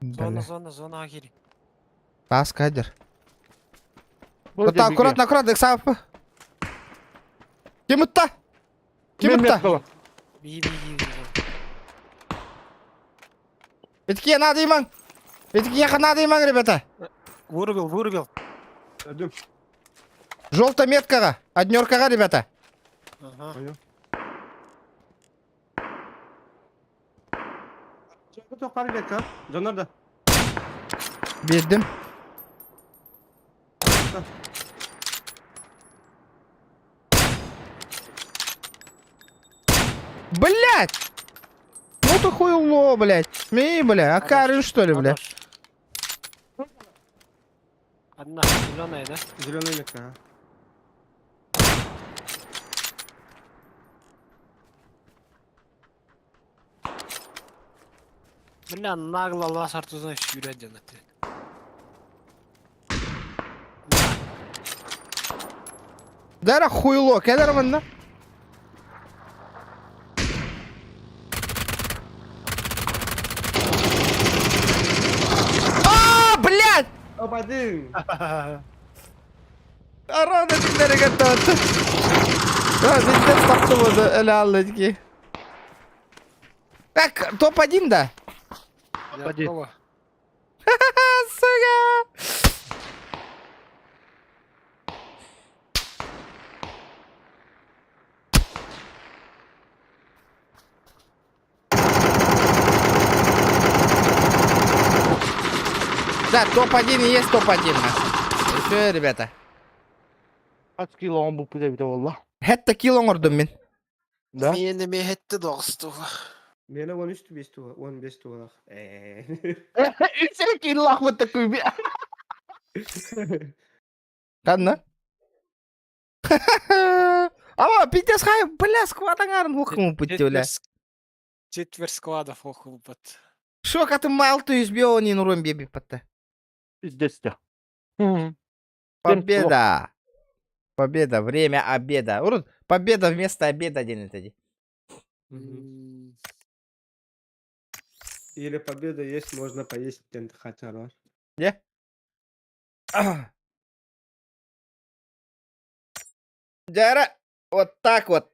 Зона, зона, зона кири. Тас кадр. Вот аккуратно, аккуратно, сап. Ким ытта? Ким ытта? Бии бии бии. Итки надо иман. Итки надо иман, ребята. Вырубил, вырубил. Желтая меткаға, однеркаға, ребята. Ага. Бердим. Блять! Ну ты хуйло, блять. Ми, бля, а карин что ли, бля? Одна зеленая, да? Зеленая метка, ага. Бля, нагло лас артузан сүүрэ диэн этэ. Дара хуйло, кэлэр манна. А, блядь! Топ-1! Арана тиңнәргә тотты. А, пиздец тапты буду, эле аллыки. Так, топ-1, да? Топ-1. Сука! Да, топ-1 и есть топ-1. Все, ребята. Хас кило он бу эбитэ буолла. Хэтта килл оҥордум мин. Да? Миэнэ миэхэтте доҕустуга. Миэнэ 13 5 туга, 15 туга. Үс эрэ киллаахпыт такой. Ханна? Ама, пиздец, хай, бля, сквад аҥаарын хухму путти, бля. Четверть складов охулбат. Шо, ты мал ты избил, не нуром беби патта. Пиздец. Победа! Победа, время обеда. Урут, победа вместо обеда один это. Или победа есть, можно поесть хотя Где? Дяра, вот так вот.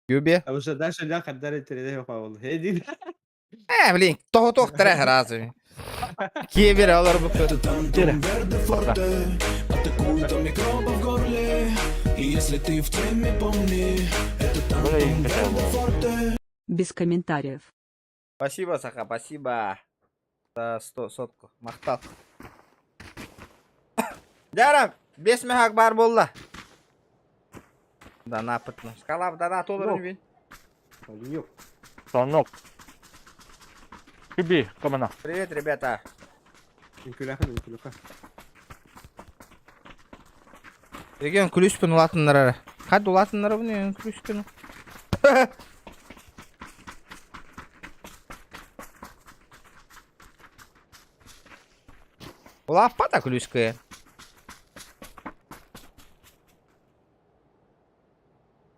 Юбе. А уже дальше ля хаддари тереде павыл. Хеди. Блин, того тох трех разы. Кибер, алар бу. Это Тантум Верде Форте Атакует до микробов в горле И если ты в теме, помни Это Тантум Верде Форте Без комментариев. Спасибо, Саха, спасибо. За 100 сотку. Махтал. Дяра, бес мехак бар болла. Да напытно. Скала да толыр бин. Оленек. Сонок. Киби, комана. Привет, ребята. Үҥкүүлээхин, үҥкүүлүөххэ. Еген күлүспүн улаатыннарара. Хад улаатыннарабын еген күлүспүн. Улааппата күлүскэ.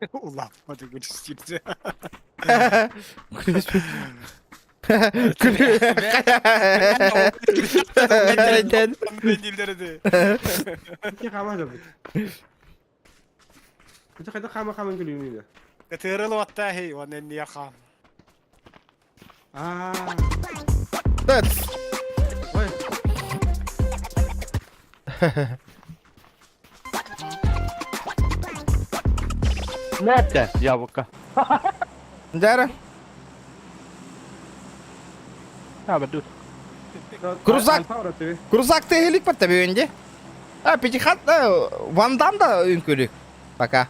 Улааппата күлүс Күлүспүн. Ити хаама дьабыт. Ити хайдах хаама хааман күлүүнүй да? Тырыл оттахи, он энния хаам. Аа. Тыц. Ой. Нете, яблоко. Дара. А, тут. Крузак. Крузак тыһылик бар табиөнде. А, пятихат, Ван Дам да үҥкүлүк. Пока.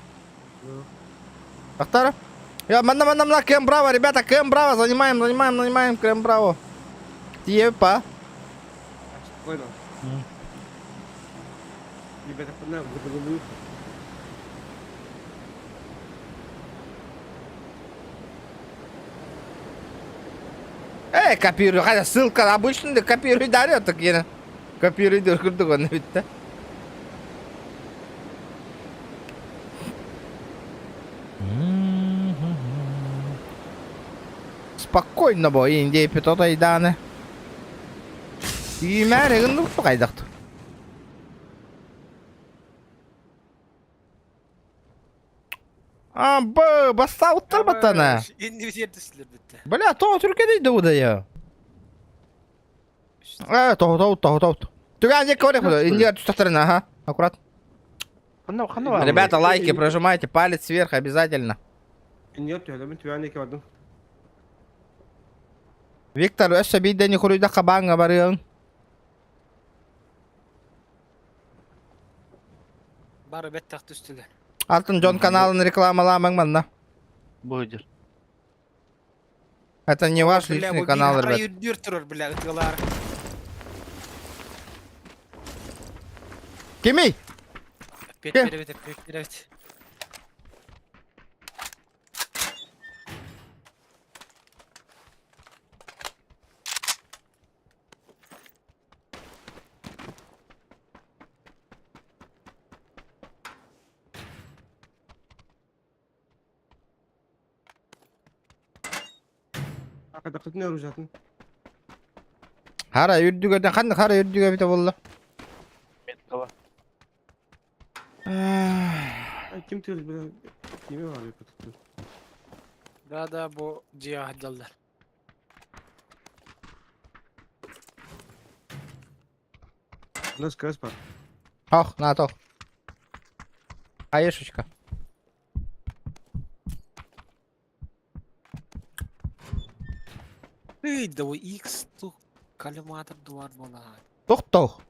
Ахтара. Я, манна, манна, манна, Кэм Браво, ребята, Кэм Браво, занимаем, занимаем, занимаем, Кэм Браво. Тиепа. Спокойно. Ребята, на, Э, копирую, хотя ссылка обычно да копируй дарю, так я копируй дыр курдук онно бүттэ. Спокойно бо, инде петот айданы. Тиимээр эгин кайдахт. А, б, бастауттар батана. Инни жердесилер битте. Бля, то түркедей да я. Э, то, то, то, то. Түгэн жек көрек буду. Индия түстәхтерин, ага. Аккурат. Ребята, лайки прожимайте, палец вверх обязательно. Виктор, өссө биирдэ хуруйдахха бааҥҥа барыаҥ. Бары бэттэх түстүлэр. Алтын Джон каналын рекламаламаҥ манна. Будет. Это не ваш личный канал, ребят. Үрдүр турар, бля, ытыалар. Кимий? Пет беребит, пет беребит. Хара үрдүгэрдэн ханна хара үрдүгэ бите болла. Меткова. Ким тыл бля? Кими бар тут? Да, да, бу дьиэ аһдаллар. У нас КС бар. Ох, на то. Аешечка. Ый, да X ту коллиматор дуар буолар. Тох-тох.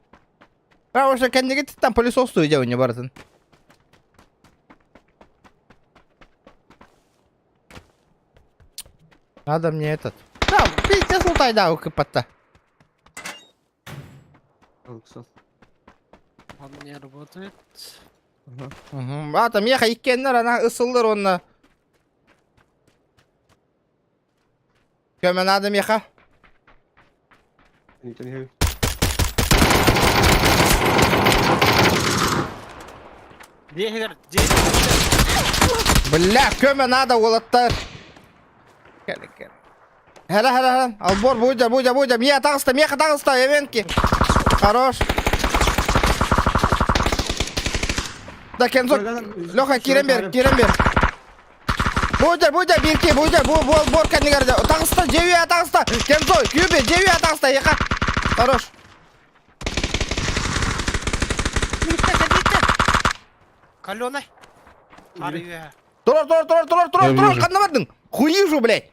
А уже кэнниги там пылесос туйдя у не барытын. Надо мне этот. Да, пиздец лутай да, укипатта. Он не работает. Угу. А там ехай иккеннер, она ысылдыр онна. Көмө надо меха. Бля, көмө надо уолаттар. Кele, кele. Хара, хара, хара. Албор, будя, будя, будя. Мия таҕыста, миэхэ таҕыста, эвенки. Хорош. Да, Кензо, Леха, киирэн биэр, киирэн биэр. Будя, будя, бирки, будя, бу, бу, бор кэннигэр. Таҕыста, дьиэ таҕыста. Кензо, күбе, дьиэ таҕыста, еха. Хорош. Каленай. Хары Турар, турар, турар, турар, турар, Я турар, вижу. ханна бардың? Хуижу, блядь.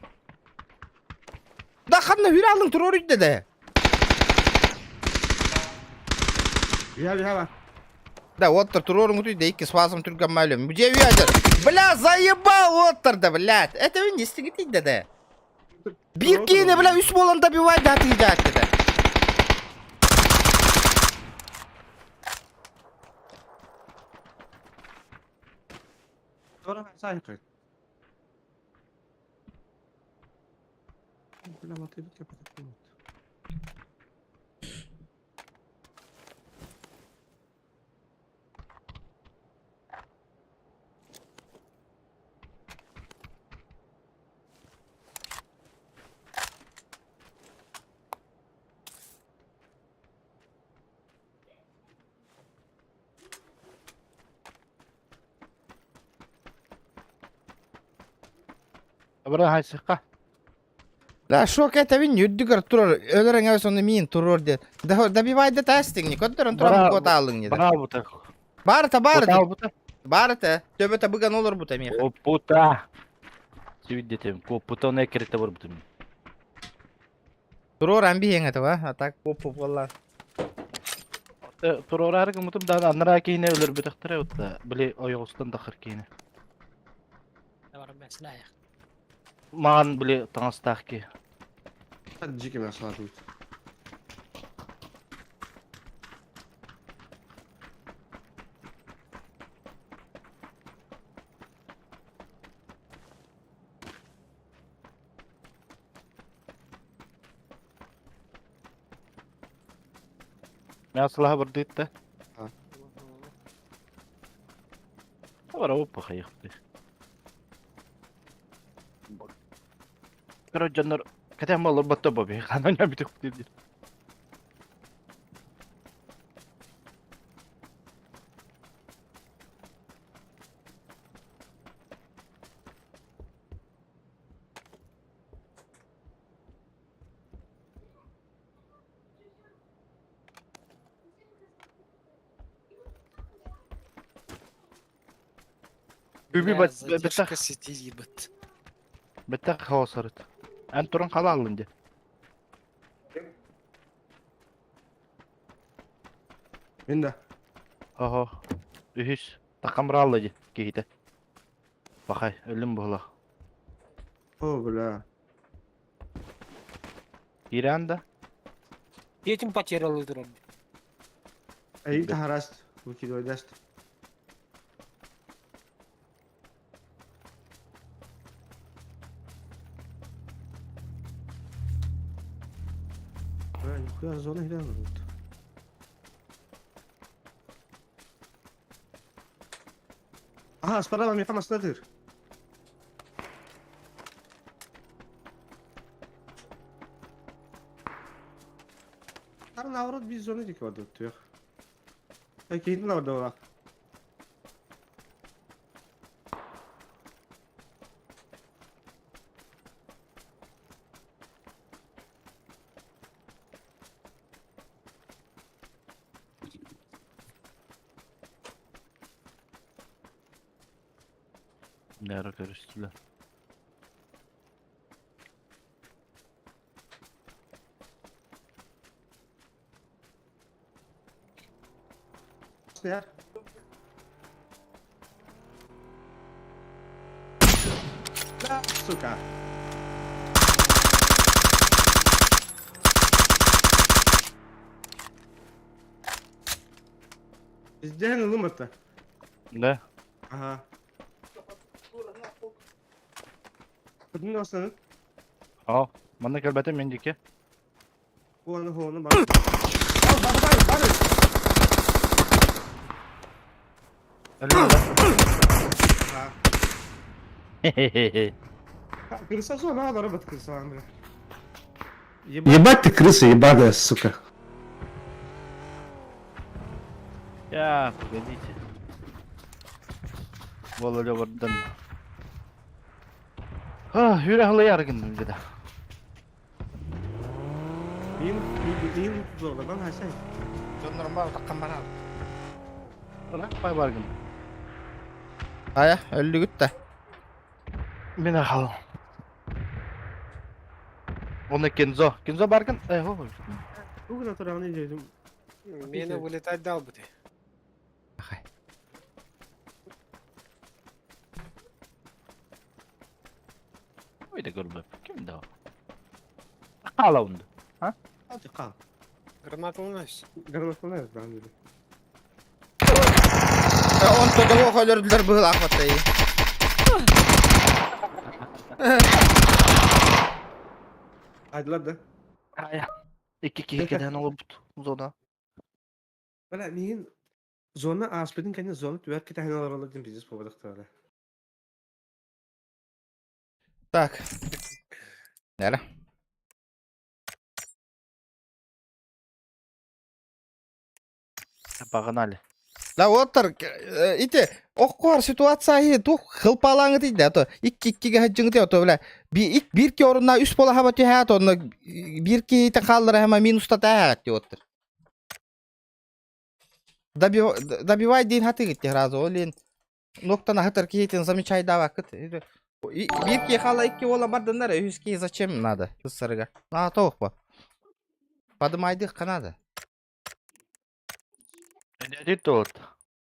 Да ханна хүрэ алдың турар үйде де. Үһэ үһэ бар. Да, оттор туруоруҥутуй да икки свазом түргэн малем. Где ядер? Бля, заебал оттор да, блядь. Это вы не стигите да да. Биир киһини, бля, үс буолан добивай да атыыдаат да. Бля, вот идут, я потом. Бара хайсыкка. Да, шок это вин үрдүгэр турар, өлөр эҥэбис онно миин туруор диэн. Да, добивай да тастиҥни, көрдөрөн туран куотаалыҥ диэн. Бара бута. Барыта, барыта. Бута. Барыта. Төбөтө быган олорбута миэхэ. Опута. Сибиддетем. Коппута оны эккирете барбытым. Туруор амби это ва, а так попу буолла. Туруорары гыммытым да анараа киһини өлөрбөтөхтөрө утта. Били ойоҕустан дахыр киһини. Маҕан били таҥастаах киһи. Дьикий мясо будет. Мясолаһа бардыытта. Бара оппа хайыхты. Короче, дьоннор кэтэн болор батта бобби. Ханан бүтүк диир. Үбү Бля, задержка сети ебать. Беттах хаосарыт. Эн туран халаалын де. Мин да. Охо. Үһүс. Такамраалла ди киһитэ. Бахай, өлүм буола. О, бля. Иран да. Детям потерял дрон. Эй, таһараст. Выкидывай даст. Бля, нихуя зона глянул. Ага, справа мне там остановил. Наоборот, без зоны дико воду тух. Окей, ну надо. Nära көрүстүлэр. Я. Да, сука. Сделай лума-то. Да. Ага. Кудун Aa, манна кэлбэтим мен диэки. Уону хону бар. Бар бар бар. Ага. Крыса что, надо работать крыса, бля. Ебать ты крыса ебаная, сука. Я, погодите. Володя бардан. А, хүрэ халай аргын где-то. Мин мин зорладан хасай. Дьоннорум баар таккан барар. Пай баргын. Ая, өллүгүт да. Мен ахал. Оны Кензо. Кензо баргын. Эй, хо. Тугна тураны дедим. Миэнэ вылетать даалбыты. Ахай. Ой да көрбөп. Ким да? Хаалаунд. Қал. Гранаталанайс. Гранаталанайс, баған dedi. Он тодого холөрдүлөр быһылаах баттайы. Айдылар да. Ая. Икки киһи кэтээн олорбут зона. Бля, миигин зона ааспытын кэннэ зона түбэр кэтэһэн олороллор диэн пиздец буолбатахтара. Так. Нere? Погнали. Да оттар ити охкор ситуация тух хылпалаңы дейdi а то икки иккиге хаджыңы то бля би бир ки орунна үс бола хаба түһәт онно бир ки хааллара хама минуста тәһәт дип оттар. Добивай дейін хаты гитти сразу олин ноктан хатар кийтин замечай да вакыт. Бир ки хала икки ола бардыннар үс ки зачем надо сырга. На тоқ ба. Подымайды канада. Не тот.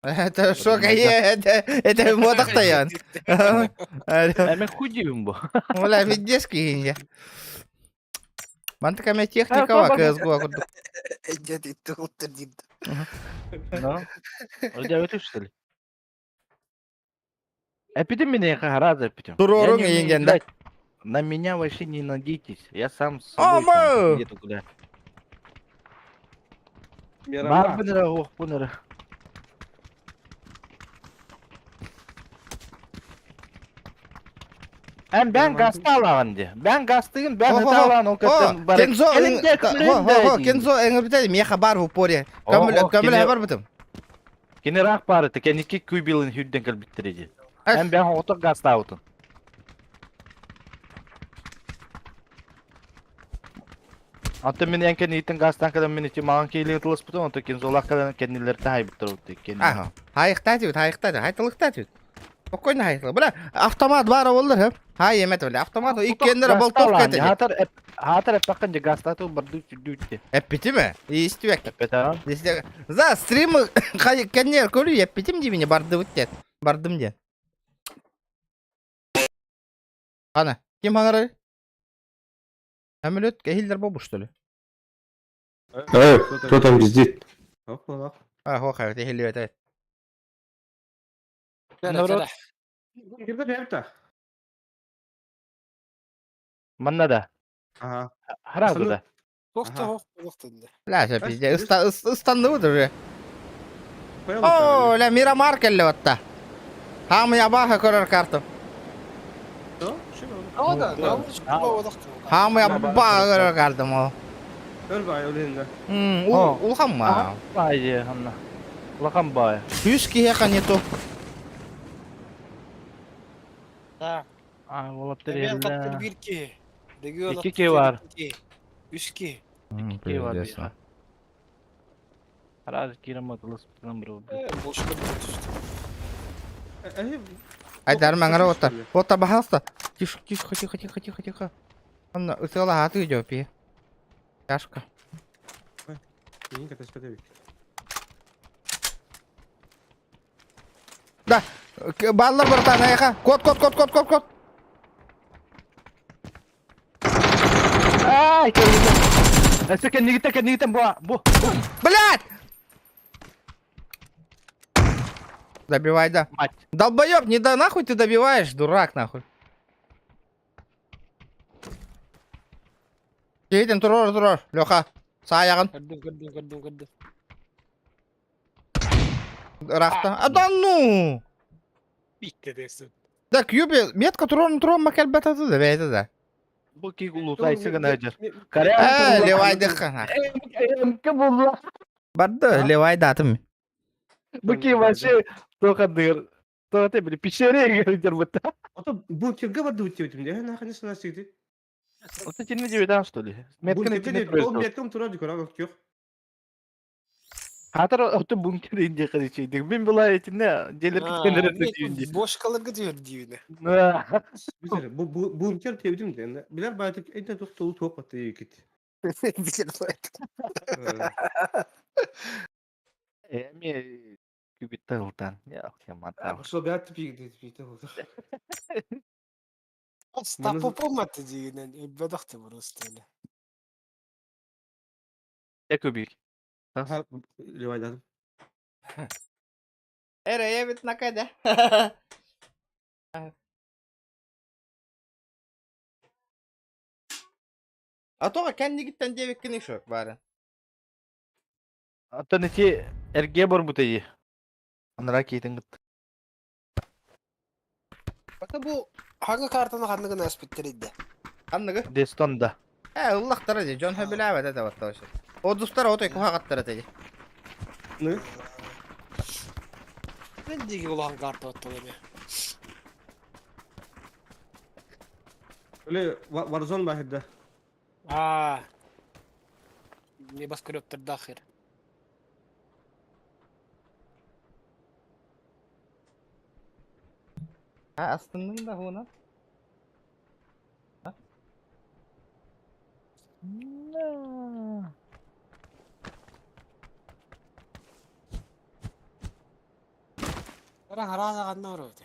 Это шо, это модақтаян. Эми худибин бу. Бля, видески инде. Мантыка ме техника ва CSGO курдук. Дед итти дейdi. Ну. Өдө что ли? Эпидем меня хараза эпидем. Турорун ингенде. На меня вообще не надейтесь. Я сам с собой Ама! где-то куда. Бар бунера, ох, бунера. Эм бен гаста алаган ди. Бен гастыгын, бен Хо, хо, ыта алан, ол кеттен бар. Кензо, Элимде хо, Кензо эңирбите меха бар упоре. Камыл камыл бар бутум. Кини рах бары, те кени күйбилин хүрден кэлбиттер ди. Эм бен отор гаста аутун. Антон мен энкен итин гастан кэлэн мен ити маған кейлин тылыс бутун, онто Кензолах кэлэн кеннилер тахай биттер утты кенни. Аха. Хайыкта дибит, хайыкта дибит, айтылыкта дибит. Спокойно хайыкта. Бля, автомат бар олар хеп. Хай эмет бля, автомат иккендер болтов кетеди. Хатар хатар эппаккан же гастаты барды дүйтти. Эппити Истүек. Эппета. За стрим кеннер көрү эппитим дибине барды бут Бардым де. Ана, ким хаңары? Самолет кehiller бобу что ли? Эй, кто там пиздит? А, хо, хай, кehiller это. Народ. Манна да. Ага. Харазы да. Тохта хох dedi. Бля, все пиздец. Ыстанды уже. О, ля, Мирамар келли отта. Хам я баха көрөр карту. О да, Хам я баха көрөр карту мо. Өр бай, өлеңді. Ул хамма. Бай, ханна. Улахан бай. Үс киһиэхэ нету. Да. А, болап Мен каттыр bir ki. Регион Икки ки бар. Үс ки. Ки бар. Харазы кирама тылыс бутун бир. Boşuna bir tuttu. Айдар маңара отта. Отта бахалста. Тише, тихо, тихо, тихо, тихо, тихо. Анна, ытыла аты идёт, пи. Тяжко. Да, баллар братан, айха. Кот, кот, кот, кот, кот, кот. Ай, кел. Эсеке нигите нигите бу бу. Блядь! Добивай, да. Мать. Долбоеб, не да нахуй ты добиваешь, дурак нахуй. Кейтен турор, турор, Леха. Саягын. Көрдüm көрдüm көрдüm көрдüm. Рахта. А да ну! Bitti dersin. Да, кьюби, метка турор, турор, макельбета да, бейте да. Бу ки улутай сыгын ажыр. Э, левайдык. Эмке булла. Барды, левай датым. Бу ки вообще тохадыр. Тохаты били пещере гердер бутта. Ото бункерге барды өтіп өтім. Нахуй не санасы Ота тинне жебеден что ли? Метканы тинне Ол меткам тура дикор, аны жоқ. Хатар ото бункер инде кырычыйдык. Мен була этинне делер күткөндөр өтүндү. Boş kalır diyor düğüne. Бу бункер тебдим де. Билер байтык энте тоқтолу тоқ атты кит. Bilir. Эми күбүттэ ылтан. Пошел бят тупик, тупик. Стапопоматы дигинен өлбөдөх просто эле. Кубик. Левайдан. Эре, я ведь накада. А то кэннигиттэн диэбиккин ишок бары. Оттон ити эргиэ барбыта дии. Анараа киитин кытта. Бата бу хаңы картаны ханныгын аспыттар идде. Ханныгы? Дестон да. Э, ыллахтара дии, дьон хөбүлээбэт этэ батта вообще. Одустар отой куһаҕаттар этэ дии. Ну, Мен диги улахан карта оттол эме. или Warzone бахидда. Аа. Небоскребтер дахыр. Ha, астынның да хуна. Ара хараза канна оройду.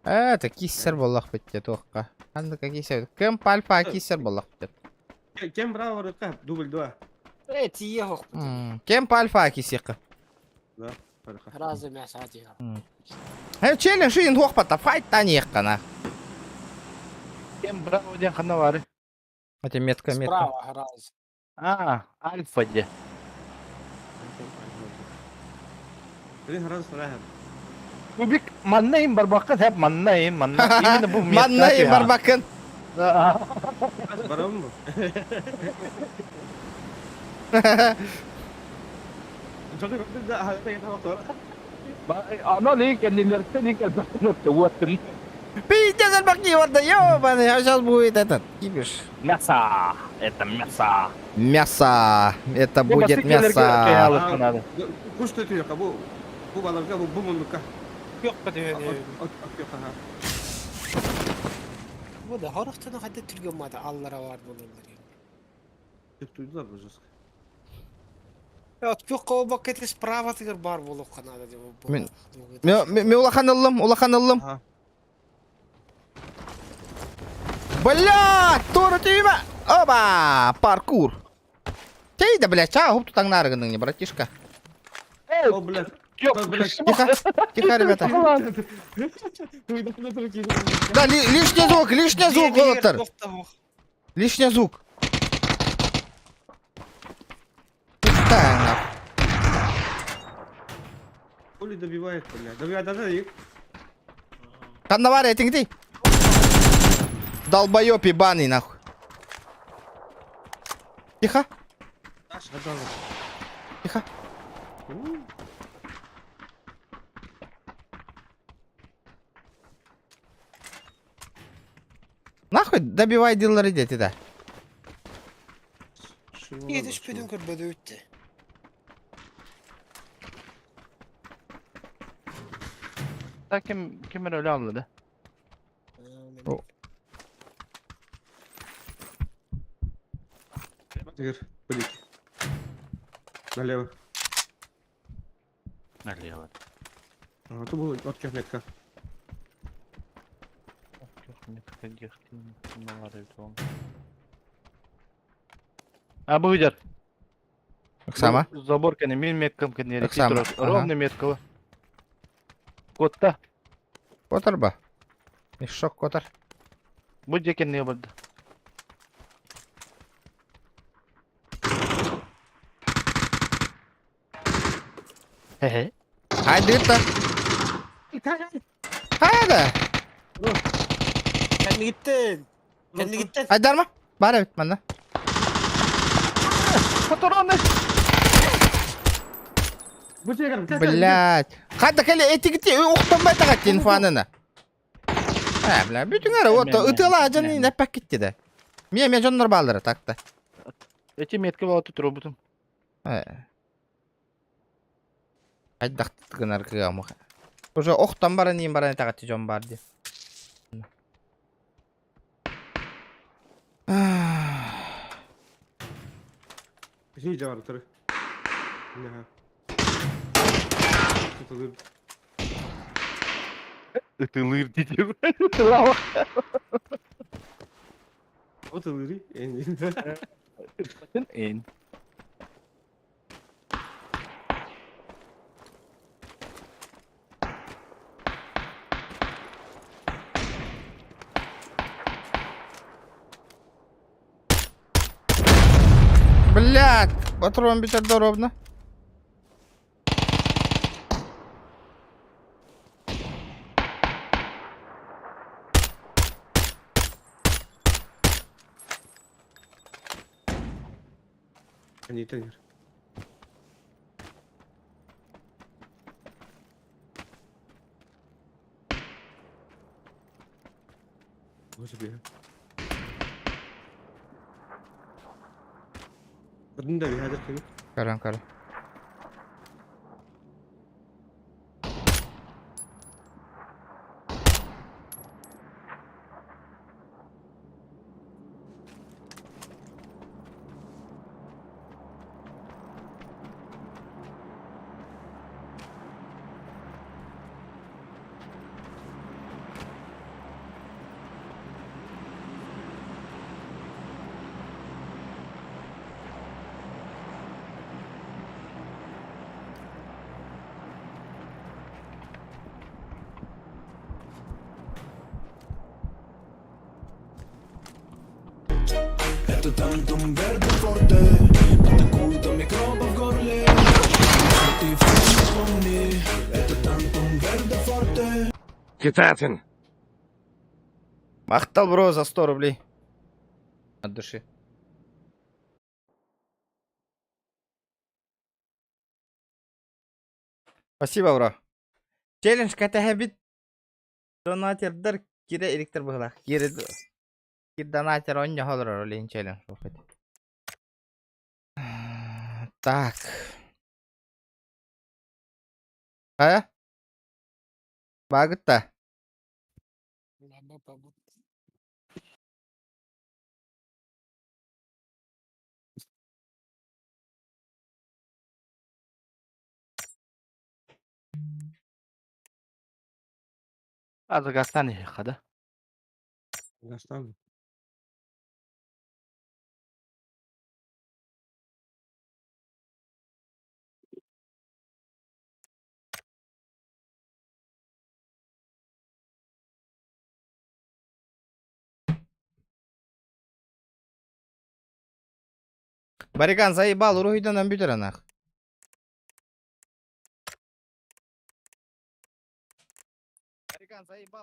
Э, это киссер боллах битте туохка. Ханныка киссер. Кем пальфа киссер боллах битте. Кем браво рыка, дубль 2. Э, тие хок. Кем пальфа киссеқы. Хараза мяса дия. Э, челлендж ин туох патта файт таниыққана. Кем браво диэн ханна бары? Это метка, метка. Справа хараза. А, альфа де. Блин, раз рахат. Кубик маннайым барбакка тэп маннайым манна. Именно бу метка. Маннайым барбакын. Барам бу. Ана лик кэннилэртэн ик элбэхтэн уоттун. Пиздец, альбаки, вот да ёбаный, а сейчас будет этот, кипиш. Мясо. Это мясо. Мясо. Это будет мясо. Куш ты бу бу баларга бу бу мунука. Yok be Bu da horохтан хадда түргөн мада аллара бар бололар. Duydular bu жестко. Я yok кого бакет справа тигер бар болуп канада деп. Мен мен улахан ыллым, улахан ыллым. Бля, туру тима. Оба, паркур. Тей да, бля, ча, хуп тутаңнарыгының не, братишка. О, блядь. Тихо, тихо, ребята. Да, лишний звук, лишний звук, Волотер. Лишний звук. Пустая, Хули добивает, блядь. Добивает, да, да, их. Там наваря, ты где? Долбоёб ебаный, нахуй. Тихо. Тихо. Нахуй добивай дилеры дети, да. Yetişpedin көрбөдө өттү. Так ким ким öyle anladı. Налево. Налево. А, то был от метка. А бу видер. Оксама. Забор кene мин меткам кene Оксама, Ровно меткала. Котта. Котор ба. Мешок котор. Бу жекен не болды. Хе-хе. Haydi да. Haydi. Kendi gittin. Kendi gittin. Айдарма. Бар evet манна. Патроны! Блять. Хадда кele этигити ухтан байтага телефонына. Э, бля, бүтүн ара вот ытыла ажаны неппек кетти да. Мие ме жоннор балдары так-то. Эти метки была тут роботом. Э. Айдактыгынар кыгамы. Уже охтан бара ним бара тагаты жон бар ди. Жей жабар тұры. Ытылыыр дии. Ытылыырый? Эн. Блядь, патрон битер ровно. Они тренер. Боже, бля. Одну да, я Көрөн көрөн. Это тантум верде форте Атакует до микробов в горле Если ты в теме, помни Это тантум верде форте Китатин. Махтал, бро, за 100 рублей. От души. Спасибо, бро. Челлендж кэтэһэбит донатердар киирэ иликтэр быһыылаах. Киирэ кир донатер онньоһо олорор ол иһин челлендж суох этэ. Так. Хайа? Баагытта. Азагастан иһиэххэ да. Гастан. Барикан заебал, уруһуйданан бүтэр анах. Барикан заебал.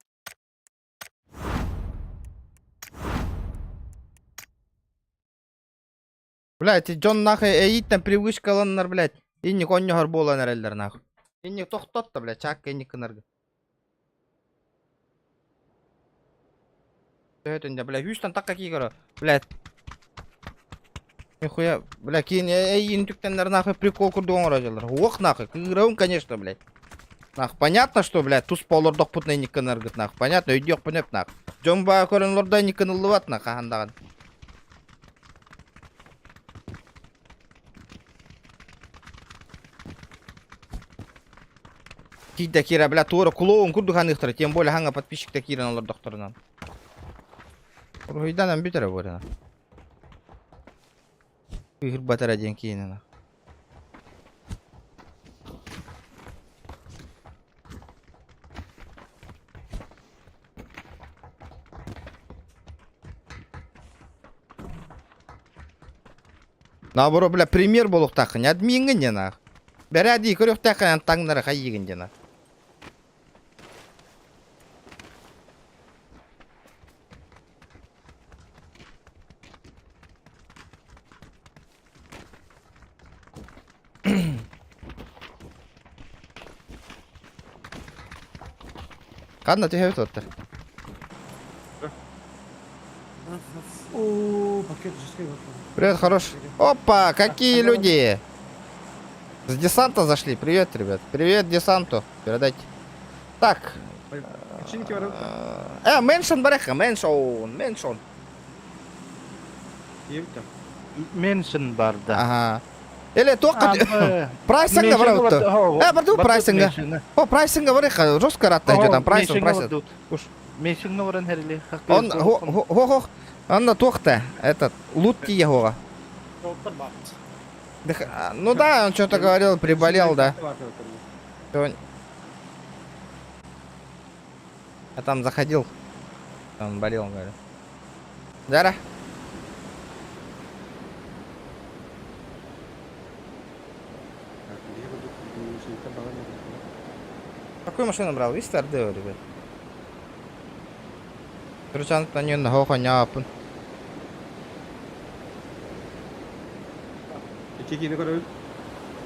Блядь, дьон нахуй эйиттэн привычкаланнар, блядь. Инник онньоһор буолан эрэллэр нахуй. Инник тохтот блядь, чаакка инник гынарга. Төһөтүн да, блядь, үстэн такка киигара, блядь. Нихуя, бля, киин эйин түктэннэр нахуй прикол курдук оҥорожоллор. Уох нахуй, кыырабын, конечно, блядь. Нах, понятно, что, блядь, туспа олордохпутуна инник гынаргыт, нах, понятно, өйдүөхпүн өп, нах. Дьон баа көрөн олордо инник гыныллыбат, нах, хаһан даҕаны. Киирдэ киирэ, бля, туора клоун курдук аныахтара, тем более хаҥа подписчикта киирэн олордохторунан. Уруһуйданан бүтэрэ буолана. Кыыһырбатара диэн киинэн. Наоборот, бля, пример буолуохтааххын, адмиҥҥын диэн аах. Бэрээдии көрүөхтээххин таҥнары хайыыгын диэн аах. Ханна түһэбит оттар? О, пакет жесткий. Привет, хорош. Опа, какие люди! С десанта зашли. Привет, ребят. Привет десанту. Передайте. Так. Печеньки варят. Меншн бареха, меншон, меншон. Ебать. Меншин бар да. Ага. Или только прайсинга барабыт. Э, барду прайсинга. О, прайсинга бар жестко ратта идет там прайс, он прайс. Уж. Мешиңге баран херили. Он хо хо Анна тохта, этот лут тиего. Толтор бар. Ну да, он что-то говорил, приболел, да. Я там заходил. Он болел, он говорит. Зара. Какую машину брал? Виста Ардео, ребят. Короче, на нее на хохоняпын.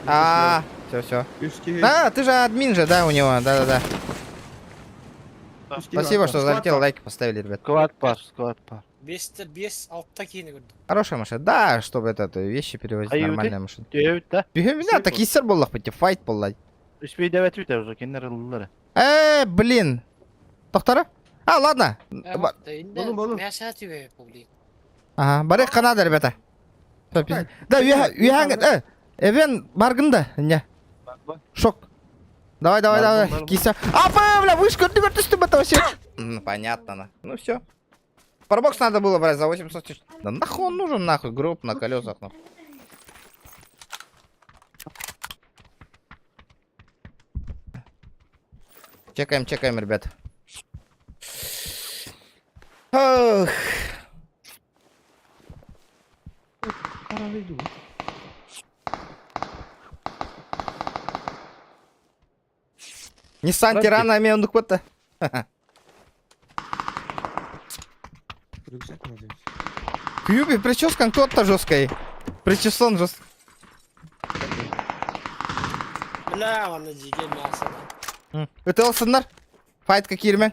А, все, все. А, ты же админ же, да, у него, да-да-да. Спасибо, что залетел, лайки поставили, ребят. Склад бар, склад бар. Бесте бес алтта кийини көрдүм. Хорошая машина. Да, чтобы это, вещи перевозить, А нормальная машина. Девять, да? Меня так и сер был, хоть файт был. Үч бей девять бит уже кеннер ыллары. Блин. Доктора? А, ладно. Болун, болун. Мяса түбэ публик. Ага, барык канада, ребята. Да, үйәң, Эвен баргын да, не. Шок. Давай, давай, давай, кися. А, бля, вышка, ты түстүм это вообще. Понятно, на. Ну все. Парбокс надо было брать за 800 тысяч. Да нахуй он нужен, нахуй, гроб на колесах, нахуй. Чекаем, чекаем, ребят. Ох. Nissan Tirana мен ондук. Рюкзак надеюсь. Кьюби, прическа кто-то жесткая. Причесон жесткий. Бля, аны жиге мяса. Это Сыннар. Файт какие мен.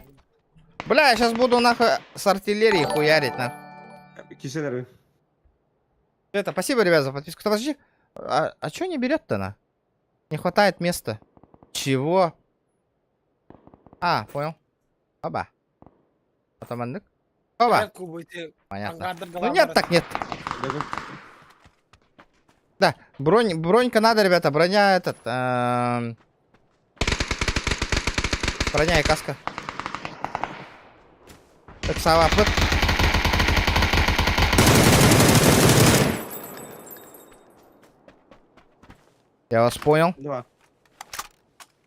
Бля, я сейчас буду нахуй с артиллерии хуярить нахуй. Киселер. Это, спасибо, ребят, за подписку. Подожди, а чё не берет-то на? Не хватает места. Чего? А, понял. Оба. Атаманнык. Оба. Понятно. Ну нет, так нет. Да, бронька надо, ребята, броня этот. Броня и каска. Так, сава, вот. Я вас понял. Два.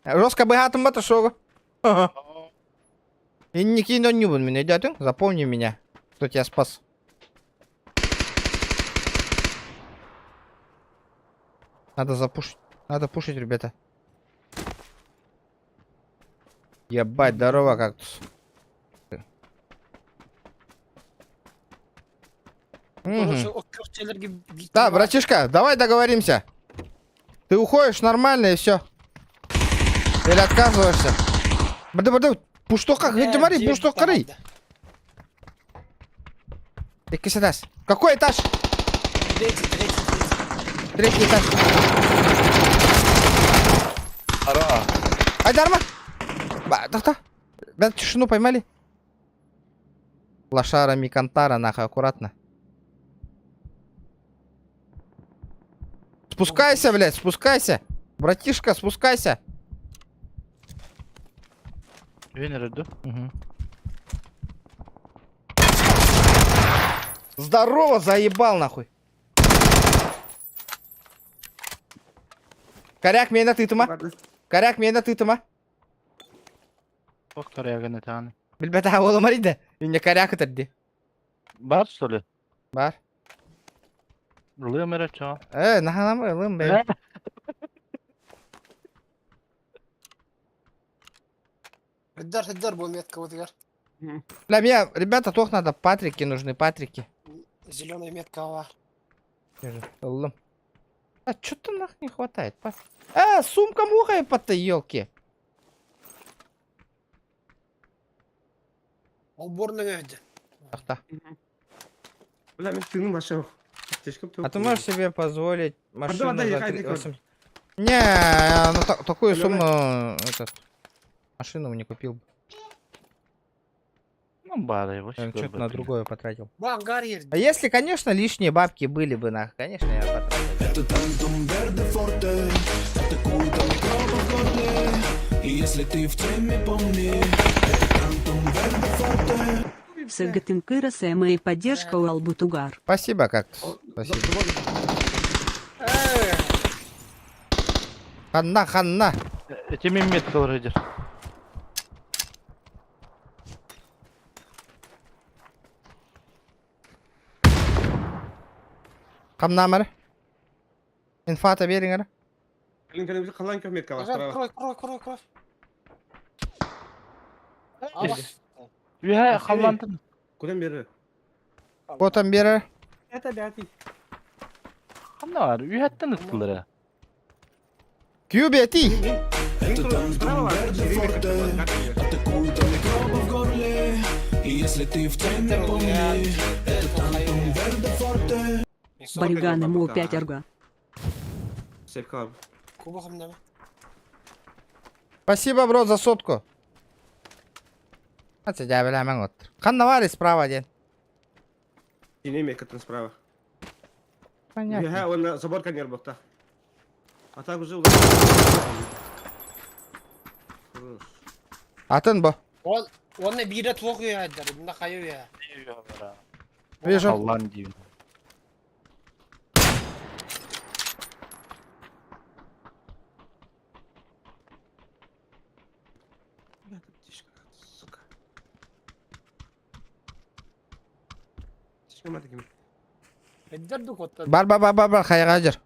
Жестко богатым это шо? И никакие не буду меня дядю. Запомни меня. Кто тебя спас. Надо запушить. Надо пушить, ребята. Ебать, здорово, кактус. Мгм. Да, братишка, давай договоримся. Ты уходишь нормально и все. Или отказываешься? Бды, бды, пуштока, смотри, пушток карый. Какой этаж? Третий, третий, третий. Третий этаж. Ай, дарма! Ба, Ребят, тишину поймали? Лошара Микантара, нахуй, аккуратно. Спускайся, блядь, спускайся. Братишка, спускайся. Угу. Здорово, заебал, нахуй. Коряк, меня тытыма. Коряк, меня тытыма. Ох, коряга таны. Билбета ола марида. Инне коряк это Бар, что ли? Бар. Лым эре чо. Нахалам, лым, бе. Хыддар, хыддар бу метка вот игр. Бля, мне, ребята, тох надо, патрики нужны, патрики. Зеленая метка ава. Лым. А чё-то нах не хватает. Сумка муха и елки. Олборный өйдө. Ахта. Бля, мен тыным вообще. А ты можешь себе позволить машину дай, за дай, три- дай, восемь- Не, ну такую Алло, сумму этот, машину не купил бы. Ну, бар, его Что-то на другое потратил. Бу ангар А если, конечно, лишние бабки были бы, нах, конечно, я потратил. Это тантум верде форте Атакует микробы в горле И если ты в теме, помни Это тантум верде форте Сыргытын СМ и поддержка у Албутугар. Спасибо, кактус. Спасибо. Ханна, ханна. Эти мин меткалар ыдыр. Хамнамар. Инфата бериң эрэ. Кэлин кэлин халан көмөт Крой, крой, крой, крой, крой. Үһэ халлантын. Куден бери? Потом берер. Это бяти. Ханна бар? Үһэттен ыттылар. Кюбети. Это тантум верде форте Атакует микробы в горле И если ты в теме, помни Это тантум верде форте Бариган ему 5 арга. Сепка. Кубок нема. Спасибо, бро, за сотку. Ханна вари справа один. Синий мекаттан справа. Понятно. Үһэ он забор конер бокта. А так уже Атын бу. Он, он биирэ туох үөһэддэр, мына хайа үөһэ. Вижу. Халлан диин. Сука. Слишком Эддер дукоттан. Бар бар бар бар бар хайга жыр.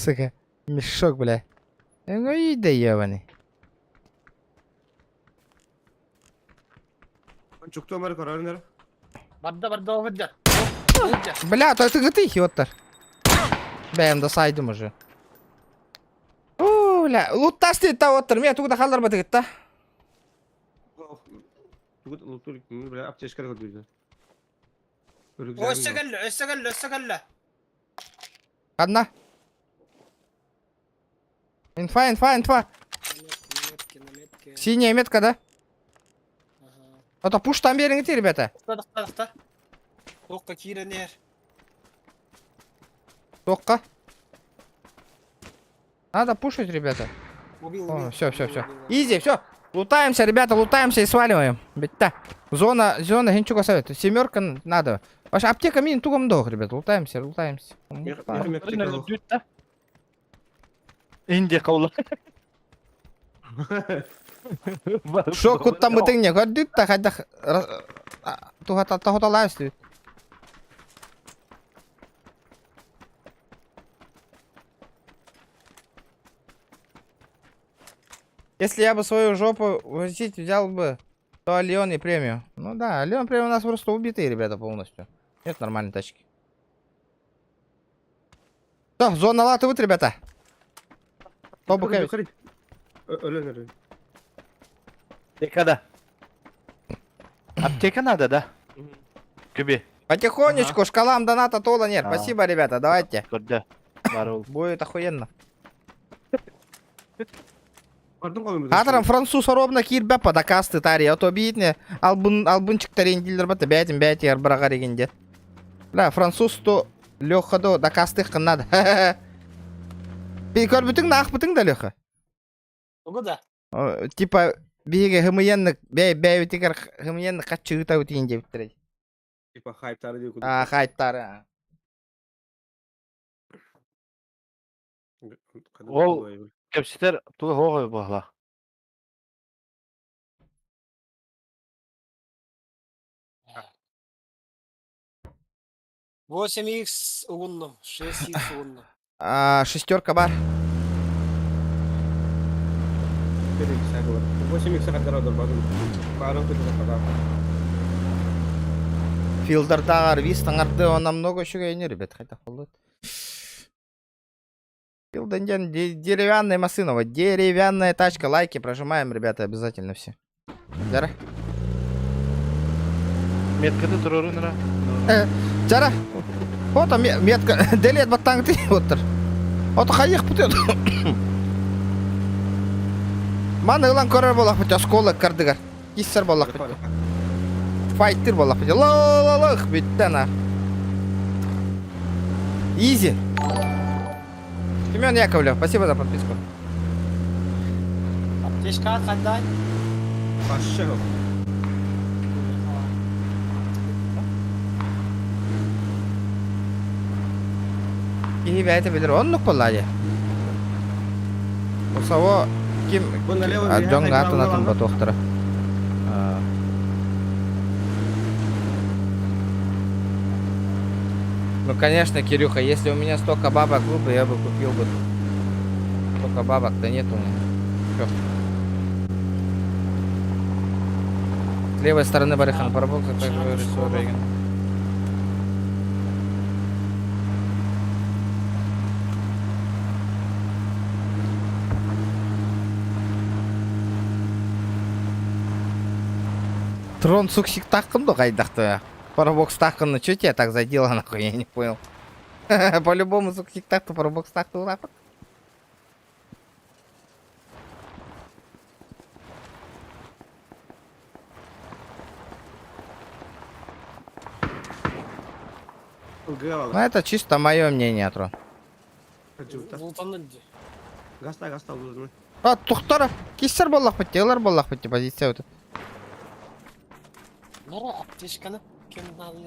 Сука, мешок, бля. Ой, да ебаный. Чукту Америка көрөрүнөр. Барда барда офыддер. Офыддер. Бля, то это ты хиоттар. Бэм, да сайдым уже. О, бля, луттас дейді та оттыр. Мен тугда халдар ба та. Лутур, бля, аптечка көрдү. Өссө кэллэ, өссө кэллэ, өссө кэллэ. Одна. Инфа, инфа, инфа. Метки, на метке. Синяя метка, да? Ага. А то пуш там бериңите, ребята. Тахта, тахта, тахта. Туохка киирэн Тоққа. Надо пушить, ребята. Убил, О, убил. все, все, Убил, все. убил, убил. Изи, все. Лутаемся, ребята, лутаемся и сваливаем. Бетта. Зона, зона, ничего совет. Семерка надо. Ваша аптека мин тугом дох, ребята. Лутаемся, лутаемся. Лутаем. Инде каула. Шо куттан бытың не көрдүт та хайдах тухата тахоталайс дүйт. Если я бы свою жопу возить взял бы, то Алион и премию. Ну да, Алион премию у нас просто убитые ребята полностью. Нет нормальной тачки. Все, зона латы вот, ребята. Тобу Өлөнөр. Аптека Аптека надо, да? Күбе. Потихонечку, шкалам доната тола нет. А. Спасибо, ребята, давайте. Көрдө. Бар ол. Будет охуенно. Бардын колум. Атрам француз робна кирбе падакасты тари, а то битне албын албынчыктар индилер бата бәтин бәти арбарага дегенде. Бля, француз то Леха до дакасты надо. Би көрбүтүң нах бутың да Леха. Тугу да. О, Типа биге хымыянны бәй бәй битигер хымыянны качыгыта үтин деп битирет. Типа хайптары дип. А хайттары. Ол кепситер туга хогой бахла. Восемь икс угуннум, шесть икс угуннум. А, шестерка бар. 8 икс кадar бардым. Барын көтө кадar. Филдер вис таңарды он намного еще не ребят, хотя холод. Филден деревянная машина, вот деревянная тачка, лайки прожимаем, ребята, обязательно все. Жара. Метканы турорунра. Жара. Вот там метка, делет баттанг ты вот. Вот хаих путет. Маны ылан көрөр буоллахпыт оскуола кардыгар. Киссер буоллахпыт. Файтыр буоллахпыт. Ла-ла-лах бүттэ на. Изи. Семен Яковлев, спасибо за подписку. Аптечка хандан. Пошел. Киһи бэйэтэ билэр оннук буоллаа дии. Осаво ким Бу налево дьон атын атын батуохтара. Ну, конечно, Кирюха, если у меня столько бабок было бы, я бы купил бы. Столько бабок-то нет у меня. Чё? С левой стороны Барыхан Парабокса также рисую Рейган. Трон суксик тахкын до кайдахты. Парабокс тахкын, ну чё тебя так задело нахуй, я не понял. По-любому суксик тахты, парабокс тахты улапыт. Ну это чисто мое мнение, Трон. Бултанды дии. Гаста, гаста улуурун. А, тухтара, киссер боллахпыт, телар боллахпыт, позиция вот. Нара аптечканы кем надо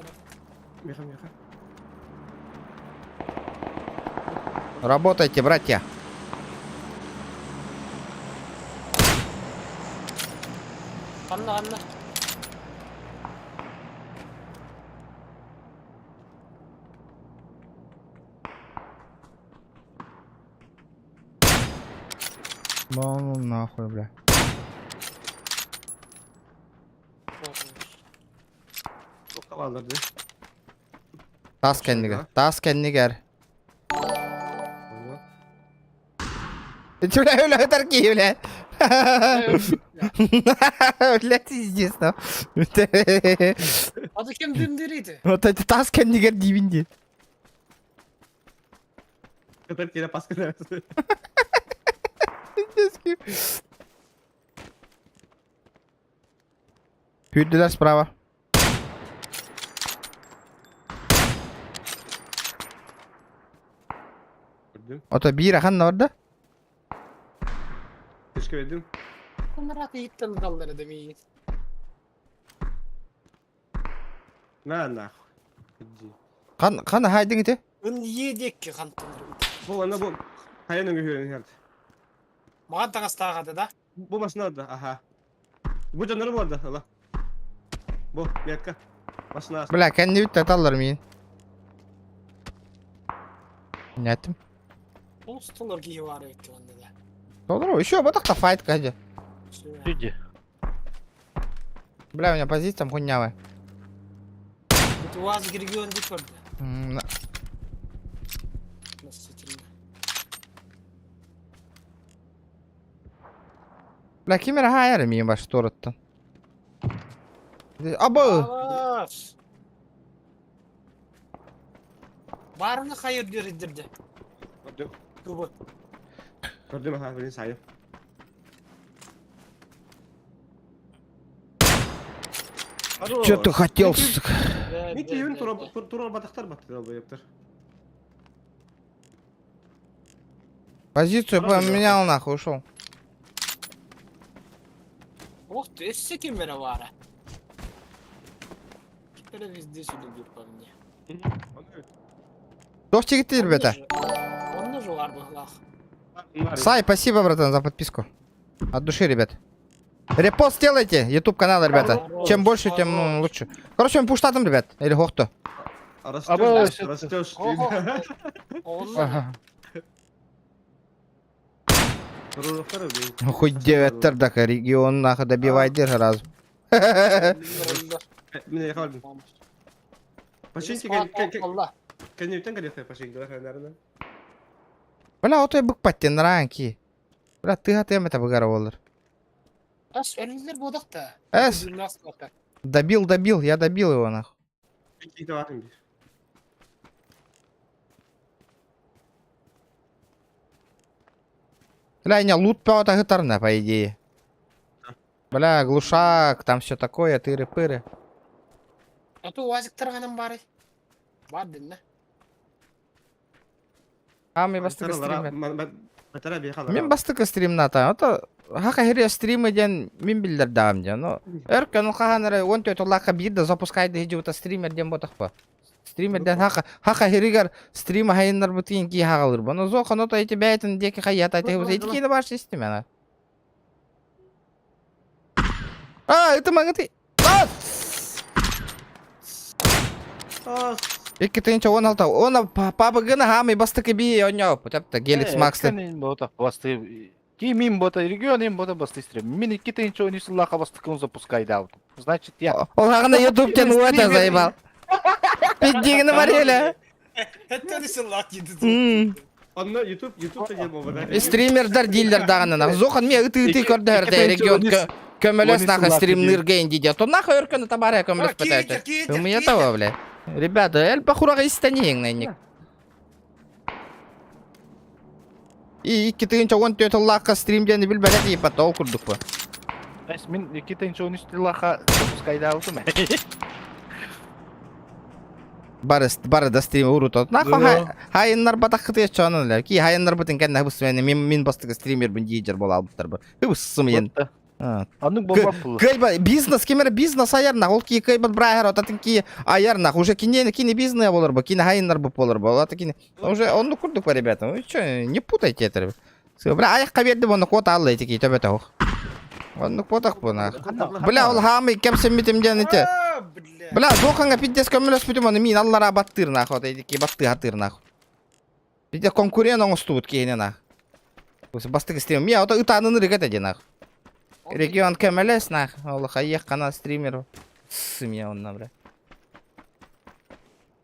Меха, меха. Работайте, братья. Ханна ханна. Ну нахуй, бля. Тоқтап дии. Тас кэннигэр. Тас кэннигэр. Бля, бля, тарки, бля. Бля, пиздец, ну. Ады кем дүндерейді? Вот эти тас кэннигэр диибин дии. Кытар кире паска Пиздец. Пүйділер справа. Көрдүм. Ото биир ахан орда. Тишке бердим. Кымырақ иттен даллары демей. На нахуй. Иди. Қан қан хайдың ите? Ын едекке қантындыр. Бу ана бу хайан өңгө хүрен херд. Маған таңастағады да? Бу машина да, аха. Бу жанары бар да, ала. Бу метка. Машина. Бля, кэнни бүт аталлар миин. Нятым. Ол столар кие бар өтті онда да. Толру, еще вот так-то файт кайда. Иди. Бля, у меня позиция там хуйнявая. УАЗ регион деп көрді. На. Бля, кимер хайар миин баш торыттан. Абы! Барыны хайыр бердірді. Көрдүм. Көбі. Көрдүм, аха, билин сайым. Че ты хотел, сука? Мен кейбин тура батақтар батты да ептер. Позицию поменял нахуй, ушел. Ох ты, өссө кемере бары. Теперь везде сюда бьют по мне. Тохтик ты, ребята. Онны же бар бахлах. Сай, спасибо, братан, за подписку. От души, ребят. Репост делайте, YouTube канала, ребята. Чем больше, тем лучше. Короче, мы пуштатым, ребят. Или хохто. Растешь, растешь. Ага. Ну, хоть 9 так регион нахуй добивай держи раз. Мен қалдым. Пашинки кәнептен кәнепте пашинки наверное. Бля, вот я бык паттен ранки. Бля, ты гатем это выгара болар. Ас ölüler bodakta. Эс. Добил, добил, я добил его нахуй. Бля, у меня лут по по идее. Бля, глушак, там все такое, тыры-пыры. А то УАЗик тарганан бары. Бар динна. Ами бастакы стример. Батара биэхэ Мин бастакы стримната. Ото хака хире стримы диэн мин биллэрдэҕим диэн. Ну, өр көнүл хаһан эрэ 14 улаахха биир да запускайды хидьубута стример диэн ботохпо. Стримерден хака хака хиригэр стрим хайыннарбытын ки хагалырба. Но зохан ото эти бэйтин диэки хайята эти эти кини баш истимена. А, это маңыты. А! 2016. Она папа гына хамы бастыкы би оñо. Тапта Геликс Макс. Бота басты. Ки мин бота регион им бота басты стрим. Мин икки тысяча он сыллаха бастыкын запускай дал. Значит, я. Ол хагына YouTube тен уэта заебал. Пиддигini бар еле. Это сыллах диди. Онно YouTube YouTube деген болбада. Стримердар дилер даҕаны. Зохан ме ыты-ыты көрдөһөрдө регион көмөлөс наха стримнырга инди То нахуй өркөнү табара көмөлөс пытается. У меня того, бля. Ребята, эль похурага истаниң нэнник. И 2014 лака стрим диэн билбэт тииппа ол курдук бу. Мин 2013 лаха запускайда алдым. Бары бары да стрим урут. Нахуй хайыннар батахыты чонун ле. Ки хайыннар бутын кэннэ бысмени мин мин бастыгы стример бин диджер бола албыттар бу. Бысмыен. Аннык болбап бұл. Кыйба бизнес кемер бизнес аяр нах ол ки кыйба брайер отатын ки аяр нах уже кине кине бизнес болор бу кине хайыннар бу болор бу олата кине уже онну курдук бар ребята вы чё не путайте это бля аяққа берди оны кот алды эти ки төбөтө ох онну котак бу нах бля ол хамы кемсеммитим диэн ите бля зоханга пиздец көмөлөспүтүм оны мин аллара баттыр нах вот эти ки батты хатыр нах Пиздец конкурент оңостубут киһини нах бастык стрим мия ото ытаанын ырыгата диэн нах Регион көмөлөс нах. Ол хайых канал стример. Сымья онна бля.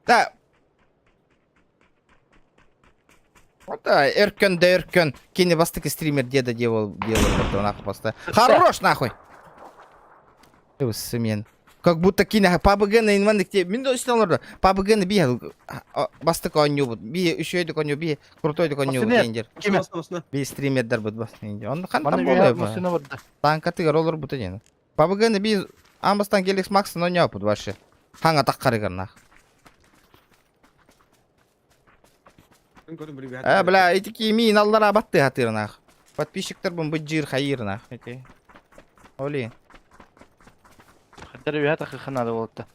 Да. Вот да, өркөн да өркөн. Кини бастык стример деда делал, делал, нахуй просто. Хорош нахуй. Сымен. Как будто кини PUBG на инвандик те. Мин досин олорду. PUBG на би бастык ойнуу Би үшөйдүк ойнуу би крутой ойнуу дендер. Би стримердер бут бас. Он хан там болой. Танкатыгар олор бут ден. PUBG на би амбастан Геликс Макс но не опыт вообще. Ханга таккарыгар нах. Э, бля, эти мин аллара батты хатыр нах. Подписчиктер бун быджир хайыр нах. Эти. Оли. Хаттар бия тахы болотта.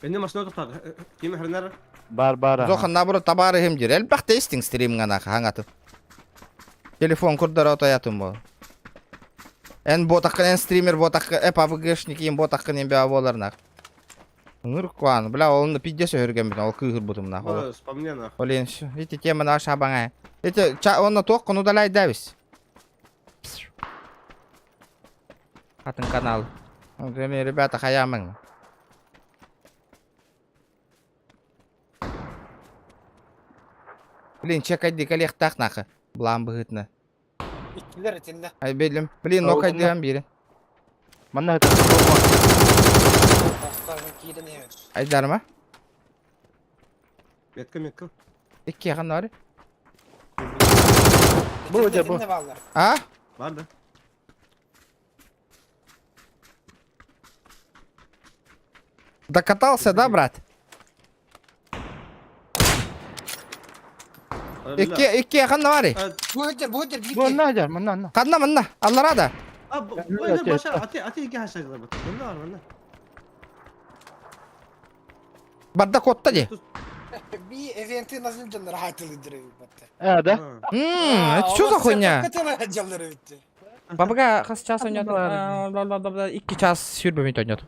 Энне машина тоқтады. Ким хренер? Бар бар. Зохан наоборот табары хим дир. Элбах тестинг стримга нах хангаты. Телефон курдар отаятым бол. Эн ботаккын, эн стример ботаккын, э PUBG-шник им ботаккын эм бя болар нах. Нур куан, бля, ол пиздец өрген бит, ол кыгыр бутум нах. О, вспомни нах. Олен, эти тема наша баңа. Эти, ча, онна тоқ, ну удаляй давис. Атын канал. Ребята, хаямың. Блин, чекайды коллег нахы. Блам быгытны. Иккилер этинде. Ай, белим. Блин, но кайдыган бири. Манна это Киирен Айдарма. Метка, метка. Икки ягын бар. Бу же бу. А? Бар да. Докатался, да, брат? Икки икки ягын бар. Бу өтер, бу өтер, Бу надя, манна на. Канна манна, аллара да. А, бу баша, ати ати ики хашайдылар бат. Мында бар, мында. Барда котта ди. Би эвенти nasıl canlar hatırlıdır батта. Э, да? Ммм, это что за хуйня? Canları bitti. Бабага хас час ойнот. Икки час сүрбө минут ойнот.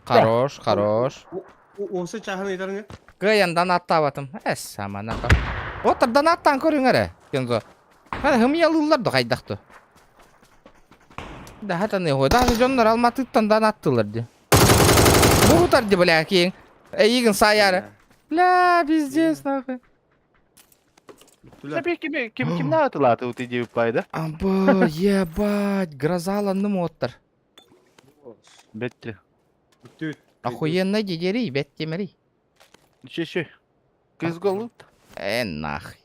Хорош, хорош. Осы чахын итерне. Кыян донаттабатым. Эс, самана. Отыр донаттан көрүң эре, Кензо. Хана хымыялылар да кайдакты. Да хатаны хой. Даже жоннор Алматыттан донаттылар ди. Бугутар ди, бля, кийин. Эйигин саяры. Бля, пиздец, нахуй. Ким ким ким на атылаты вот иди пайда? Амба, ебать, грозаланным оттар. Бетти. Охуенно дедери, беттемери. Ще ще. Кыз голут. Э, нахуй.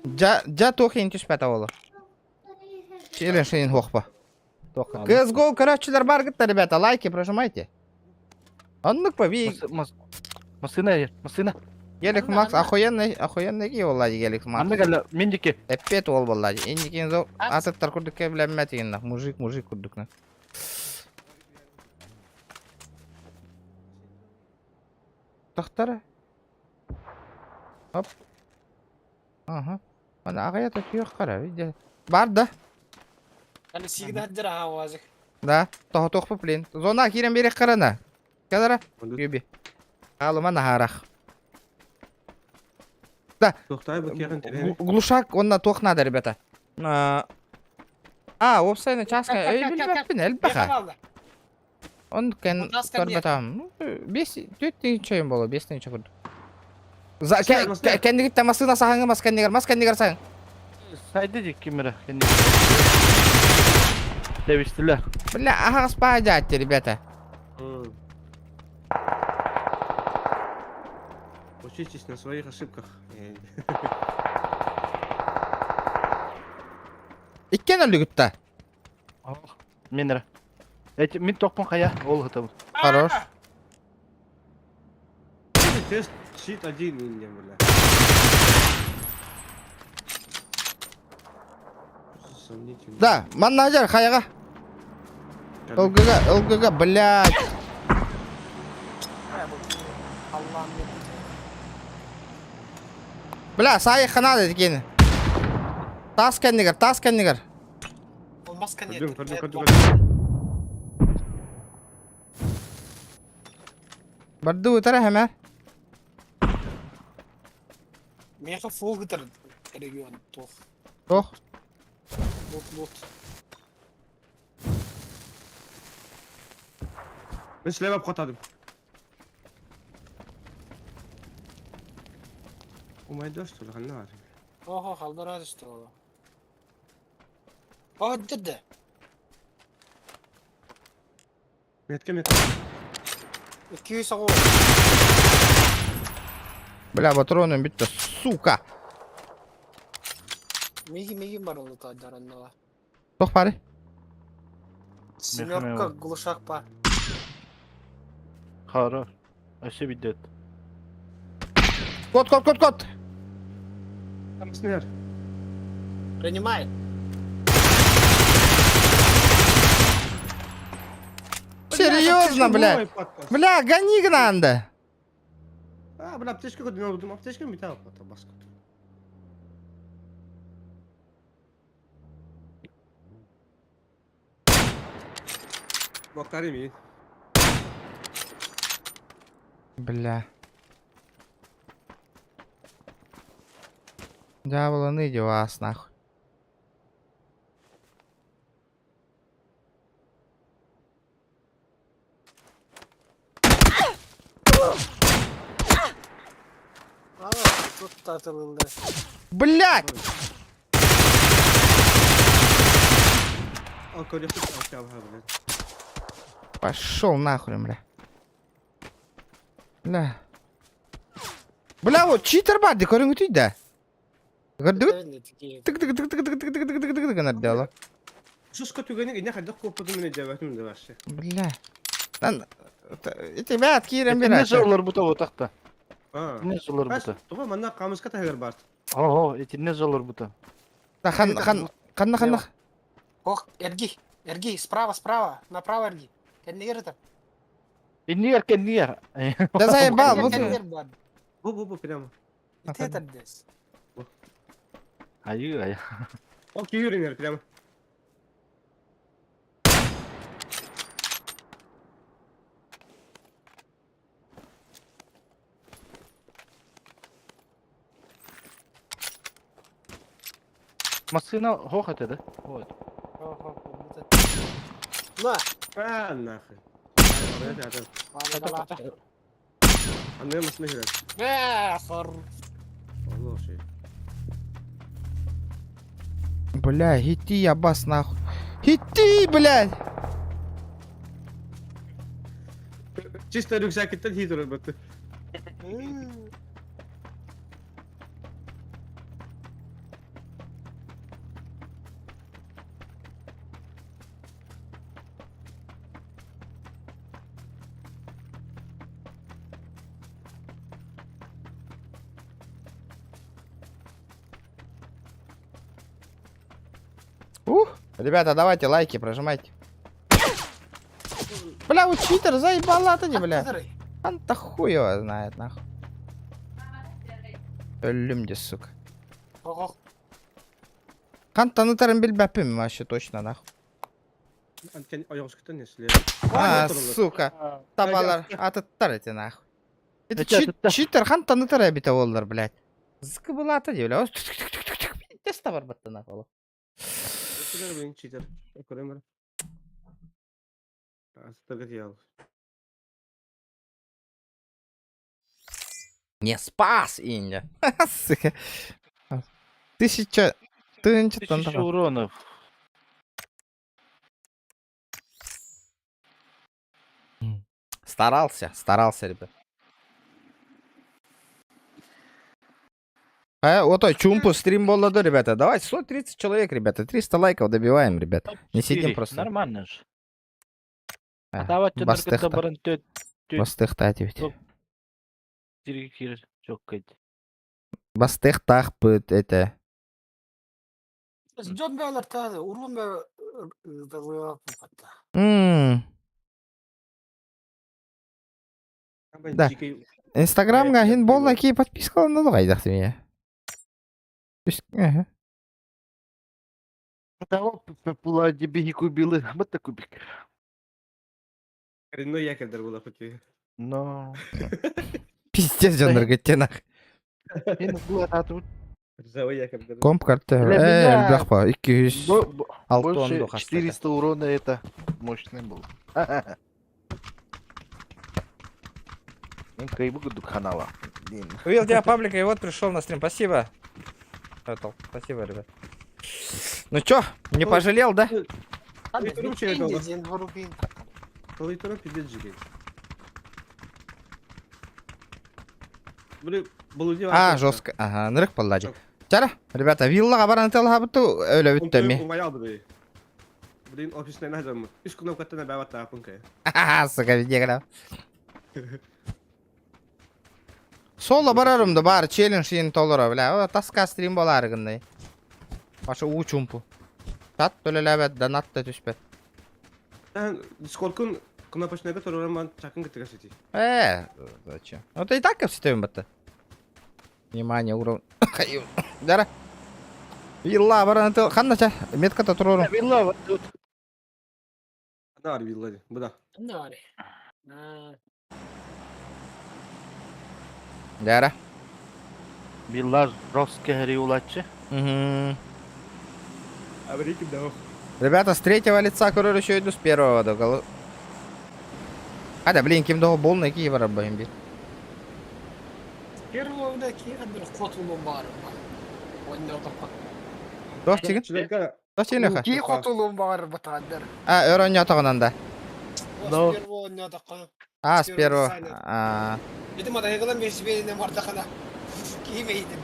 Дьа, дьа туох иһин түспэтэ оҕолор. Чилен шейин хуохпа. CSGO көрөөччүлэр баргыттар, ребята, лайки прожимайте. Оннук по ви. Массыына, массыына. Гелик Макс охуенный, охуенный киһи буолла Гелик Макс. Манна кэллэ, мин дики. Эппиэт уол буолла. Инникин зо атыттар курдук кэбилэммэт игинна. Мужик, мужик курдук. Тохтора. Оп. Ага. Ана аҕыйата күөх хара видя. Бар да. Аны сигнал дьара аҕа Да, тоһотуохпу блин. Зона киирэн биэриэх харана. Кэлара. Юби. Хаалыма наһаарах. Да. Туохтай бу киэхин тирэн. Глушак онна туох надо, ребята. А, уопсайна чааска өй билбэппин элбэхэ. Он кен көрбөтөм. Бес түөрт тыһыынча боло, 5000 курдук. За кэннигиттэ массыына саһаҥы мас кэннигэр, мас кэннигэр саһаҥ. Сайды дик кимера кэннигэр. Тэбистилер. Бля, аһаҕас баадьаатти, ребята. Учитесь на своих ошибках. Иккен өлүгүттэ. Мин эрэ. Эти мин тохпун хайа ол хытабын. Хорош. Тест щит один инде, бля. Сомнительно. Да, манна дьэр хайаҕа. Ылгыга, ылгыга, блядь. Бля, саайы надо дикени. Таас кэннигэр, таас кэннигэр. Көрдүм, көрдүм, көрдүм, көрдүм. Барды утара хэмэ. Миэхэ фул гытар регион туох. Туох? Лут лут. Мен слева обхотадым. Умайдош что ли, ханна Ого, халдара что О, дырды. Метке метке. 200 Бля, патроным бүттэ, сука. Миги миги бар ол тадараннала. Туох бары? Семерка глушак па. Хорош. Өссө бидет. Кот, кот, кот, кот. Снер. Принимай. Серьезно, блядь? Бля, гони гнанда. А, бля, аптечка көдүн аптечка металл баска. Бактары ми. Бля. Дьявола иди вас нахуй. А, тут татылылды. Блядь! Пошел нахуй, бля. Бля. Бля, вот читер барды, көрүҥүтүй да. Көрдүгүт? Тык тык тык тык тык тык тык тык тык тык гынар дело. Шушка түгенин ине хайдах куоппутун мен өйдөөбөтүм да вообще. Бля. Lan тебя киирэн Не берет. жоллар бута отакта. А. Не жоллар бута. Туга манна камыска тахыгар барт. Ого, итинне жоллар бута. Да хан хан ханна ханна. Ох, эрги, эрги, справа, справа, направо эрги. Кэннигэр это. Иннигер кэннигер. Да заебал, вот. Кэннигэр бар. Бу бу бу прямо. Ити этэрдес. Айы ай. Ол кииринер прямо. Массына хох это да? Вот. На. А, нахуй. Аны массына кирет. Бэ, хор. Аллах шей. Бля, иди я бас нахуй. Иди, блядь! Чисто рюкзакиттен хит урбатты. Ух, ребята, давайте лайки прожимайте. Бля, вот читер, заебала ты не, бля. Анта хуй его знает, нахуй. Өллүм де, сука. Хантан ытарын билбэппин вообще точно, нахуй. А, сука. Табалар, атыттар эти, нахуй. Это читер хантан ытар эбитэ буоллар, блядь. Зыкы былаата дии, бля. Теста барбатта, нахуй. Читер. Не спас, Инде. Сука. Тысяча... Тысяча Тысяча уронов. Старался, старался, ребят. А, вот той чумпу стрим было, ребята. Давайте, 130 человек, ребята. 300 лайков добиваем, ребят. Не сидим просто. Нормально же. А, Давайте бастыхта. Бастыхта ведь. Бастыхтах пыт это. Дьон бээлэртэ урун бэ Да. Инстаграмга хин болна ки подпискаланна дагайдах меня. Ага. Кубилы, вот кубик. Коренной якорь была хоть. Но. Пиздец, дьоннорго нах. Комп карта. Э, элбэх 200 Больше 400 урона это мощный был. Канала. Увидел тебя паблика и вот пришел на стрим. Спасибо. Спасибо, ребят. Ну чё, не пожалел, да? А, жестко. Ага, нырык паллади. Чара, ребята, виллага баран тылха буту өлө бүттө ми. Блин, офисный назам. Үс кнопкаттан бабат тапын. Сука, видео Соло барарым да бар, челлендж ин толора, бля. Таска стрим болар гындай. Башы уу чумпу. Тат төлеләбәт, донат та түспәт. Дискордкун кнопочныйга турарман чакын кытыгасити. Э, зачем? Ну ты и так все батта. Внимание, уровень. Дара. Вилла баран тыл. Ханна ча, метка та турорум. Вилла вот тут. Нар вилла, буда. Нар. Дара. Вилла жестко гриулачы. Угу. Америки да. Ребята, с третьего лица король еще иду с первого до голо. А да, блин, ким того болны ки бар бир. Первого да ки адыр котулун бар. Дох тигин? Дох тигин леха? Ки котулун бар батадыр. А, өрөн ятагынан да. Но. С первого ятакка. А, с первого. А. Видимо, да ягылан беш бейне мардакана. Киймейдим.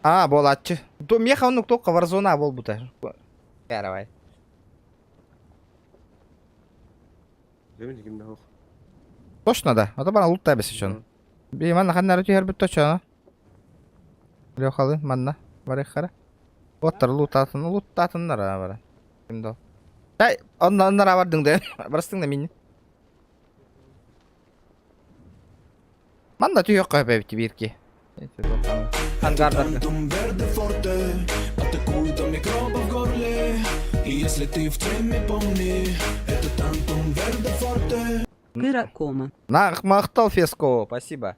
А, болатчы. То меха онук тоққа варзона бол бута. Давай. Точно да. Это бана луттай бес үшін. Би манна ханнары түйер бүт точно. Лехалы манна барыхара. Оттар лутатын, лутатыннар бара. Кимдо. Дай, онна оннара бардың да. Барыстың да мин. Манна түйөк кайбы бирки. Ангардар. Атакует микробы в горле. И если ты в теме, помни, это Тантум Верде Форте. Кыра кома. Махтал Феско, спасибо.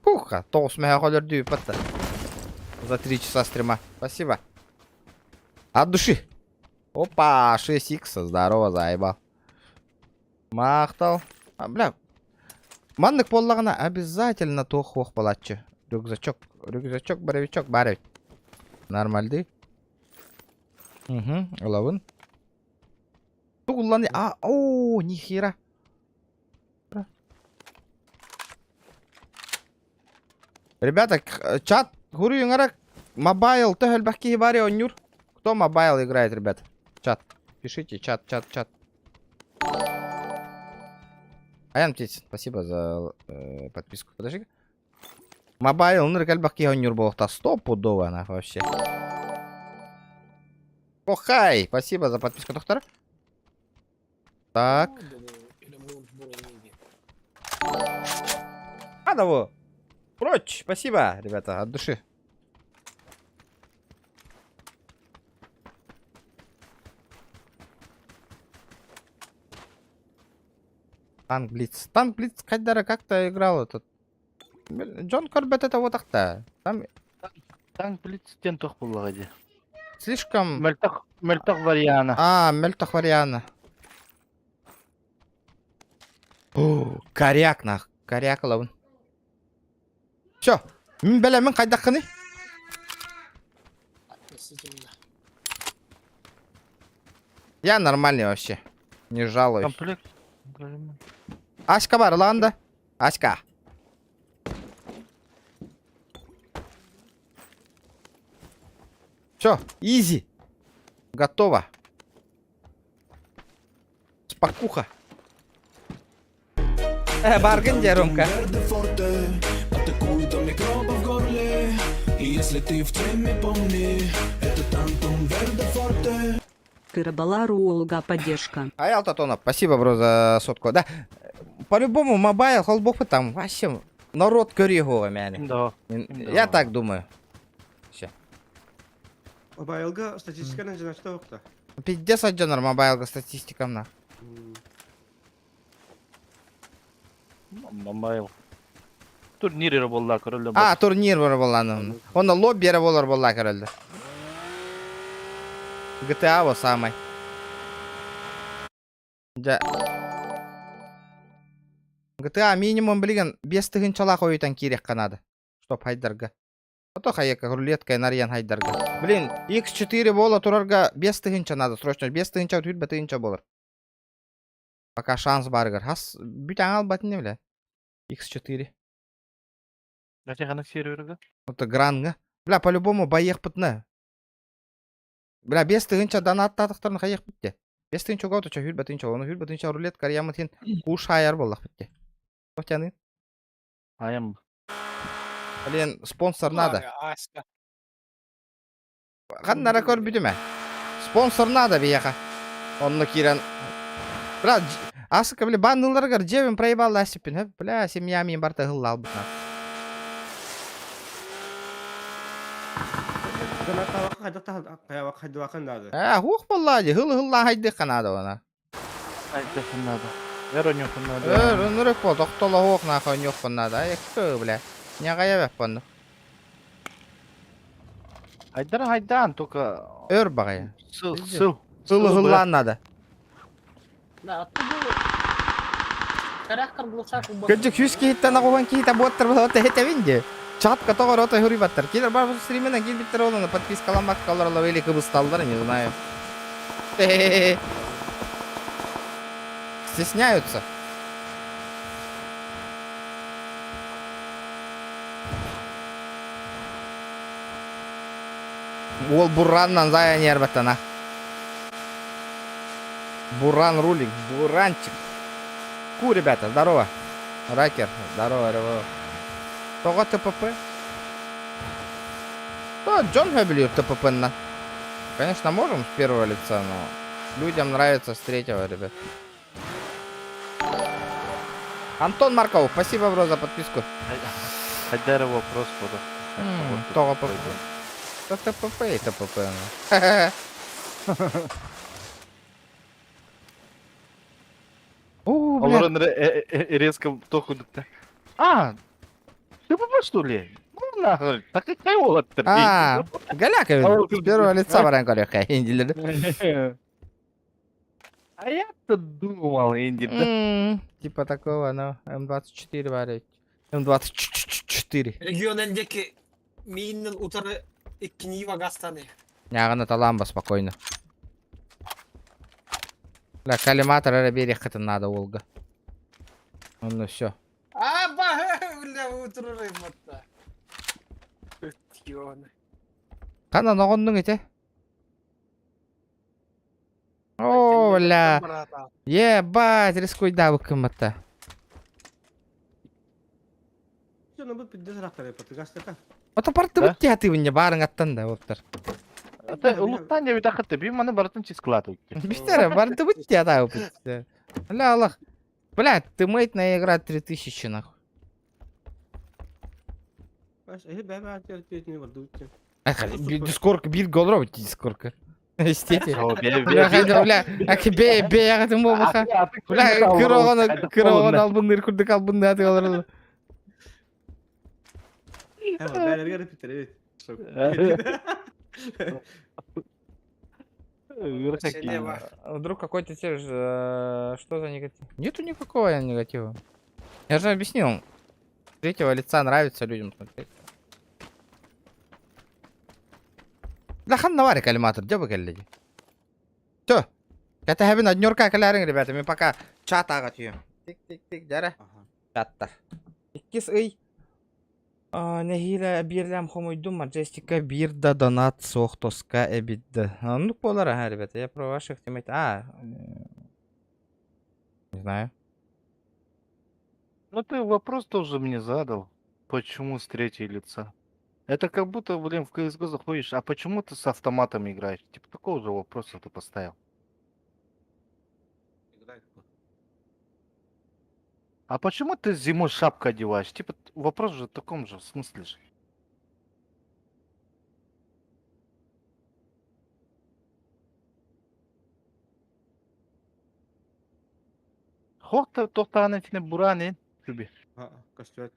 Пуха, тоғыз мә холер патта. За 3 часа стрима. Спасибо. От души. Опа, 6х, здорово, заебал. Махтал. А, бля. Маннык буоллаҕына обязательно туох хуох буолааччы. Рюкзачок, рюкзачок, боровичок, бар. Нормальный. Угу, ылабын. Тугулланы, а, о, нихера. Ребята, чат, гуру мобайл, төһө элбэх бари оонньуур. Кто мобайл играет, ребят? Чат. Пишите, чат, чат, чат. Аян Птицын, спасибо за подписку. Подожди. Мобайл ынырык элбэх киһи оонньуур буолуохтаах. Стопудово нахуй вообще. Охай, спасибо за подписку, доктор. Так. Адову. Прочь, спасибо, ребята, от души. Танк Блиц. Танк Блиц Кайдара как-то играл этот. Джон Корбет это вот так-то. Там Танк Блиц диэн туох буоллаҕа дии. слишком... Мөлтөх, мөлтөх вариана. А, мөлтөх вариана. О, коряк нах. Коряк ылабын. Все. Мин бэлэмин хайдаххыный? Относительно. Я нормальный вообще. Не жалуюсь. Комплект. Аська бар, ланда. Аська. Все, изи. Готово. Спокуха. Э, баргын где, Ромка? Атакует микробы в горле И если ты в теме, помни Это Тантум Верде Форте Кырабалару Олга поддержка. Аял Татонов, спасибо, бро, за сотку. Да, по-любому, мобайл, холбок там, вообще, народ көрүө мээнэ. Да. Я так думаю. Все. Мобайлга статистиканы жинашта окта. Пиздец отденер мобайлга статистикам на. Мобайл. Турнир эрэ буолла көрөллөр. А, турнир бар болланы. Онно лобби эрэ болар болла көрөллөр. GTA во самый. Дьэ. GTA минимум билигин 5 тыһыынчалаах ойутан киириэххэ наада. Чтоб хайдарга. Ото хайака рулеткой нарыйан хайдарга. Блин, X4 буола турарга 5 тыһыынча надо срочно. 5 тыһыынча 4 тыһыынча буолар. Пока шанс баарыгар. Хас бүтэн албатын не бля. X4. Дача ханнык серверга? Это гранга. Бля, по-любому байыахпытына. Бля, 5 тыһыынча донаттаатахтарын хайыахпыт дии. 5 тыһыынча уга отуча 1 тыһыынча. Ону 1 тыһыынча рулетка арыйаммыт иһин куш хаайар буоллахпыт дии. Туох Айам. Блин, спонсор надо. Аська. Ханнара көрбүтүм ээ. Спонсор надо биһиэхэ. Онно киирэн Бля, Асыка, бля, банныларыгар дьиэбин проебал сиппин. Бля, семья мин барта ыһыллаалбытна. Ээ, хуох буоллаа дии, хыл-хыллаа хайдыахха наада она. Хайдыахха наада. Өр ойнуохха наада. Өр, ынырык бол, тохтолоһуох нааха ойнуохпун наада. Айыккы, бля. Ньаҕайа бэппонну. Хайдара хайдаан, только... Өр баҕайы. Сыл, сыл. Сылы-хыллаан наада. Да, оттуда Кырдьык үс киһиттэн аҕуһан киһитэ буоттар буолуо этэбин дии. Чатка тоҕо эрэ отой суруйбаттар. Кинилэр бар стриминэн киирбиттэр уонна подпискаламмакка олороллор или кыбысталлар, не знаю. Стесняются. Уол бураннан зая нерваттана. Буран рулик, буранчик. Ку, ребята, здорово. Ракер, здорово, здорово. Тоҕо ТПП? Да, Джон Хэбилью ТПП на. Конечно, можем с первого лица, но людям нравится с третьего, ребят. Антон Марков, спасибо, бро, за подписку. Хайдара вопрос буду. Тоҕо ПП. Да ТПП и ТПП. ну. О, бля. Олорон резко тоху А, ты попал что ли? Ну нахуй, так и кай олаттыр. А, голяка с первого лица баран көрүөххэ индилер. А я-то думал, Инди, да? Типа такого, ну, М24 варить. М24. Регион эндеки мииннен утары иккини вагастаны. Нягана таламба спокойно. Бля, коллиматор эрэ биэриэххитин надо Волга. Ну все. А, ба, бля, утурur мотта. Өттион. Ханна ноҕоннуҥ ити? О, бля. Ебать, рискуйдаабыккын батта. бу пиздец рахтары патыгастата. Ото партыбыт тиһатыбын не баарыҥаттан да оттар. Это улуттан я битахатты би маны барытын чисклаты. Бистере бардыбыт тиһатабыт. Бля, Аллах. Бля, тиммейт на игра 3000 нахуй. Дискорка бир голров дискорка. Истете. Бля, бля, аки бе бе ягатым болбаха. Бля, кырогон кырогон албынныр курдук албынны атыгалар. Вдруг какой-то те же, что за негатив? Нету никакого негатива. Я же объяснил. Третьего лица нравится людям смотреть. Да хан навари коллиматор, где вы коллеги? Все. Это хабин однерка калярин, ребята, мы пока чат агатью. Тик-тик-тик, дяра. Чаттар. Иккис ый. Нэһиилэ биирлэм хомуйдум, Маджестика биир да донат суох тоска эбит да. Оннук буолар аха, ребята, я про ваших тиммейт. А, не знаю. Ну ты вопрос тоже мне задал. Почему с третьей лица? Это как будто, блин, в CSGO заходишь, а почему ты с автоматом играешь? Типа такого же вопроса ты поставил. А почему ты зимой шапку одеваешь? Типа вопрос же в таком же смысле же. Хохта тохтааны тине бурани күби. Көстүбэт.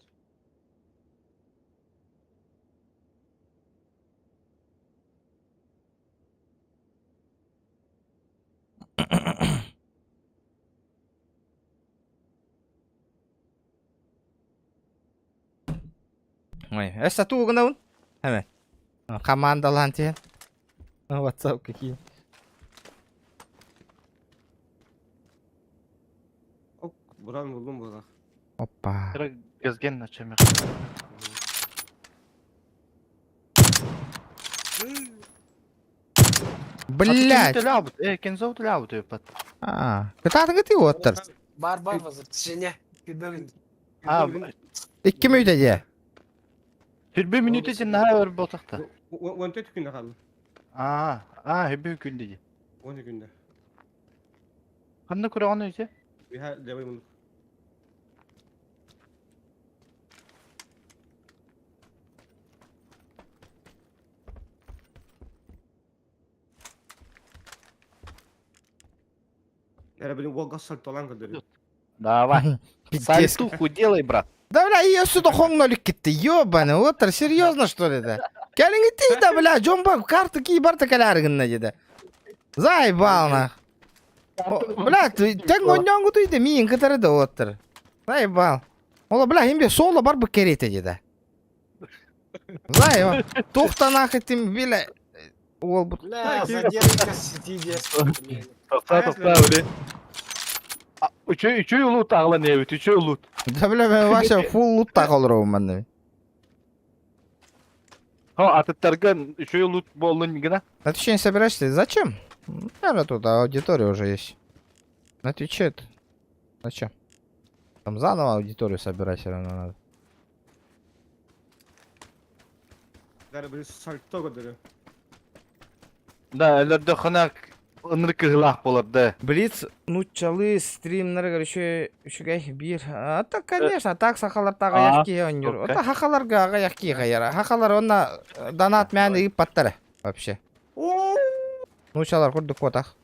Ой, өссө тугунабын? Hemen. Командалаан тиһэн. WhatsApp какие. Ок, буран булдум була. Опа. Газген начамер. Блять. Э, кензо тулябыт өпат. А, кытаатыгы ты оттар. Бар бар базыр. Жене. Күбөгүн. А, Икки мүйтэ дии. Түрбе минуты сен наха өр ботакта. 14 күндө калды. А, а, хөбү күндө ди. 10 күндө. Кандай көрөгөн өйсө? Биха левый муну. Эрэ блин, уолга сальтолан көрдөрү. Давай. Пиздец. Сальтуху делай, брат. Да, бля, ее сюда хоңнолик кетти, ёбаный, оттар, серьезно, что ли, да? Кэлиҥ да, бля, дьон карты кии барта кэлээр гынна дии. Заебал, нах. Бля, тэҥ онньоҥҥутуй да миин кытары да оттар. Заебал. Ола, бля, имбе соло бар бы керете дии. Заебал. Тухта нахуй тим, бля. Уол бу. Бля, задержка сети детства. Тохтоо, тохтоо, бля. Үчүй, үчүй лут аглан эбит, үчүй лут. Да, бля, мен вообще фулл лут олоробун манна. Хо, атыттарга үчүй лут болдун гына. На Твиче не собираешься? Зачем? Наверное, тут аудитория уже есть. На Твиче это... Зачем? Там заново аудиторию собирать все равно надо. Эрэ блин, сальто көрдөрү. Да, элерде ханак ынырык кыһылаах болар да. Блиц, нууччалыы стримнары еще үчүгэй биир. А так, конечно, так сахалар А, аҕыйах киһи оонньуур. окей. Ота хахаларга аҕыйах киһи хайара. Хахалар онна донат мээн ыыппаттара вообще. Нууччалар курдук куотах.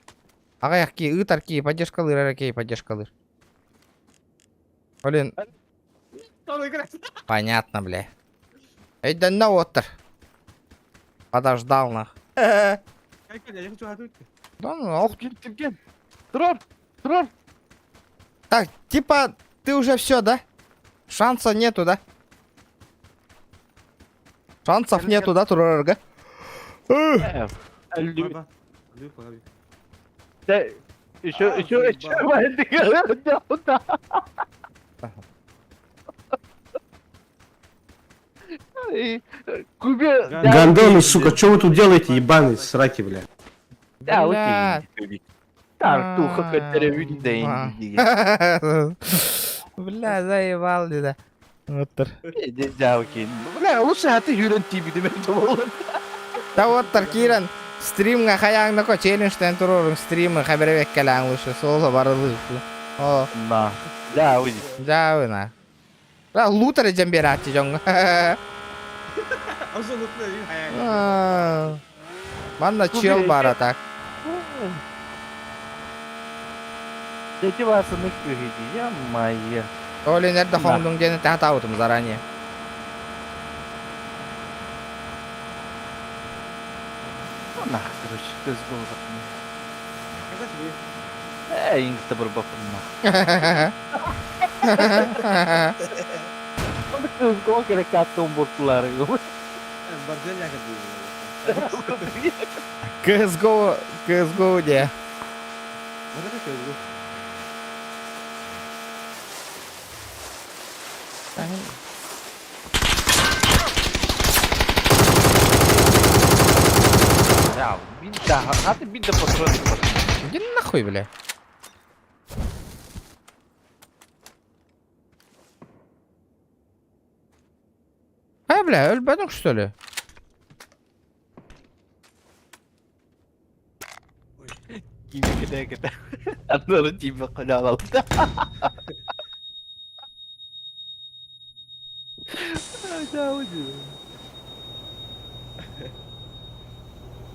Аҕыйах киһи ыытар киһи поддержкалыыр эрэ киһи поддержкалыыр. Блин, понятно, бля. Өйдөннө оттар. Подождал нах. Да ну, ох. Ким Турар, турар. Так, типа, ты уже все, да? Шанса нету, да? Шансов нету, да, Турарга? Еще, еще, еще, еще, Кубе... Гандоны, сука, что вы тут делаете, ебаные сраки, бля? Да, Бля. окей. Тартуха, которая Бля, заебал, да. Оттор. Дьаабыкин. Бля, лучше аты хүрэн тиийбитим это буолар. Та оттор киирэн стримҥа хайааҥнако челленджтэн туруорун стримы хаберебеккэлээҥ лучше соло барылыы. О, На. Дьаабы. дьаабы на. Ра лут эрэ дьэн биэрааччы дьоҥҥо. Манна чел баара так. Дети басыны күһүдү, я майя. Олин эрдэ хоҥдуҥ диэн этэ заранее. Ну нах, короче, көз болбат. Э, ингта барбаппын нах. Көз керек каттым буртулары. CSGO, CSGO де. CSGO. Я, бинта, хаты бинта патроны. Иди нахуй, бля. А, бля, өлбөтүҥ что ли? Киме кете кете. Аннары тиме калалалды.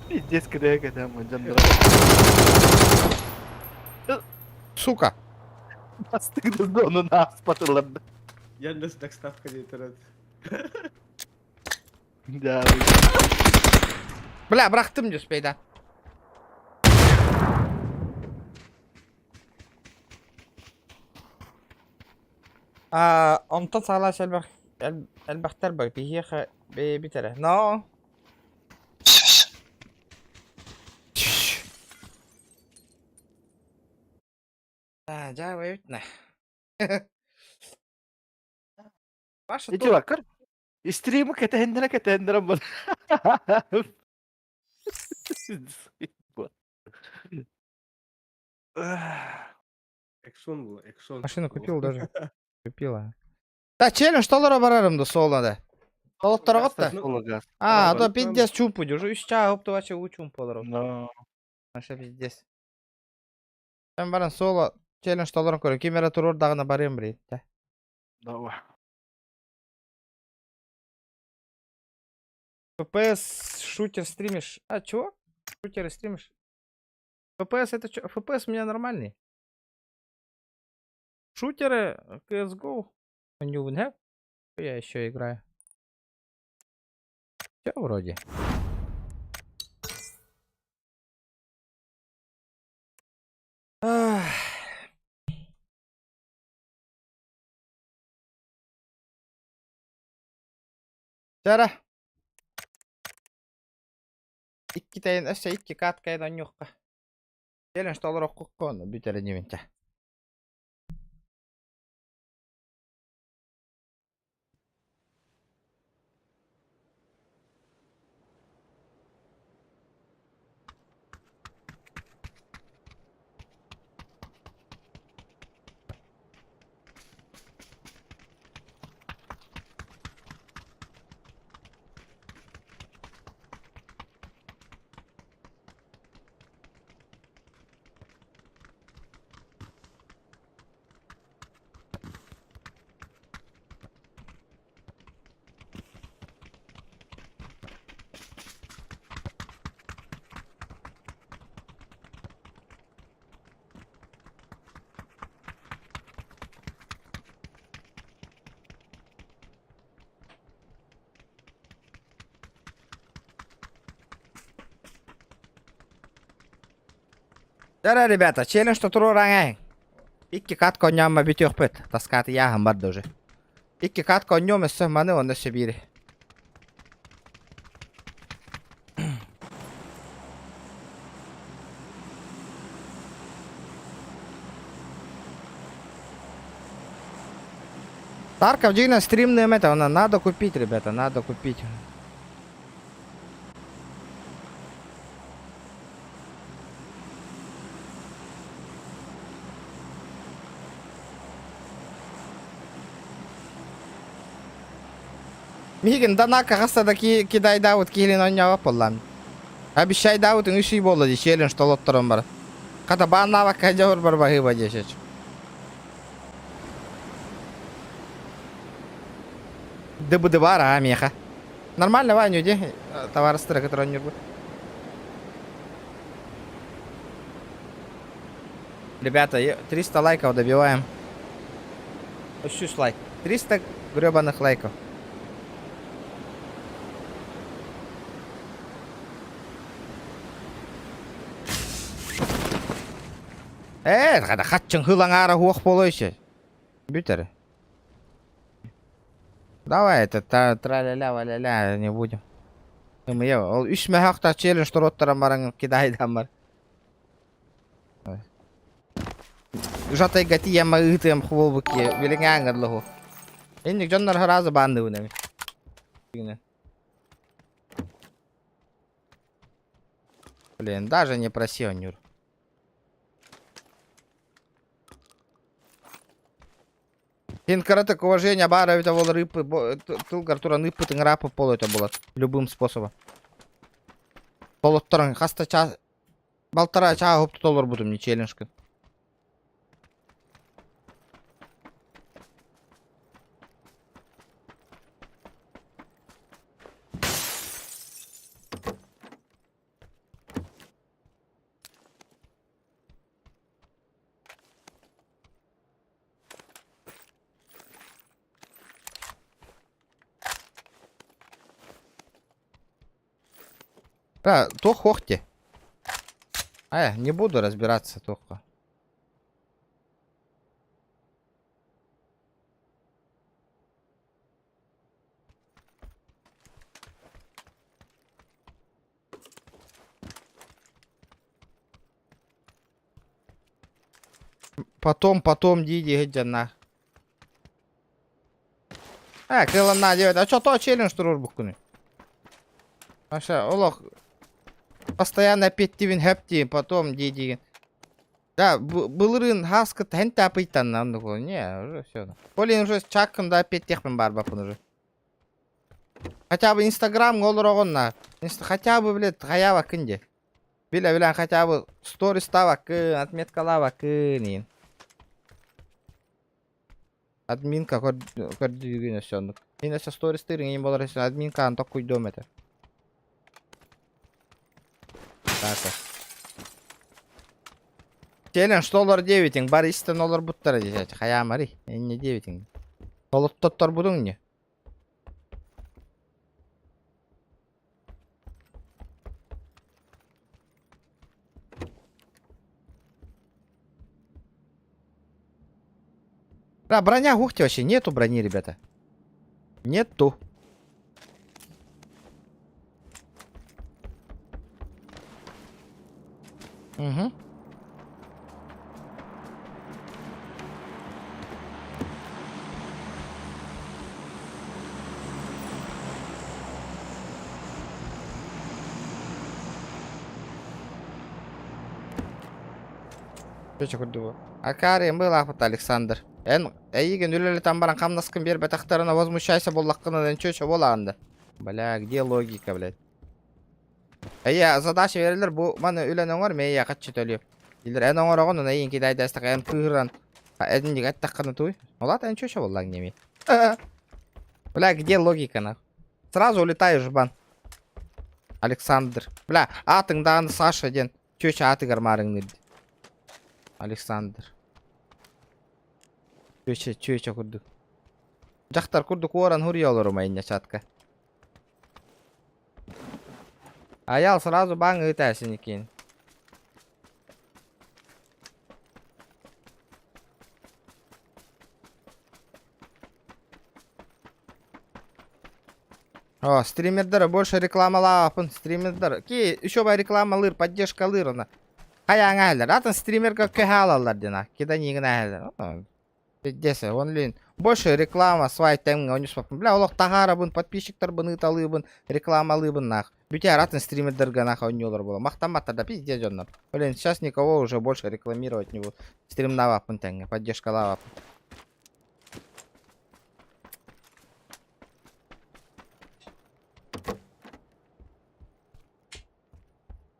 Пиздец, кете кете, мынжан Сука. Бастыгды зону нас патыларды. Яндекс доставка интернет. Да. Бля, бырахтым дьүспейда. А, онтон саҕалааш элбэх элбэхтэр бар биһиэхэ бэйэбит эрэ. Но. А, дьаа эбит на. Паша Ити бакыр. Стримы кэтэһиннэрэ кэтэһиннэрэ бар. Эксон был, Эксон. Машину купил даже. Купила. Да, челлендж толоро барарым да сол надо. Толотторо да. А, то пиздец чумпу уже үс чаа хоп вообще у чумпу олорор. Но. Вообще пиздец. Мен баран соло челлендж толорон көрө. Ким эрэ туруор даҕаны барыам блин. Давай. FPS шутер стримишь. А, чего? Шутеры стримишь? FPS это что? FPS у меня нормальный. Шутеры CSGO. New Have. Я еще играю. Все вроде. Ах. Сара. Икки тайын өссө икки каткайын онньуохха. Челлендж толороххуккон бүтэр инибинчэ. Дара, ребята, челлендж туруораҥ. Икки катка онньоон бүтүөхпүт. Таскаты яһан барды уже. Икки катка онньуом өссө маны онно өссө биири. Тарков дьиҥинэн стримныам это, надо купить, ребята, надо купить. Миигин Данака хаста да кидайдаабыт киһилин оонньообот буоллаам. Обещайдаабыт үс ый буолла дии челлендж толотторон баран. Хата бааннаабакка дьоһурбар баһыыба диэшэч. Дыбыды бар аа миэхэ. Нормально Ваню ди товарыстара кытары оонньуурбут. Ребята, 300 лайков добиваем. Үс лайк. 300 гребаных лайков. Ээ, хата хатчын хылаҥаара хуох буолуо еще. Бүтэр. Давай это тра-ля-ля, ля-ля не будем. Ымыйа, ол үс мөһөөхтөх челлендж туруоттаран баран кидайдан бар. Жатайга тиийэн ыытыам буолбут киһи билиҥҥэ аҥарлаһу. Инник дьоннор сразу баанныыбын эми. Блин, даже не проси, Анюр. Син кыратык уважение баар эбитэ буоллар ыыппыт тылгар туран ыыппыт ыҥырааппыт буолуо этэ буолар любым способом. Толотторон хаста чаас балтараа чаас уһуп толорбутум не челленджкын. А, туох хуох дии. А, не буду разбираться туохха. Потом, потом дии-дии сылдьаннаах. Ээ, кыыланнаа диэбит. А чё то челлендж туруорбуккунуй? Аша, олох постоянно эппиэттиибин хөп дии, потом дии-диигин. Да, былырыын хааскыт эн таапыйтанна оннук Не, уже все. Полин уже чаккын да эппиэттиэхпин баарбаппын уже. Хотя бы инстаграмҥа олороҕун на. Хотя бы, блядь, хайаабаккын дии. Билэ-билэн хотя бы стористаабаккын, отметкалаабаккын иин. Админка көрдүүгүн өссө оннук. Мин өссө стористыыр иҥин буолар өссө админкаан токкуйдуом этэ. Так. Челлендж толор диэбитиҥ, бары истэн олорбуттара дии, хайаамарый, инньэ диэбитиҥ. Толоттотторбутуҥ не? Да, броня гухти вообще нету брони, ребята. Нету. Угу. Чөчө курдугу. Акари мылаахпыт Александр. Эн эйигин үлэлэтэн баран хамнаскын биэрбэтэхтэринэ возмущайся буоллаххына эн чөчө буолаҕын да. Бля, где логика, блядь? Эйэ, задача берилэр бу маны үлэн оҥор, мэйэ хаччы төлүө. Дилер эн оҥороҕун, оны эйин кидайдастах эн кыыран эдинник эттэххинэ туй. Олат эн чөчө буоллаҥ неми. Бля, где логика нах? Сразу улетаешь в бан. Александр. Бля, аатыҥ даҕаны Саша диэн чүөчэ аатыгар маарыҥныыр. Александр. Чүөчэ, чүөчэ курдук. Дьахтар курдук уоран хуруйа олорума инньэ чатка. Аял сразу баҥ ыытаа синикин. О, стримердэр больше рекламалаабаппын стримердэр ки еще бай рекламалыыр поддержкалыыр она хайааҥа иһэллэр атын стримерга көһө аалаллар диэн а киданиигин иһэллэр Пиздец, он лин больше реклама свай тэҥҥэ онньуспаппын. Бля, олох таһаарабын, подписчиктарбын ыыталыыбын, рекламалыыбын нах. Бүтээр атын стримердэргэ нах оонньуулар буола. Махтамматтар да пиздец дьоннор. Блин, сейчас никого уже больше рекламировать не буду. Стримнаабаппын тэҥҥэ, поддержкалаабаппын.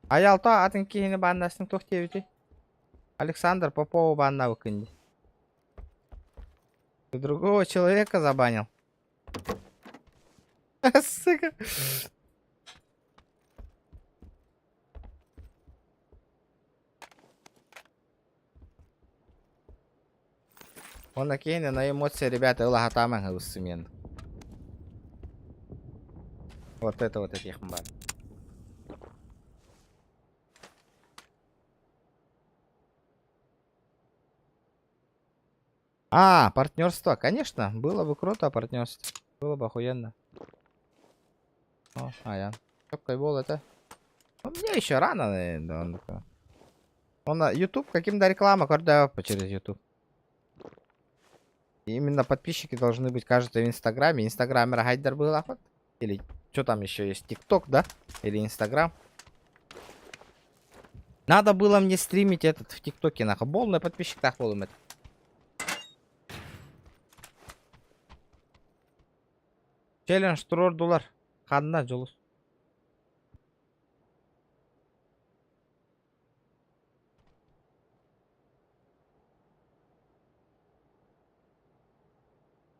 Айалта атын киһини бааннастың туох диэбитий? Александр Попову бааннаабыккын дии. Ты другого человека забанил. Сука. Уонна киһини на эмоции, ребята, ыла сатаамаҥ ылыссымыан. Вот это вот этих баар. А, партнерство, конечно, было бы круто партнерство. Было бы охуенно. О, а я. Какой бол это? Ну, мне еще рано, наверное, он такой. Он на YouTube каким-то реклама когда через YouTube. Именно подписчики должны быть, кажется, в Инстаграме. Инстаграмер Гайдер был, а вот. Или что там еще есть? ТикТок, да? Или Инстаграм? Надо было мне стримить этот в ТикТоке, нахуй. Полный подписчик так был это. Челлендж туруордулар. Ханна Дьулус.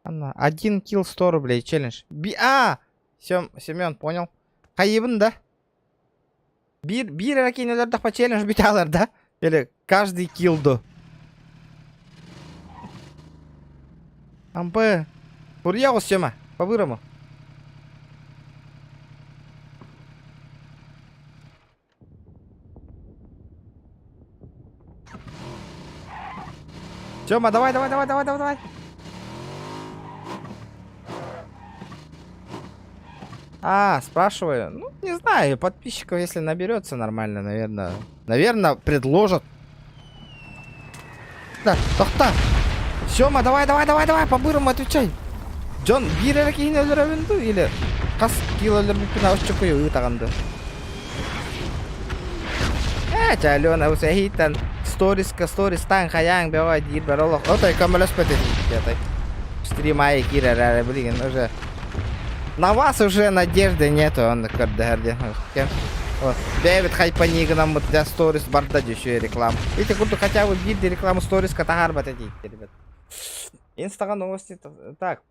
Анна, один килл 100 рублей, челлендж. Би а! Сем, Семен, понял. Хайыбын да? Биир, биир эрэ киинэлэрдэхпэ челлендж бүтээлэр да? Или каждый килл ду? Ампы. Урья Сема, по-бырому. Тёма, давай, давай, давай, давай, давай, давай. А, спрашиваю. Ну, не знаю, подписчиков, если наберется нормально, наверное. Наверное, предложат. Да, тохта. Сёма, давай, давай, давай, давай, по-бырому отвечай. Дьон биир эрэ киһини өлөрөбүн дуу или хас кило өлөрбүппүн аҕыс чокуйу ыытаҕын дуу? Ээ, чэ, Алена, эһииттэн сториска стористаан хайаан бөҕө диир бэр олох. Отой көмөлөспөт этим Стрим аайы киирэр эрэ билигин уже на вас уже надежды нету, он көрдөһөр диэн. Вот. Бэйэбит хайпанигынан для сторис барда дьүшү реклама. Ити курдук хотя бы биир рекламу сториска таһаарбат этиик, ребят. Инстага новости. Так.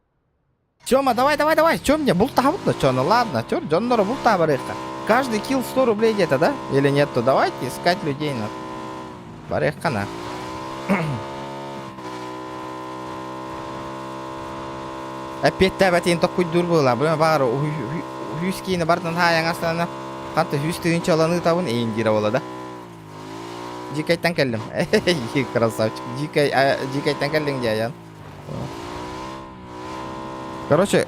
Тёма, давай, давай, давай. Чё мне? Бултаабыт да? Чё, ну ладно. Чё, дьоннору бултаа барыахха. Каждый килл 100 рублей где-то, да? Или нет, то давайте искать людей на. Барыахха на. Эппиэттээбэтин токкуйдуур буолла. Бу баар үһүс киини бартан хаайаҥастана ханта үһүс тыһыынча ыланыы эйин диирэ буолла да. Дьиикэйтэн кэллим. Красавчик. Дьиикэй, дьиикэйтэн кэллиҥ дии айан. Короче,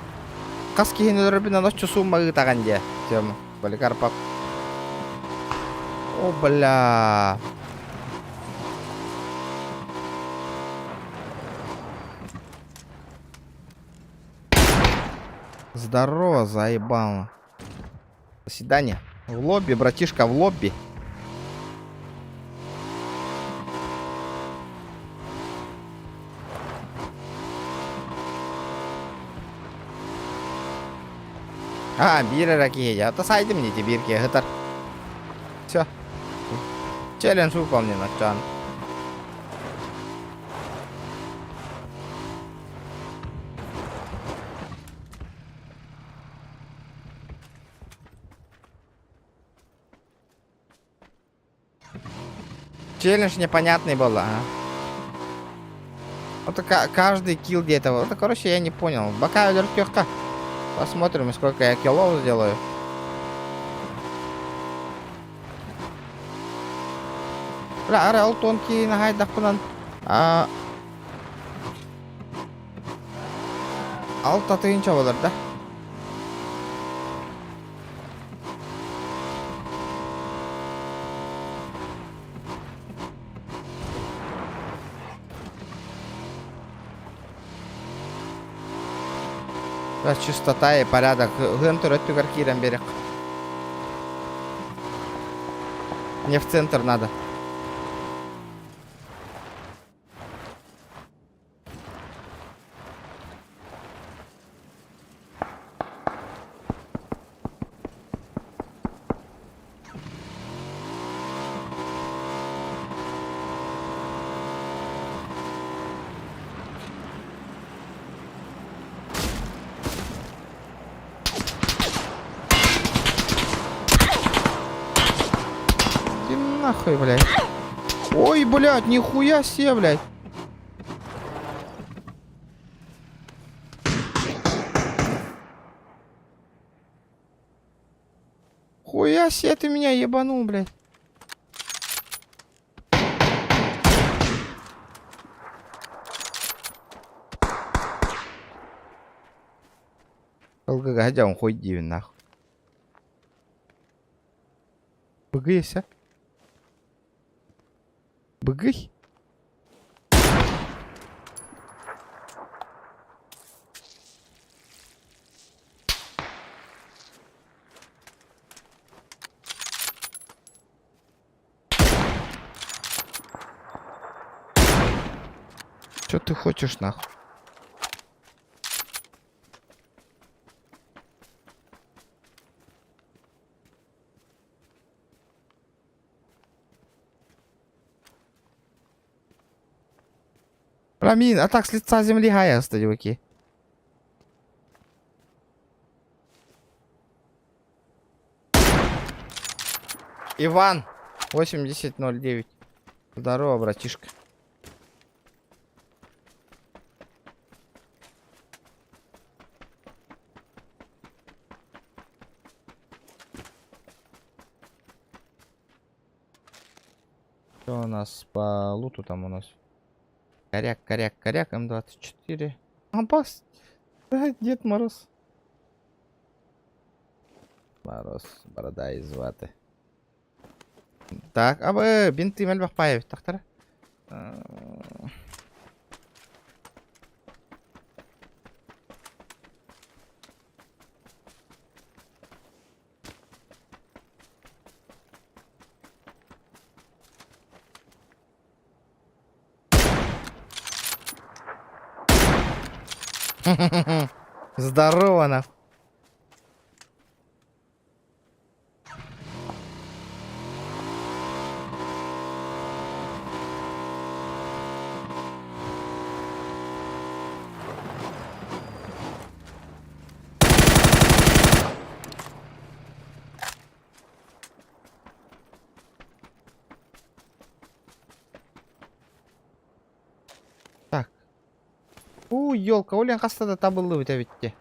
хас киһини өлөрбүнэн оччо суумма ыытаҕын дии. Тема. Поликарпов. О, бля. Здорово, заебало. До свидания. В лобби, братишка, в лобби. А, биир эрэ киһи. Ата сайдым дии биир киһи сытар. Все. Челлендж выполнен, Чан. Челлендж непонятный был, а. Вот каждый килл где-то. Вот, короче, я не понял. Бока өлөртүөххэ. Посмотрим, сколько я киллов сделаю. Бля, ара ол тонкий нахайдахпынан. А... Алта тыһыынча буолар да? Да, чистота и порядок. Ыһыан төрөттүгэр киирэн биэриэх. Мне в центр надо. Нахуй, блядь. Ой, блядь, нихуя себе, блядь. Хуя себе ты меня ебанул, блядь. Ылгыга дьон хуй диибин нахуй. Быгыйся. Быгый. Чё ты хочешь нахуй? Рамин, а так с лица земли гая, чуваки. Иван, 8009. Здорово, братишка. Что у нас по луту там у нас? Коряк, коряк, коряк, М24. Ампас. Дед Мороз. Мороз, борода из ваты. Так, а бинты мэлбэх паев, тахтара. Здорово, нахуй. Так. У, елка, Олен хаста да табыллыбыт эбит дии.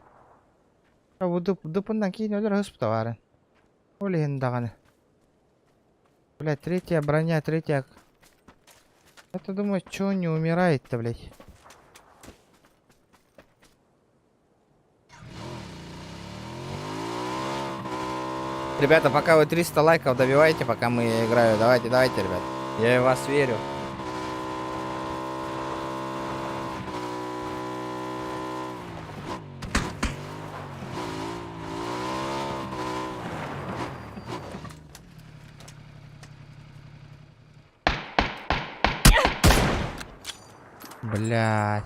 Бу дупундан киин өлөр хыспыта баарын. Олен даҕаны. Блядь, третья броня, третья. Я-то думаю, чё он не умирает-то, блядь? Ребята, пока вы 300 лайков добиваете, пока мы играю. Давайте, давайте, ребят. Я в вас верю. Блядь.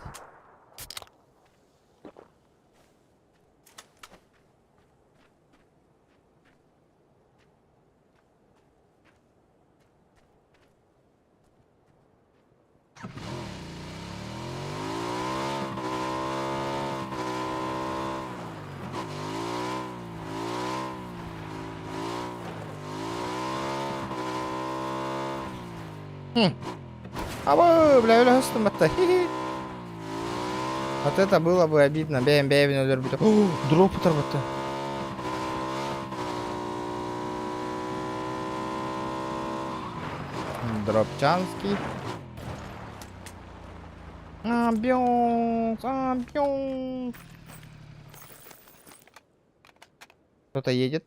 Аба, бля, бля, хи-хи. Вот это было бы обидно. Бэм, бэм, О, дроп оторвато. Дропчанский. Амбионс, амбионс. Кто-то едет.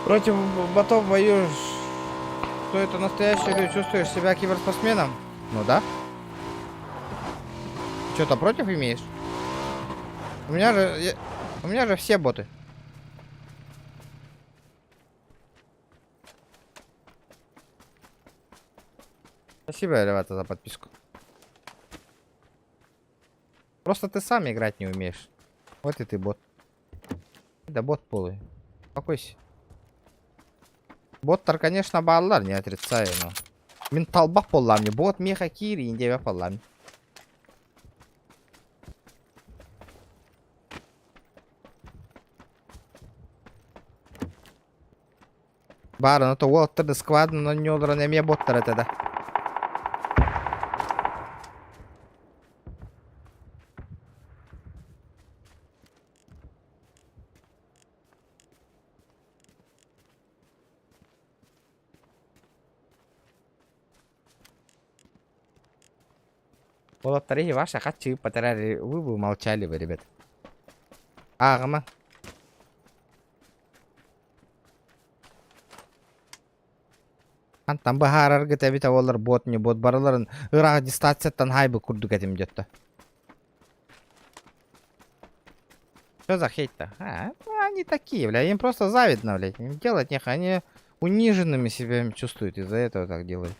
Против ботов воюешь. Что это настоящий, ты чувствуешь себя киберспортсменом? Ну да. Что-то против имеешь? У меня же все боты. Спасибо, ребята, за подписку. Просто ты сам играть не умеешь. Вот и ты бот. Да бот полый. Успокойся. Боттар, конечно, бааллар, не отрицаю, но... Мин талбах буоллаам бот миэхэ киириин диэбэт буоллаам. Баар ону то уолаттар да сквадынан оонньуу олорон эмиэ боттар этэ да. Уолаттар и ваша хаччы ыыппат эрээри вы бы молчали бы, ребят. Ааҕыма. Хантан быһаараргыт эбитэ буоллар бот не бот барыларын ыраах дистанцияттан хайбы курдук этим дьотто. Что за хейт-то? А, они такие, бля, им просто завидно, блядь. Им делать нехуй, они униженными себя чувствуют, из-за этого так делают.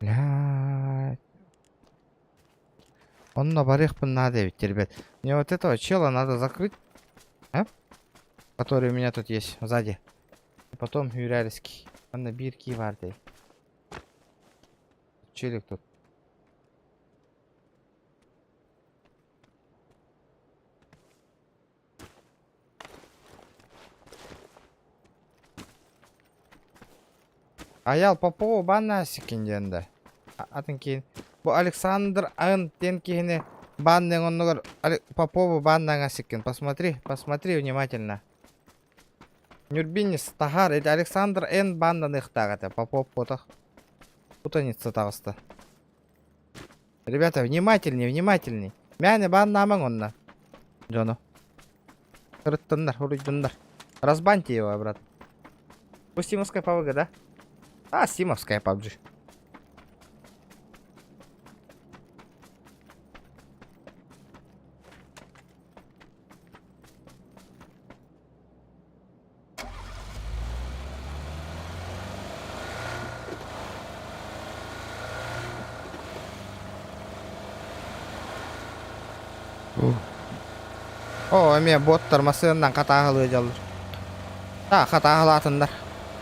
Блядь. Онно барыахпын наада эбит, ребят. Мне вот этого чела надо закрыть. А? Который у меня тут есть сзади. И потом Юряльский. Манна биир кии баар дии. Челик тут. Айал Попова баннаасикин диэн да. Атын киин. Бу Александр Ан диэн киһини банныҥ оннугар Попова баннаҥа сиккин. Посмотри, посмотри внимательно. Нюрбинис таһаар это Александр Н баннаныахтаах этэ. Попов потох. Путаница таҕыста. Ребята, внимательней, внимательней. Мээнэ бааннаамаҥ онно. Дьону. Ырыттыннар, уруйдуннар. Разбаньте его, брат. Бу Симовская ПВГ, да? А, Симовская PUBG. Оо, эмиэ боттар массыынанан хатааһылыы дьаллар. Та, хатааһылаатыннар.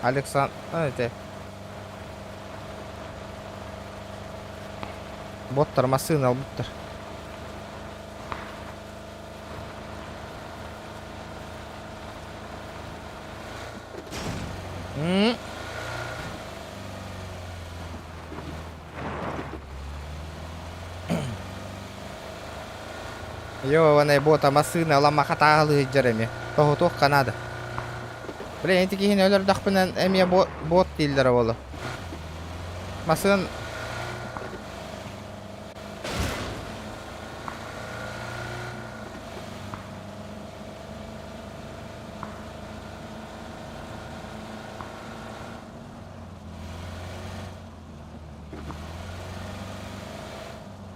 Александр, ити. Боттар массыына ылбыттар. М. Йованай бота массыына ылама хатааһылыы сылдьар эмиэ. Тоһутуохха наада. Блин, ити киһини өлөрдөхпүнэ эмиэ бот дииллэрэ буолуо. Массыын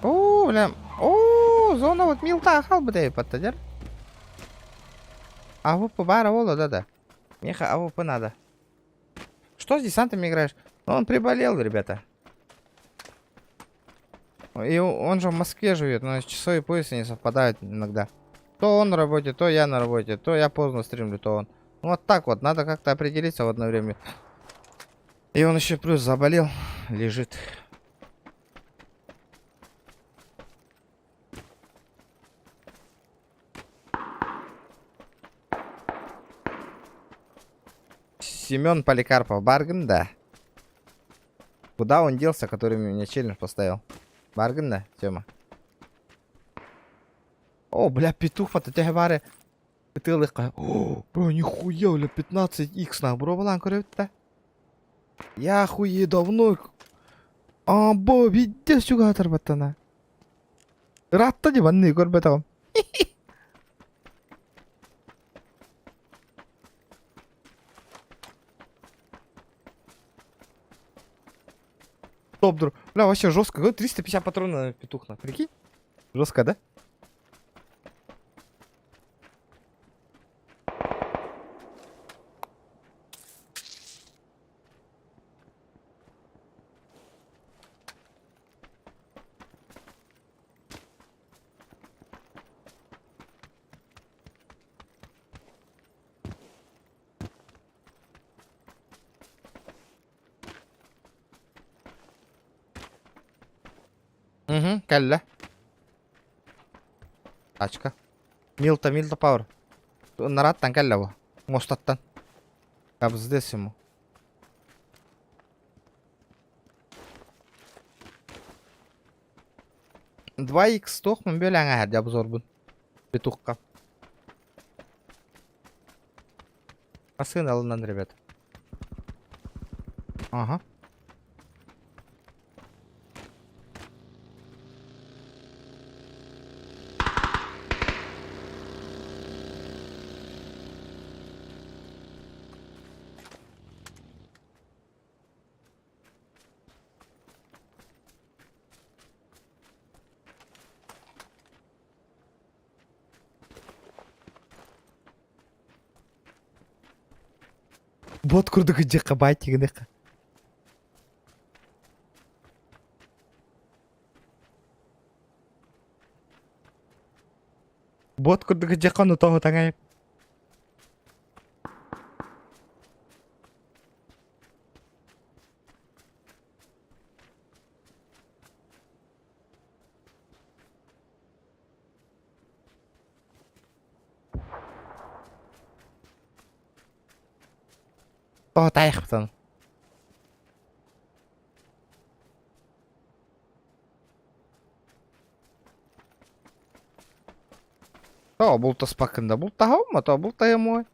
Оо, бля. Оо, зона вот милта хаалбыт эбит дьэр. АВП баара буолла да да. Миэхэ АВП надо. Что с десантами играешь? Ну, он приболел, ребята. И он же в Москве живет, но часовые поясы не совпадают иногда. То он на работе, то я на работе, то я поздно стримлю, то он. Ну, вот так вот, надо как-то определиться в одно время. И он еще плюс заболел, лежит. Семен Поликарпов, бааргын да. Куда он делся, который меня челлендж поставил? Бааргын да, Тёма? О, бля, петух, вот это бары. Ытыалыхха. О, бля, нихуя, бля, 15х на бробалан көрөбүт Я хуе давно. А, бо, видя сюгатар баттана. Ыраатта дии манны көрбөтөҕүм. Топ друг. Бля, вообще жестко. 350 патронов на петух, на. Прикинь? Жестко, да? Угу, кэллэ. Тачка. Милта, Милта Пауэр. Нараттан кэллэ бу. Мостаттан. Кабздец ему. Два икс туох мин бүөл аҥаһар дьабзорбун. Петухка. Массыына ылынан, ребят. Ага. Бот курдук дьиэххэ баай тигинэххэ. Бот курдук дьиэххэ ону тоҕо таҥайып. Тоҕо таайахпытын. Тоҕо бултаспаккын да бултаһабын то бултаһым ой.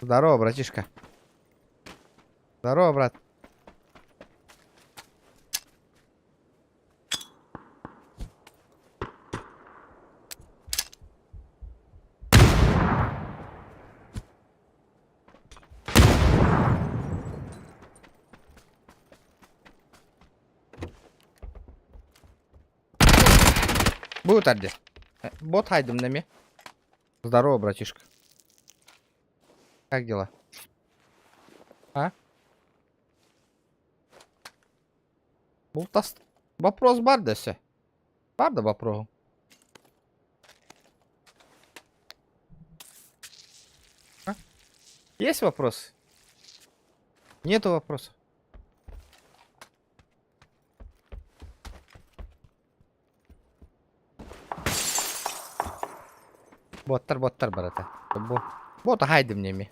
Здорово, братишка. Здорово, брат. Будет Арди. Бот хайдым нами. Здорово, братишка. Как дела? А? Бултас... Вопрос бар десе. Бар да вопрос. А? Есть вопрос? Нету вопросов. Боттар, боттар барата. Бу. Бот хайдым неми.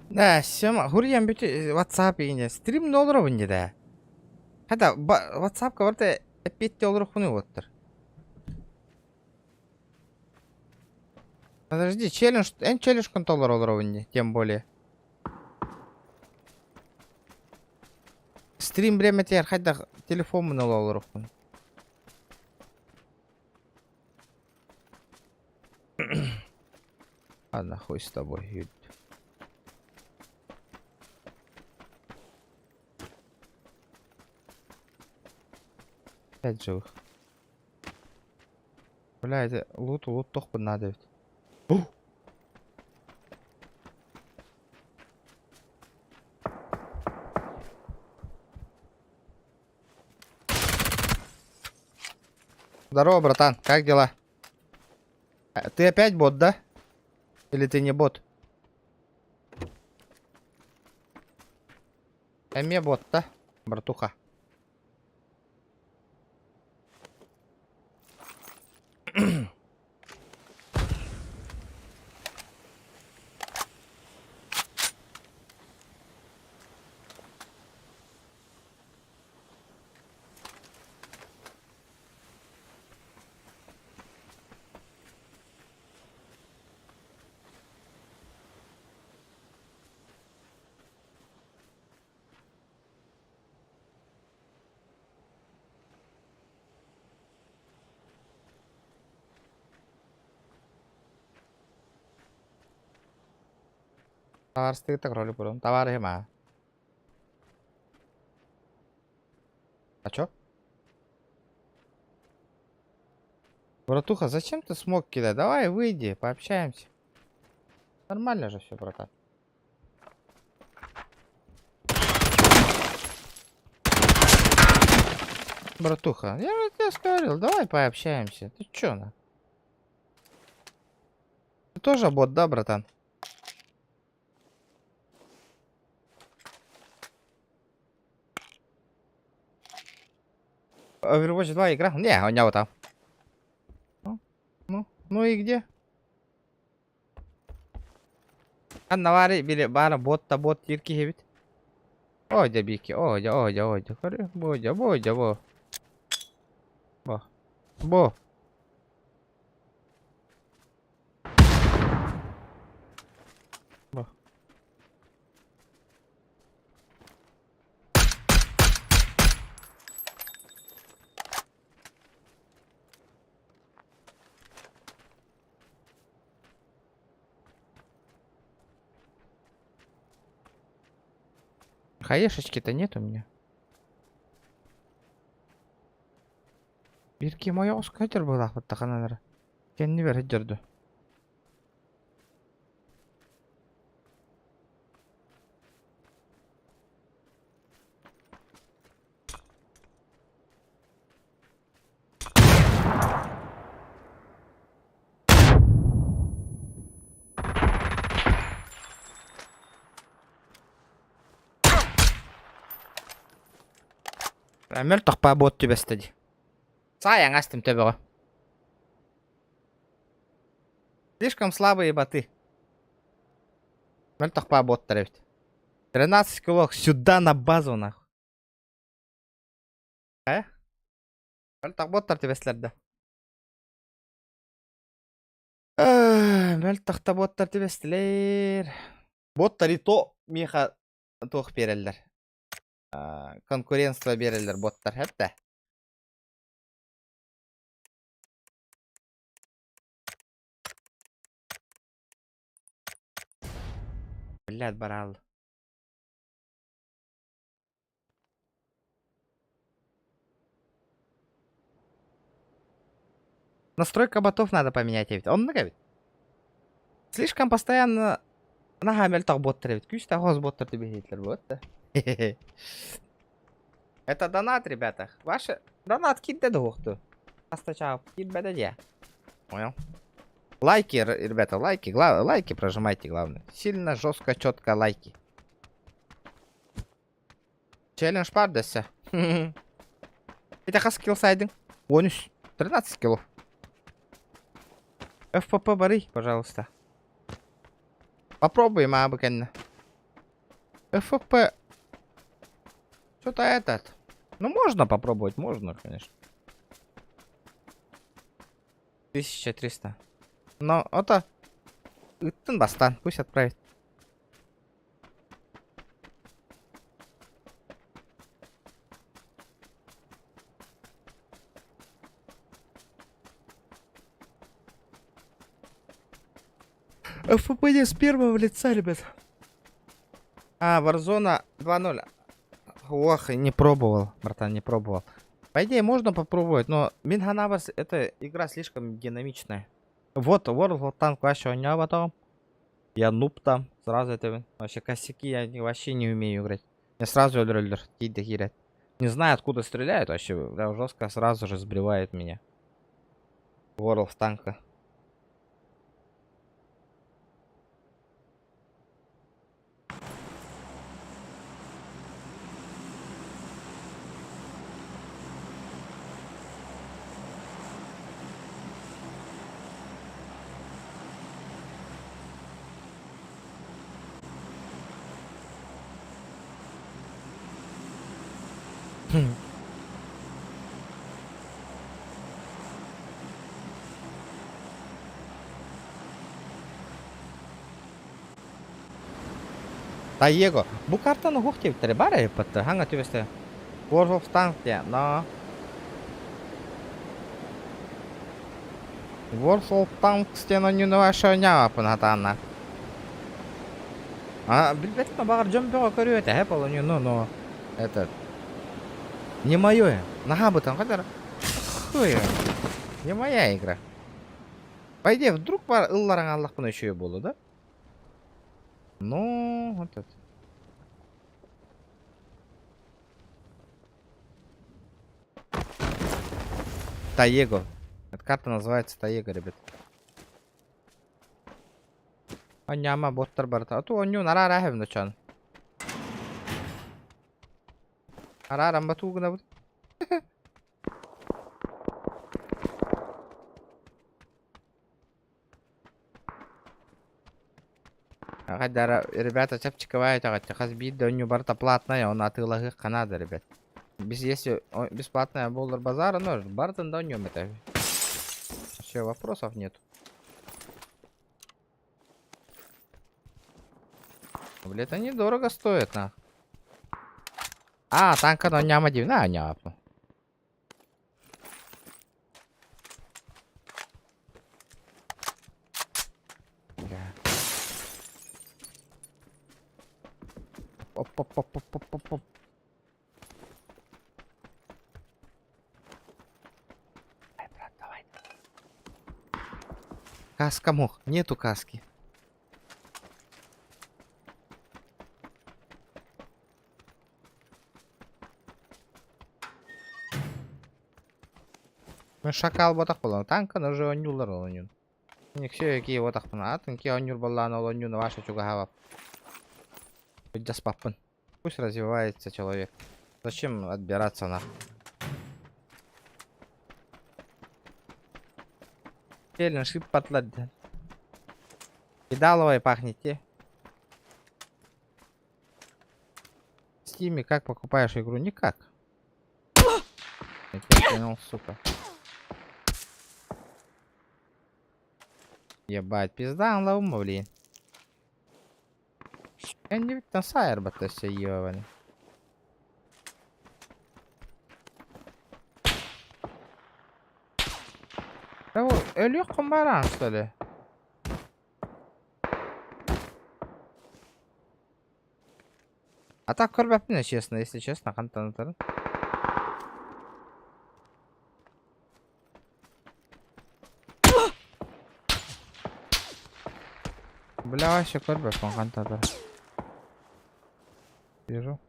Да, Сема, хуриям бит WhatsApp ине стрим олоробун дии Хата WhatsApp-ка барыта эппиэтти олорохпунуй уоттар. Подожди, челлендж, эн челлендж контроллер олоробун дии, тем более. Стрим бириэмэтигэр хайдах телефоммун ыла олорохпун. Ладно, хуй с тобой. Пять живых. Бля, это лут, лут тохпун надо ведь. Здорово, братан, как дела? Ты опять бот, да? Или ты не бот? Эмиэ буотта, братуха. Табаарыстыгыта кролик буолуом. Табаарыһым аа. А чё? Братуха, зачем ты смог кидать? Давай выйди, пообщаемся. Нормально же все, братан. Братуха, я же тебе говорил, давай пообщаемся. Ты чё на? Ты тоже бот, да, братан? Overwatch 2 игра? Не, у него там. Ну, ну, ну и где? Анна били бара бот та бот тирки хебит. Ой, бики, ой, ой, ой, бодя, бодя, бо. Бо. Бо. Бо. Хаешечки-то нет у меня. Бирки моя оскатер была вот тахананара. Кенни бер хеджерду. Мөлтөх бот түбэстэ дии. Саайан астым төбөҕө. Слишком слабые боты. Мөлтөх боттар эбит. 13 кило сюда на базу нахуй. Э? Мөлтөх боттар түбэстилэр да. Мөлтөх да боттар түбэстилэр. Боттар и то миэхэ туох биэрэллэр. Конкуренция биэрэллэр боттар хэптэ. Блядь, барал. Настройка ботов надо поменять ведь. Он ведь. Слишком постоянно наһаа мөлтөх боттар эбит. Күүстээх соҕус боттар түбэһэллэр вот да. Это донат, ребята. Ваши донат киирдэ дуо? Астача киирбэтэ дии. Понял? Лайки, ребята, лайки, лайки прожимайте, главное. Сильно, жестко, четко лайки. Челлендж баар дэсэ. Это хас килл сайдың? 13. 13 киллов. FPP бары, пожалуйста. Попробуем, а, буквально. FFP. Что-то этот. Ну, можно попробовать, можно, конечно. 1300. Но это... Ыттын бастан, пусть отправит. FPP не с первого лица, ребят. А, Warzone 2.0. Ох, не пробовал, братан, не пробовал. По идее, можно попробовать, но мин санаабар эта игра слишком динамичная. Вот, World of Tank вообще у него потом. Я нуб там, сразу это... Вообще косяки я вообще не умею играть. Я сразу өлөрөллөр, тиийдэ. Не знаю, откуда стреляют вообще, да, жестко сразу же сбривает меня. World of Tank. Таего. Бу картаны уһук диэбиттэрэ баар эбиппаттар. Хаҥа түбэстэ. World of Tanks диэн. Но. World of Tanks диэн онньууну вообще оонньообаппын хатаанна. А, билбэтим, баҕар дьон бөҕө көрүө этэ, һэ, полоньуну, но этот не мое. Наһаа бытан хотар. Хуй. Не моя игра. По идее, вдруг бар ылларан аллахпына үчүгэй буолуо да? Ну, вот это. Таего. Эта карта называется Таего, ребят. Онньама боттар барыта. А то онньуун араа араа чон. Араа арамба туу гынабыт. Хайдара, ребята, чапчиковая этэҕит, хас биир да онньуу барыта платная, оны атыылаһыахха наада, ребят. Без если бесплатная буоллар базара, ну, барытын да онньуом этэ. Все, вопросов нет. Блядь, они дорого стоят, на. А, танка онньомо диибин, а, онньообоппун. Бля. Оп-оп-оп-оп-оп-оп. Давай, брат, давай. Каска мох. Нету каски. Мен шакал ботах буолан танканы уже оонньууллар ол оонньуун. Никсе кии ботахпын атын ки оонньуур буоллаҕына ол оонньууну ваша чугаһаабап. Былдьаспаппын. Пусть развивается человек. Зачем отбираться нахуй? Челлендж шип патлад. Кидаловой пахнет те. В Стиме как покупаешь игру? Никак. Я тебя понял, сука. Ебать, пизда, он лаума, блин. Эннибиттэн саайарбат өссө ебаный. Өлүөххүн бараан что ли? А так көрбөппүн честно, если честно, хантан ытарын. Бля, вообще көрбөппүн хантан ытарын. Вижу.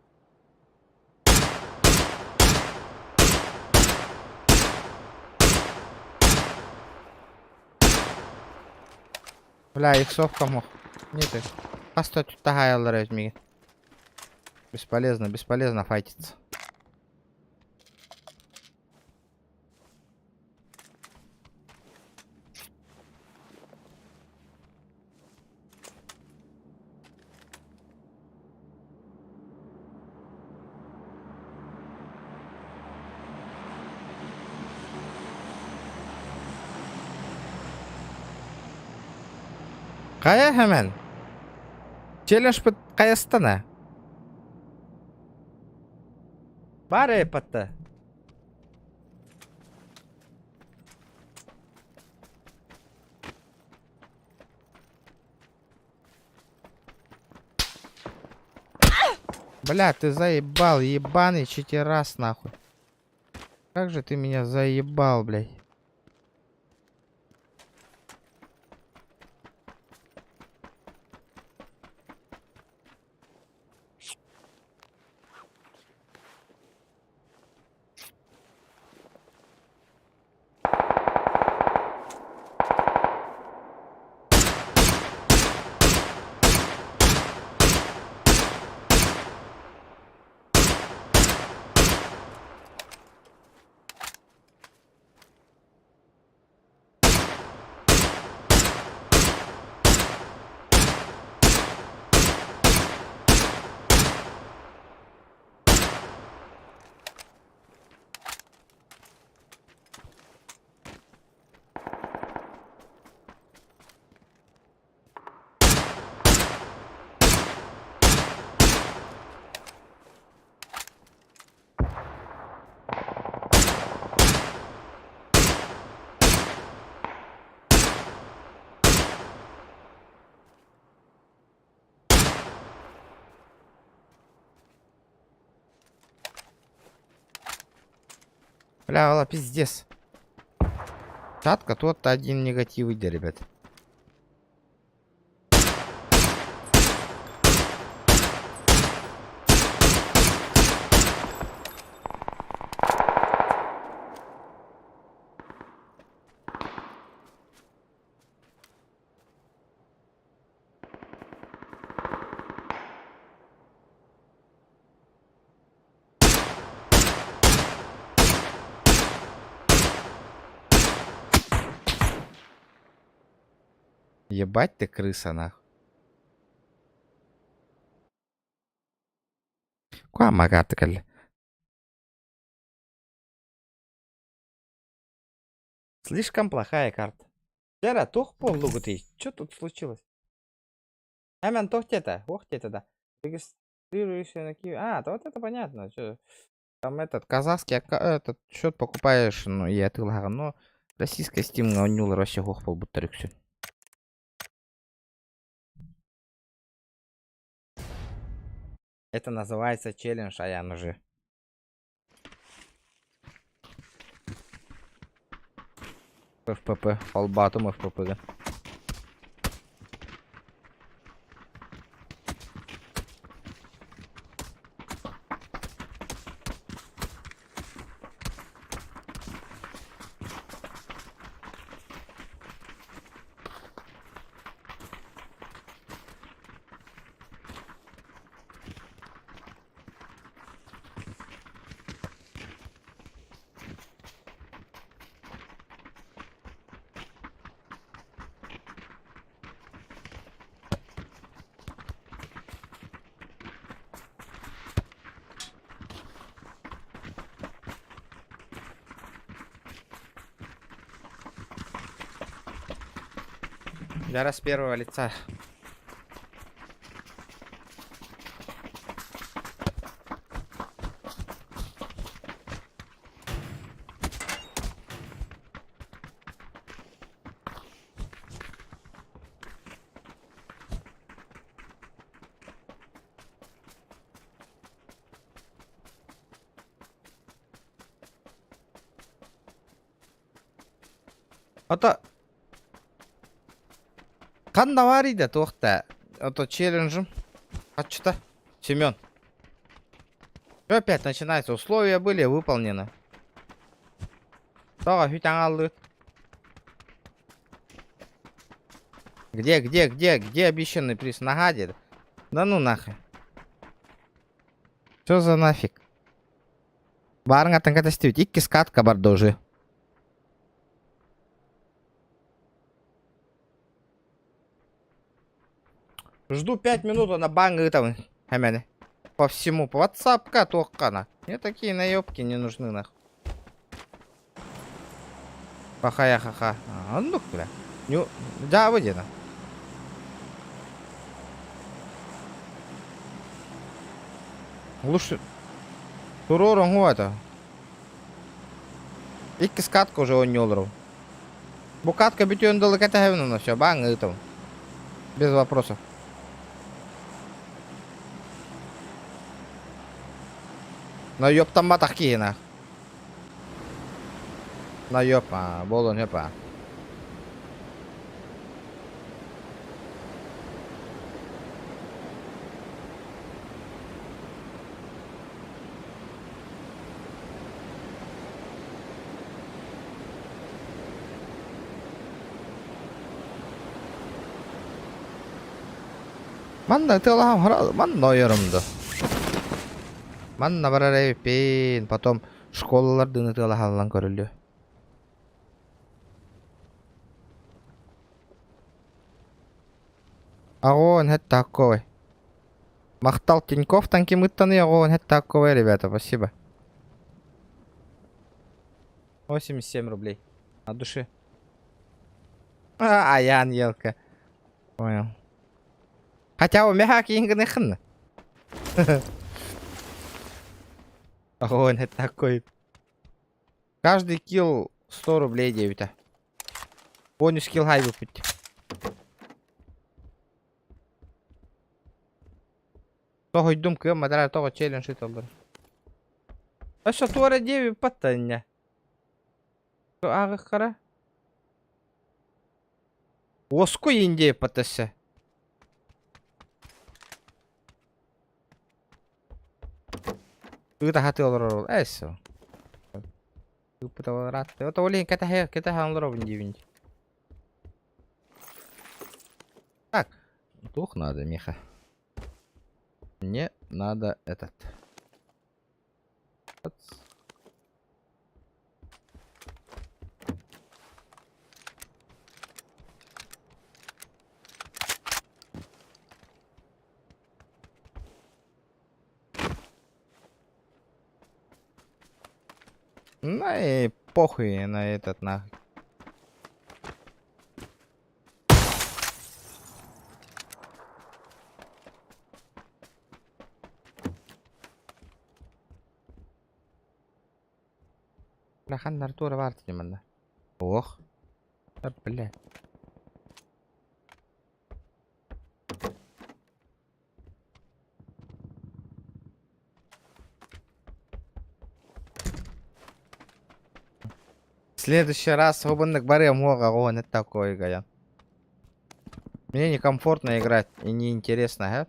Бля, иксовка мох. Нет, хас таһаайаллар эбит миигин. Бесполезно, бесполезно файтиться. Хайа hemen. Челлендж хайастана. Баар эпатта. Бля, ты заебал, ебаный читерас нахуй. Как же ты меня заебал, блядь. Бля, ола, пиздец. Чатка тот один негатив иди, ребят. Ебать ты крыса, нахуй. Куама картыкалли. Слишком плохая карта. Вчера тух ты. Что тут случилось? Амен, тух это, ох это да. Регистрируешься на Киви. А, да вот это понятно. Чё. Там этот казахский этот счет покупаешь, ну и это но российская Steam у вообще хох будто рюксю. Это называется челлендж, а я уже. ФПП, фалбатум ФПП, да. Для с первого лица. Ото Ханна баарый да туох да ото челленджим Аччыта Семен. Опять начинается. Условия были выполнены. Тоҕо үт аҥааллыыт. Где, где, где, где обещанный приз? Нога где? Да ну нахуй. Что за нафиг? Баарыҥ аттан кэтэстибит. Иккис катка барда уже. Жду 5 минут, она бангает там. Хэмэни. По всему. По WhatsApp-ка туоххана. Мне такие наебки не нужны нахуй. Пахая ха-ха. А, ну бля. Ну, да, выйди на. Лучше. Туруорун это. Иккис катка уже оонньуу Бу катка бүтүөн дылы кэтэһэбин онно все, баан ыытабын. Без вопросов. Но ёптамматах киһи нах. На ёп, а, буолуон сөп а. Манна ытыалаһам манна ойорум дуо? Манна барар эбиппин, потом школалардыын ытыалаһаллан көрүллүө. Огонь, это такой. Махтал Тиньков танкимыттаны огонь, это такой, ребята, спасибо. 87 рублей. От души. А, Аян, елка. Понял. Хотя у меня кингныхн. Огонь, это такой. Каждый килл 100 рублей 9. Бонус килл хай выпить. Тоһуйдум кыам мадара тоҕо челлендж ыыталлар. Өссө туора диэби паттанньа. Ааҕыххара. Уоскуй Индия ПТС. Ыытаһатыы олорор эс. Ыыппыта олораат. Ото ол иһин кэтэһэ кэтэһэ олоробун диибин. Так, туох надо, Миха? Мне надо этот. Ну и похуй на этот нахуй. Улахан Артура баар дии манна. Ох. Бля. В следующий раз хобуннук барыам уоҕа он это такое гаян. Мне некомфортно играть и неинтересно, а?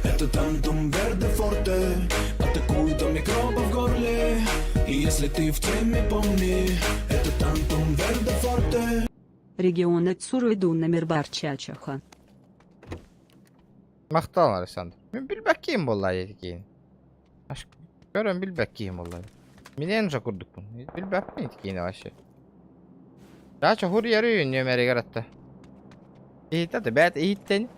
Это Тантум Верде Форте Атакует микробы в горле И если ты в теме, помни Это Тантум Верде Форте Региона Цуруйду номер Барчачаха. Махтал, Александр. Мин билбэккиим буолла этикиин. Аш көрөн билбэккиим буолла. Минен же курдукпун. Билбэппин этикиини вообще. Дача хуруйары нүөмэригэр атта. Иһиттэ да бэт иһиттэн.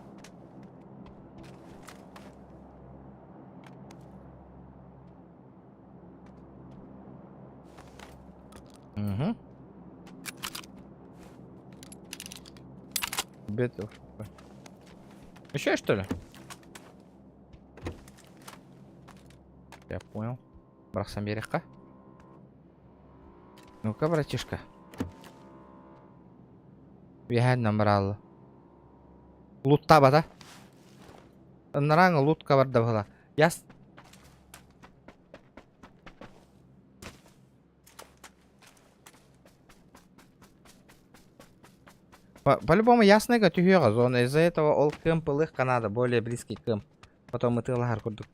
Угу. Бет. Еще что ли? Я понял. Бырахсан биэриэххэ. Ну-ка, братишка. Үөһээн набрал. Луттаабата. Ынарааҥ лутка барда быһыла. Яс... По-любому ясныйга түһүөҕэ зона. Из-за этого ол кэмп ылыахха надо, более близкий кэмп. Потом ытыалаһар курдук.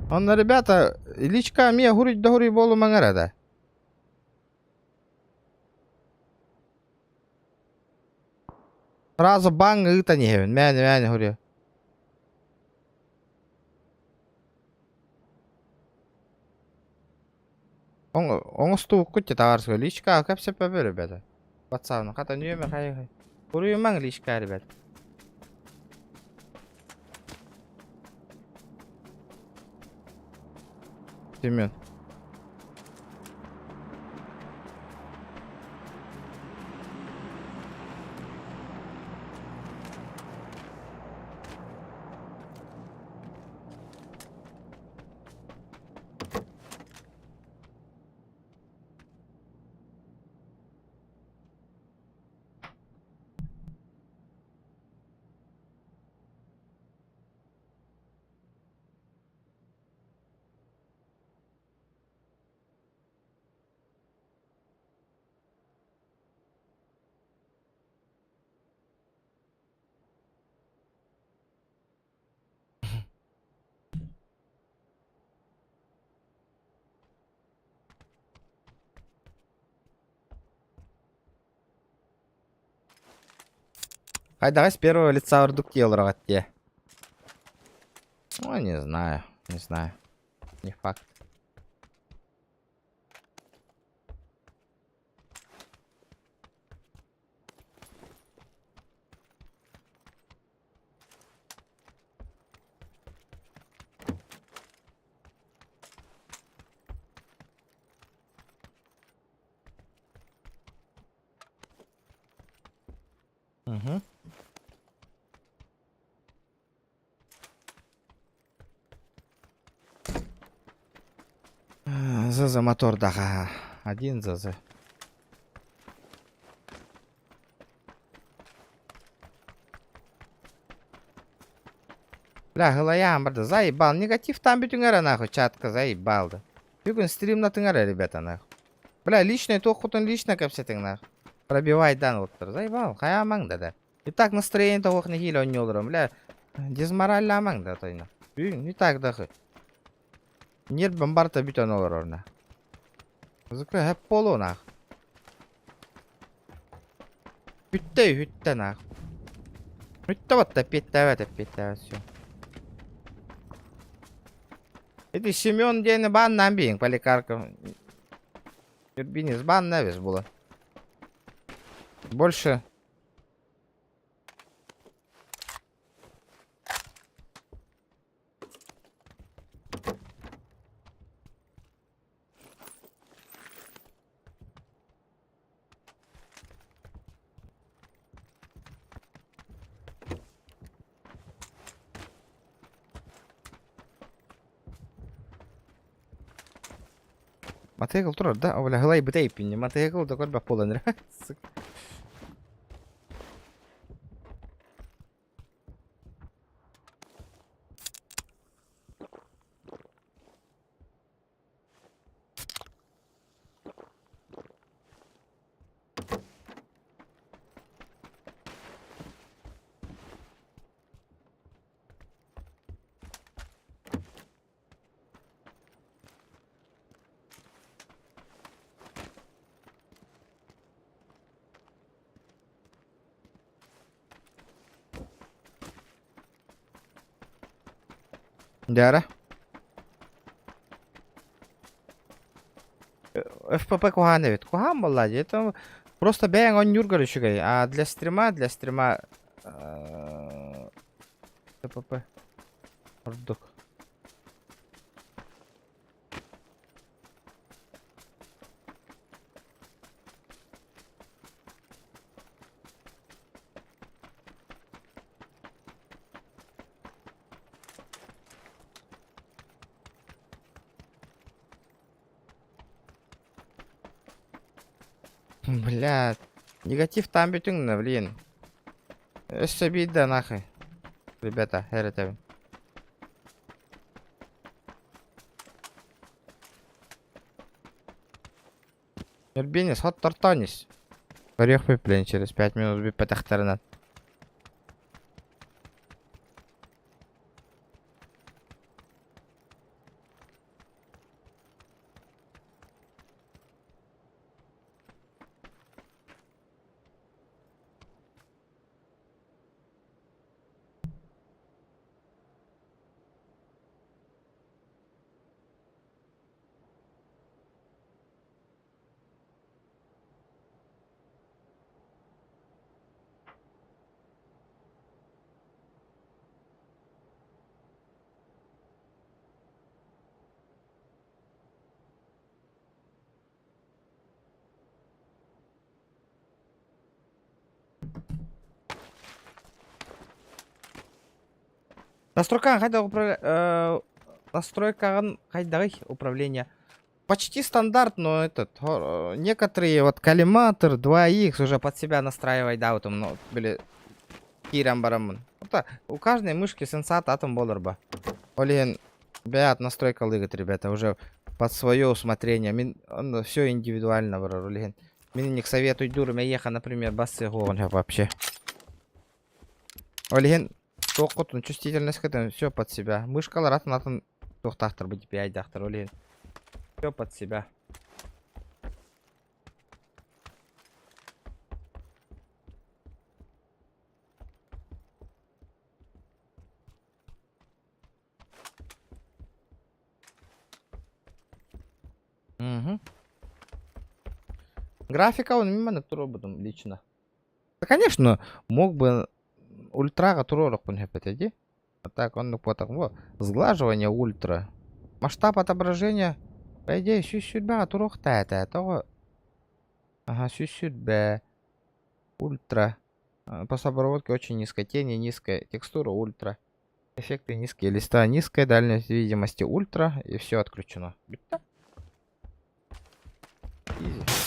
Онно, ребята, личка эмиэ хуруй да хуруй буолумаҥ эрэ да. Сразу баҥ ыытан иһэбин, мээнэ-мээнэ хуруйа. Оҥостубуккут дии табаарыска личка кэпсэппэппэ ребята. Ватсабынан хата нүөмэр хайы Суруйумаҥ личка ребят. Семен. Хайдаҕай с первого лица ордук дии олороҕут дии. Ну, не знаю, не знаю. Не факт. Угу. ЗЗ мотор даҕа. Один ЗЗ. Бля, һылайаан барда, заебал. Негативтаан бүтүҥ эрэ нахуй, чатка заебал да. Бүгүн стримнатыҥ эрэ, ребята, нахуй. Бля, личный туоххутун лично кэпсэтиҥ нахуй. Пробивайдан оттор. Заебал, хайаамаҥ да да. И так настроение тоҕох нэһиилэ онньуоларым, бля, дезмораллаамаҥ да тойно. Бүгүн и так дахы. Нервым барыта бүтэн олорор на. Зыкы хэп буолуо нах. Бүттэ үһүттэ нах. Бүттэ батта эппиэттээбэт эппиэттээбэт все. Ити Семен диэни бааннаан биэҥ Поликарков. Юрбинец баанна эбис була. Больше Матыйыкыл турар да? О, бля, һылайбыта эйпинни. Матыйыкыл да көрбөх буолан эрэ. Сука. Дьара. ФПП куһаан эбит. Куһаан буолла дии. Это просто бэйэҥ оонньуургар үчүгэй. А для стрима, для стрима ФПП ордук. Бля, негатив там бүтүҥ блин. Өссө биирдэ нахуй. Ребята, эрэтэбин. Нюрбинис, хот тортонис. Көрүөхпүт, блин, через 5 минут бүппэтэхтэринэн. Настройкаҕын хайдах управля... Э, настройкаҕын хайдаҕый управление? Почти стандарт, но этот, некоторые вот коллиматор 2х уже под себя настраивай, да, вот ну, били, киирэн бараммын. Это у каждой мышки сенсат атом болар ба. Ол иһин бэйэт настройкалыыгыт, ребята, уже под свое усмотрение. Мин все индивидуально барар, ол иһин. Мин инник советуйдуурум эйиэхэ, например, бассыах вообще. Ол иһин туоххутун чувствительность все под себя. Мышкалар атын атын туохтаахтар бу DPI-даахтар ол иһин. Все под себя. Угу. Графика он мимо туруорбутум лично. Да, конечно, мог бы ультраҕа туруоруохпун сөп этэ дии. А так оннук буотах во сглаживание ультра. Масштаб отображения по идее сүүс сүүрбэҕэ туруохтаа этэ тоҕо Ага, сүүс сүүрбэ ультра. По обработке очень низкая, тени низкая, текстура ультра. Эффекты низкие, листа низкая, дальность видимости ультра, и все отключено. Бүттэ. Изи.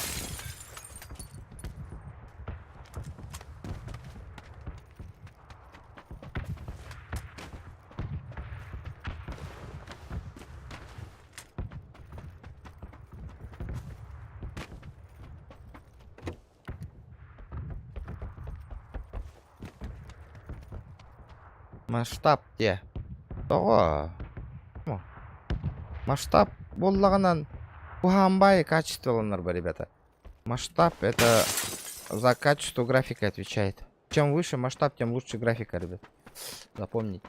Масштаб диэ. Тоҕо? Масштаб буоллаҕынан куһаамбай качестволанар ба, ребята. Масштаб это за качество графика отвечает. Чем выше масштаб, тем лучше графика, ребят. Запомните.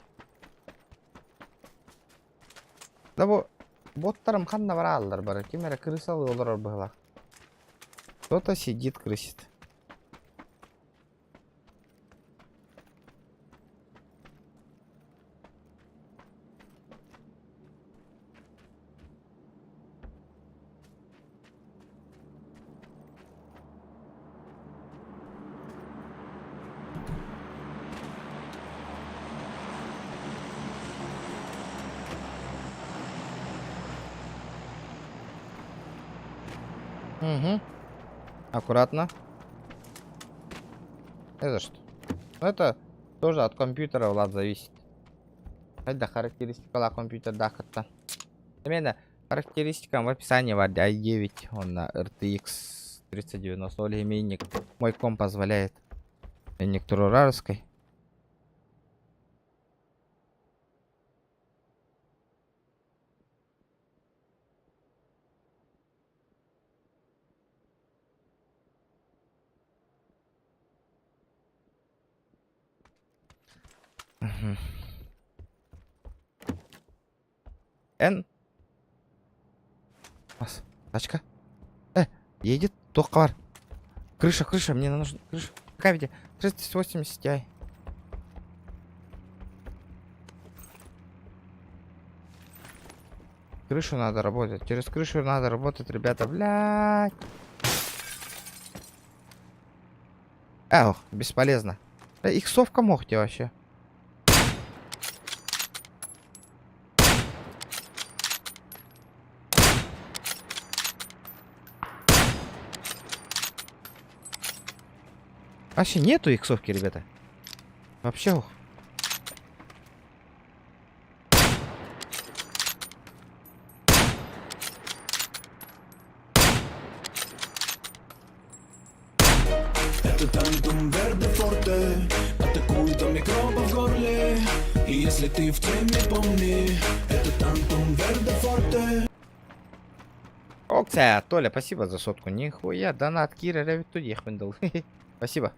Да бу боттарым ханна барааллар бары. Ким эрэ крысалыы олорор быһылаах. Кто-то сидит, крысит. Угу. Аккуратно. Это что? Ну, это тоже от компьютера, Влад, зависит. Это характеристика компьютера, да, хатта. Именно характеристикам в описании в i9, он на RTX 3090, именник. Мой комп позволяет. Некторурарской. Н. Бас. Тачка. Едет. Туох бар. Крыша, крыша, мне нужна крыша. Какая виде? 380 ай. Крышу надо работать. Через крышу надо работать, ребята. Блядь. Эх, бесполезно. Э, иксовка мог тебе вообще. Вообще нету иксовки, ребята. Вообще ох. Это тантум верде форте Атакует микробы в горле И если ты в теме, помни Это тантум верде форте Окция, Толя, спасибо за сотку. Нихуя, донат Кира, ревит дал. Спасибо.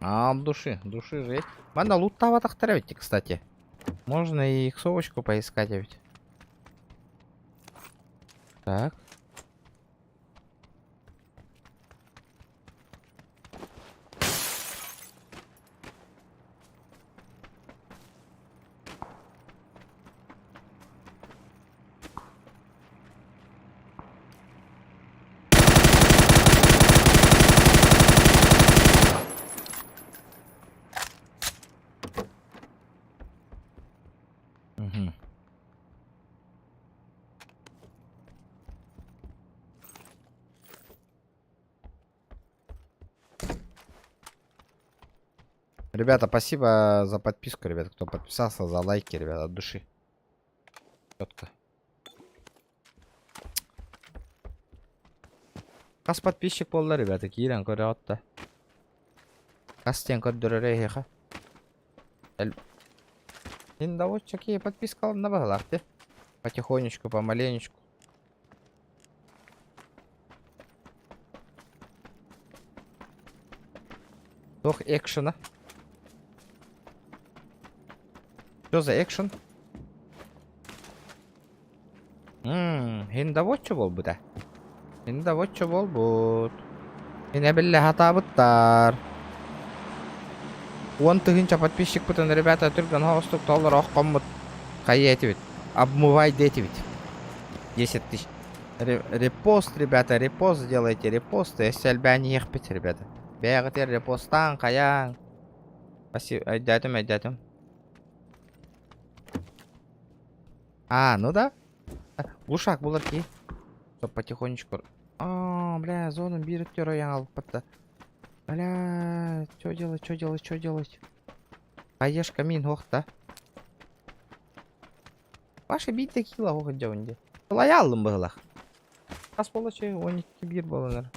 А, души, души же есть. Мана луттаабатахтара ведь, кстати. Можно и иксовочку поискать ведь. Так. Угу. Ребята, спасибо за подписку, ребята, кто подписался, за лайки, ребята, от души. Четко. Хас подписчик буолла, ребята, киирэн көрөҕүт да. Хас диэн көрдөрөр эһиэхэ. Ин да вот чаки подпискаланна баһылаах дии. Потихонечку, помаленечку. Туох экшена? Что за экшен? Ммм, һин да воччу буолбута. Һин да воччу буолбут. Һин эбиллэ хатаабыттар. Уон тыһыынча подписчикпытын, ребята, түргэн соҕустук толору оххоммут. Хайа этибит? Обмывай диэтибит. 10 тысяч. Репост, ребята, репост сделайте, репост. Өссө элбээн иһиэхпит, ребята. Бэйэҕитигэр репостаан, хайаан. Спасибо, өйдөөтүм, өйдөөтүм. А, ну да. Глушак булар ки. Чтоб потихонечку. А, бля, зону биир өттүгэр ойон албыппыт Бля, что делать, что делать, что делать? Хаешка мин суох да. Паша биир да кило суох дьон дии. Лояллым быһылах. Хас буола чэй, 12 биир буоланар.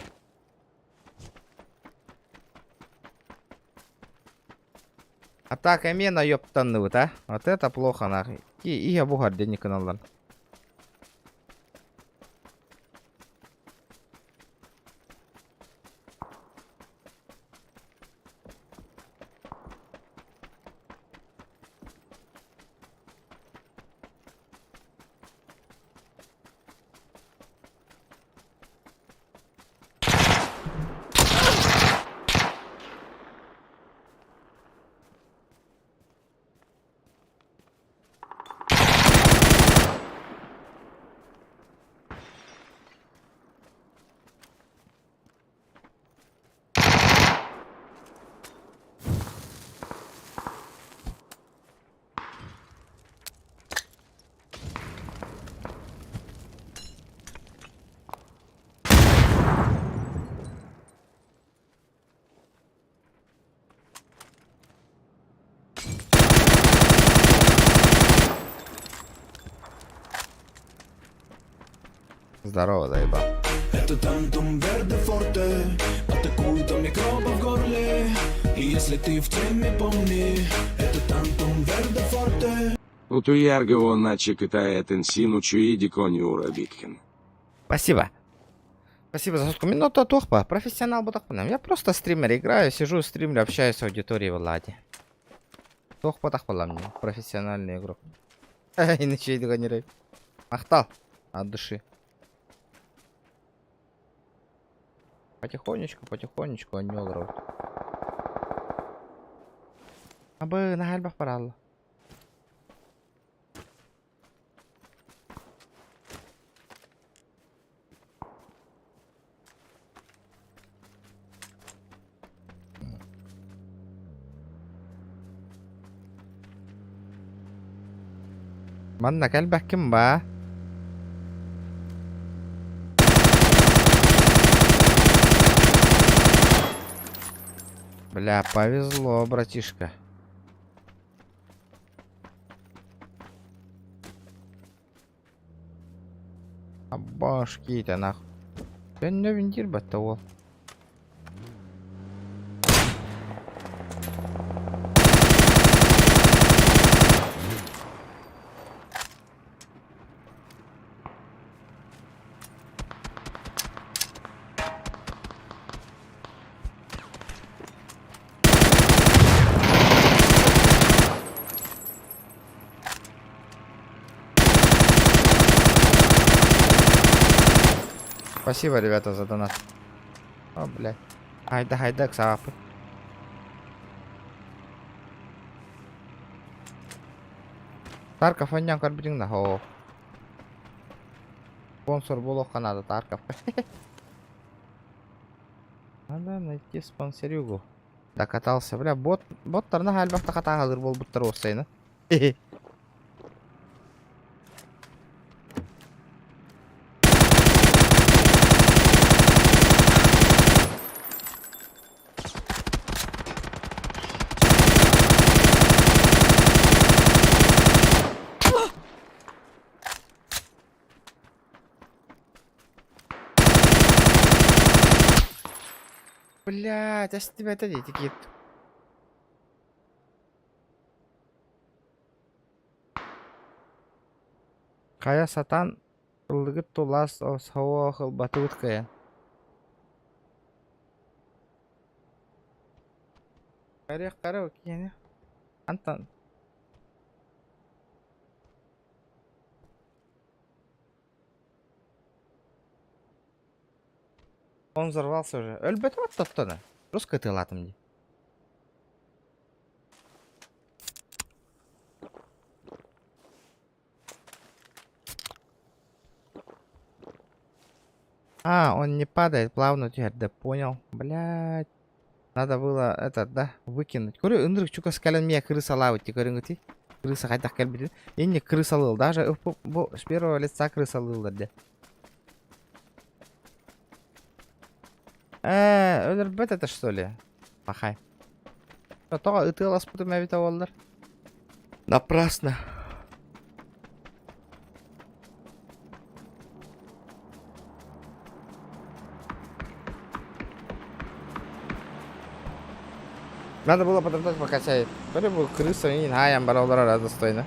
Атака мена ёптанныбыт, а? Вот это плохо, нахуй. И, и я бугар денег каналлар. Здорово, заебал. Это Тантум Верде Форте Атакует от микробов в горле И если ты в теме, помни Это Тантум Верде Форте Утуяргово наче Китая Тенсину Чуиди Конюра Биткин. Спасибо. Спасибо за сотку. Минута тохпа. Профессионал бутахпанам. Я просто стример играю, сижу, стримлю, общаюсь с аудиторией в Ладе. Тохпа тахпалам мне. Профессиональный игрок. Иначе не Махтал. От души. Потихонечку, потихонечку они играют. Абы на хальбах паралла. Манна кэлбэккин баа. Бля, повезло, братишка. А башки-то нахуй. Төннөбүн диир батта уол. Спасибо, ребята, за донат. О, блядь. Айда, айда, ксапы. Тарков аннян карбидин на хо. Спонсор буолуохха наада Тарков. Надо найти спонсорюгу. Докатался. Бля, бот, боттарна хальбахта хатагалыр болбуттар осайна. Блядь, а с тебя это дети какие-то. Хайа сатан ыллыгыт тулас осхоо хылбатыбыт кыйан. Каре каре киэни. Антон. Он взорвался уже. Өлбөтө баттаттана. Русская тылатым ди. А, он не падает, плавно теперь, да понял. Блядь. Надо было этот, да, выкинуть. Көрө, ынырык чугас кэлэн мия крысалаабыт ти көрүҥүтүй. Крыса хайдах кэлбитин. Инне крысалыыл, даже бу с первого лица крысалыыллар дии. Ээ, өлөрбөт это что ли? Пахай. Тоҕо ытыаласпытым эбитэ буоллар. Напрасно. Надо было подождать, пока сядет. Вроде бы крыса и наям баралара достойно.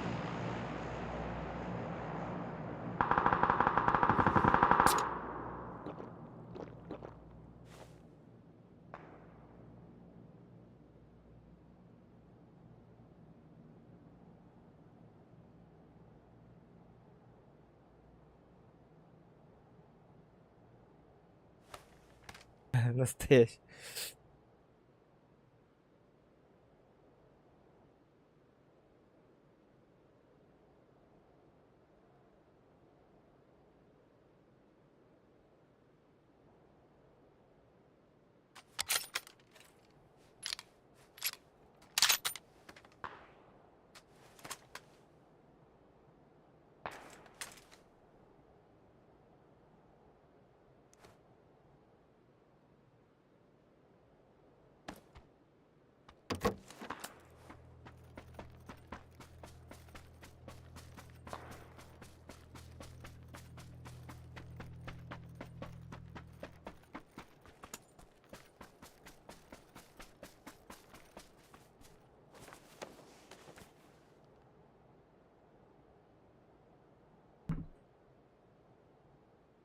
Настоящий.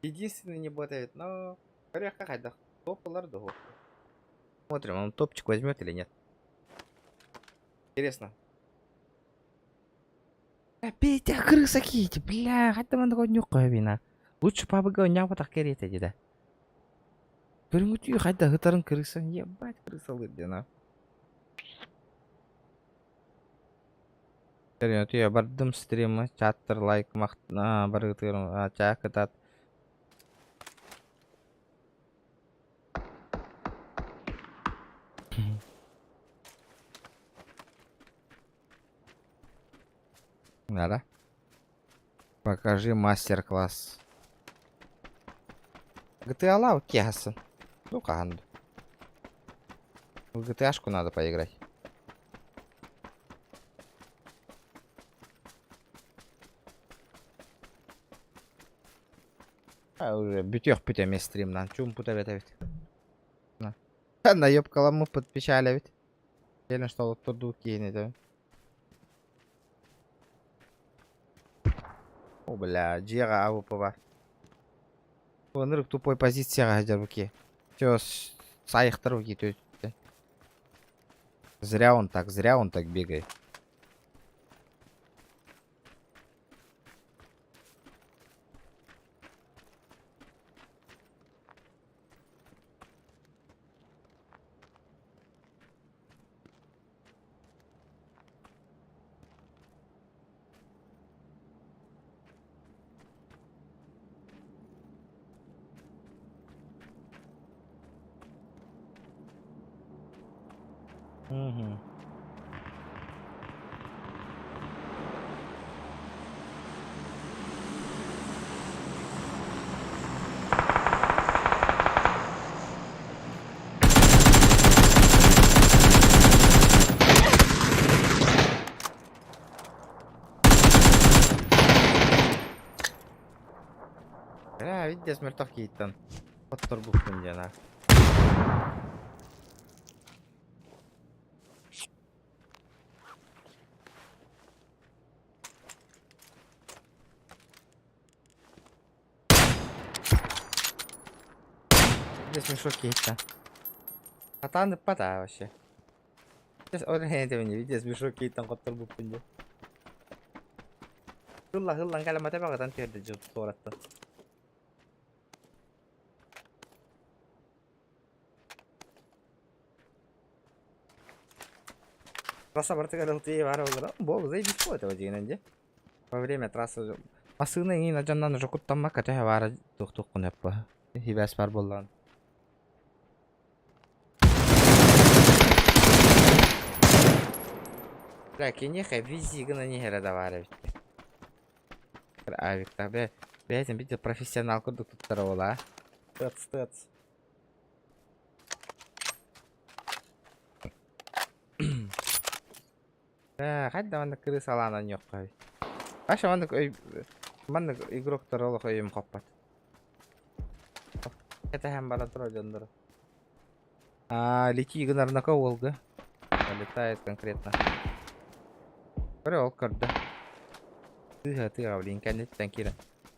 Единственный не работает, но... Смотрим, он топчик возьмет или нет. Интересно. Петя, крыса кити, бля, хотя он такой нюхая вина. Лучше папа говорит, так керете, да. Көрүҥүтүү хайда ытарын крыса, ебать крыса лыддина. Көрүҥүтүү бардым стримы, чаттар лайк махт барытыр чаакытат. Надо. Покажи мастер-класс. GTA лав кеса. Ну кахан. В GTA-шку надо поиграть. А уже бүтүөх бүтэ стримнан. Чум пута бит. На. Наебкала мы подпечали ведь. Келин что вот турду кейни да. О, бля, дьиэҕэ АВП бар. Ынырык тупой позицияҕа сылдьар буки. Все, сайыхтар буки. Зря он так, зря он так бегает. Угу. Бля, видишь, мертвых кейттан. Подторбухтун диэн Где смешок кейттан. Атаан ыппата вообще. Ол видишь, смешок кейттан хотторбуппун диэн. Хылла хыллан кэлэмэтэ баҕатан түһэрдэ дьыл туораттан. Трасса бартыгар ылтыы баар буолара. Буолу заебись этого дигинэн дьэ. Во время трассы массыына иҥин дьоннон уже куттаммакка төһө баара туох-туоххун эппэ. Хибэс бар буоллаҕын. Бля, киниэхэ вези гына нихера да баар эбит. Авикта, бля, бэйэтин видел профессионал курдук туттара буолаа. Тыц, тыц. Бля, хайда маннык крысалаан онньуохха Аша маннык өй маннык игроктар олох өйүм хоппот. Кэтэһэн бара турар дьоннору. Аа, лети гынарнака уолга. Залетает конкретно. Көрө ол көрдө. Тыга тыга блин кэнниттэн киирэн.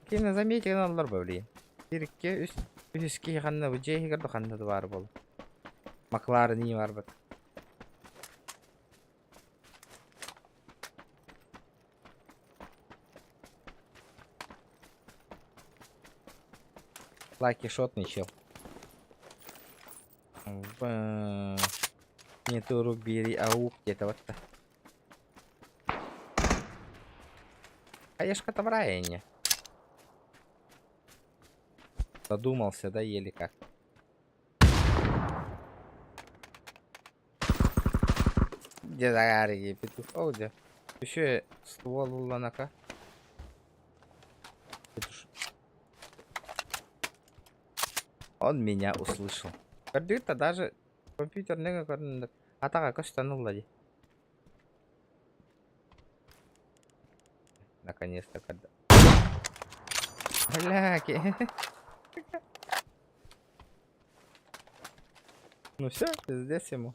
Кини заметил аллар ба блин. Бир икки үс үһүс киһи ханна бу дьиэ иһигэр да ханна да баар буолла. Макларын ии барбыт. Лаки шотный чел. Не туру бери аук где-то вот так. Хаешка в районе. Задумался, да, еле как. Где загарики петух? О, где? Еще ствол уланака. Он меня услышал. Көрдүгүт даже компьютерныга көрүннүк. Атаға көстөн ылла дии. Наконец-то когда. Бля, Ну все, пиздец ему.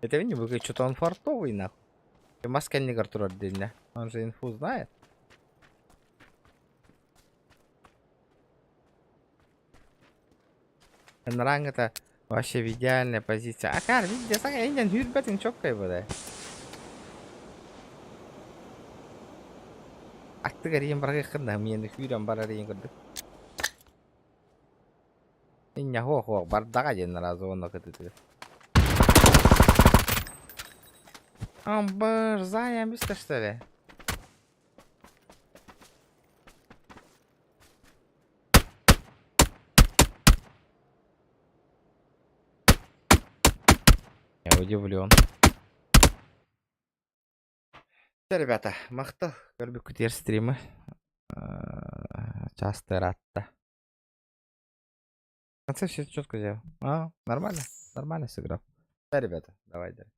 Это не выглядит, что-то он фартовый нахуй. Маска не Артур отдельно. Он же инфу знает. Ранг это вообще в идеальная позиция. Акар, видите, сага инен хүрбэтин чоккай будай. Аттыгар иен баргы мени хүрен барар иен көрдүк. Иння хо-хо бардага ден разы онно кытытыгы. Амбар, зая бистер что ли? Я удивлен. Все, ребята, махтал. Көрбүккүтүгэр стримы. Часто ратта. В конце все четко сделал. А, нормально, нормально сыграл. Да, ребята, давай, давай.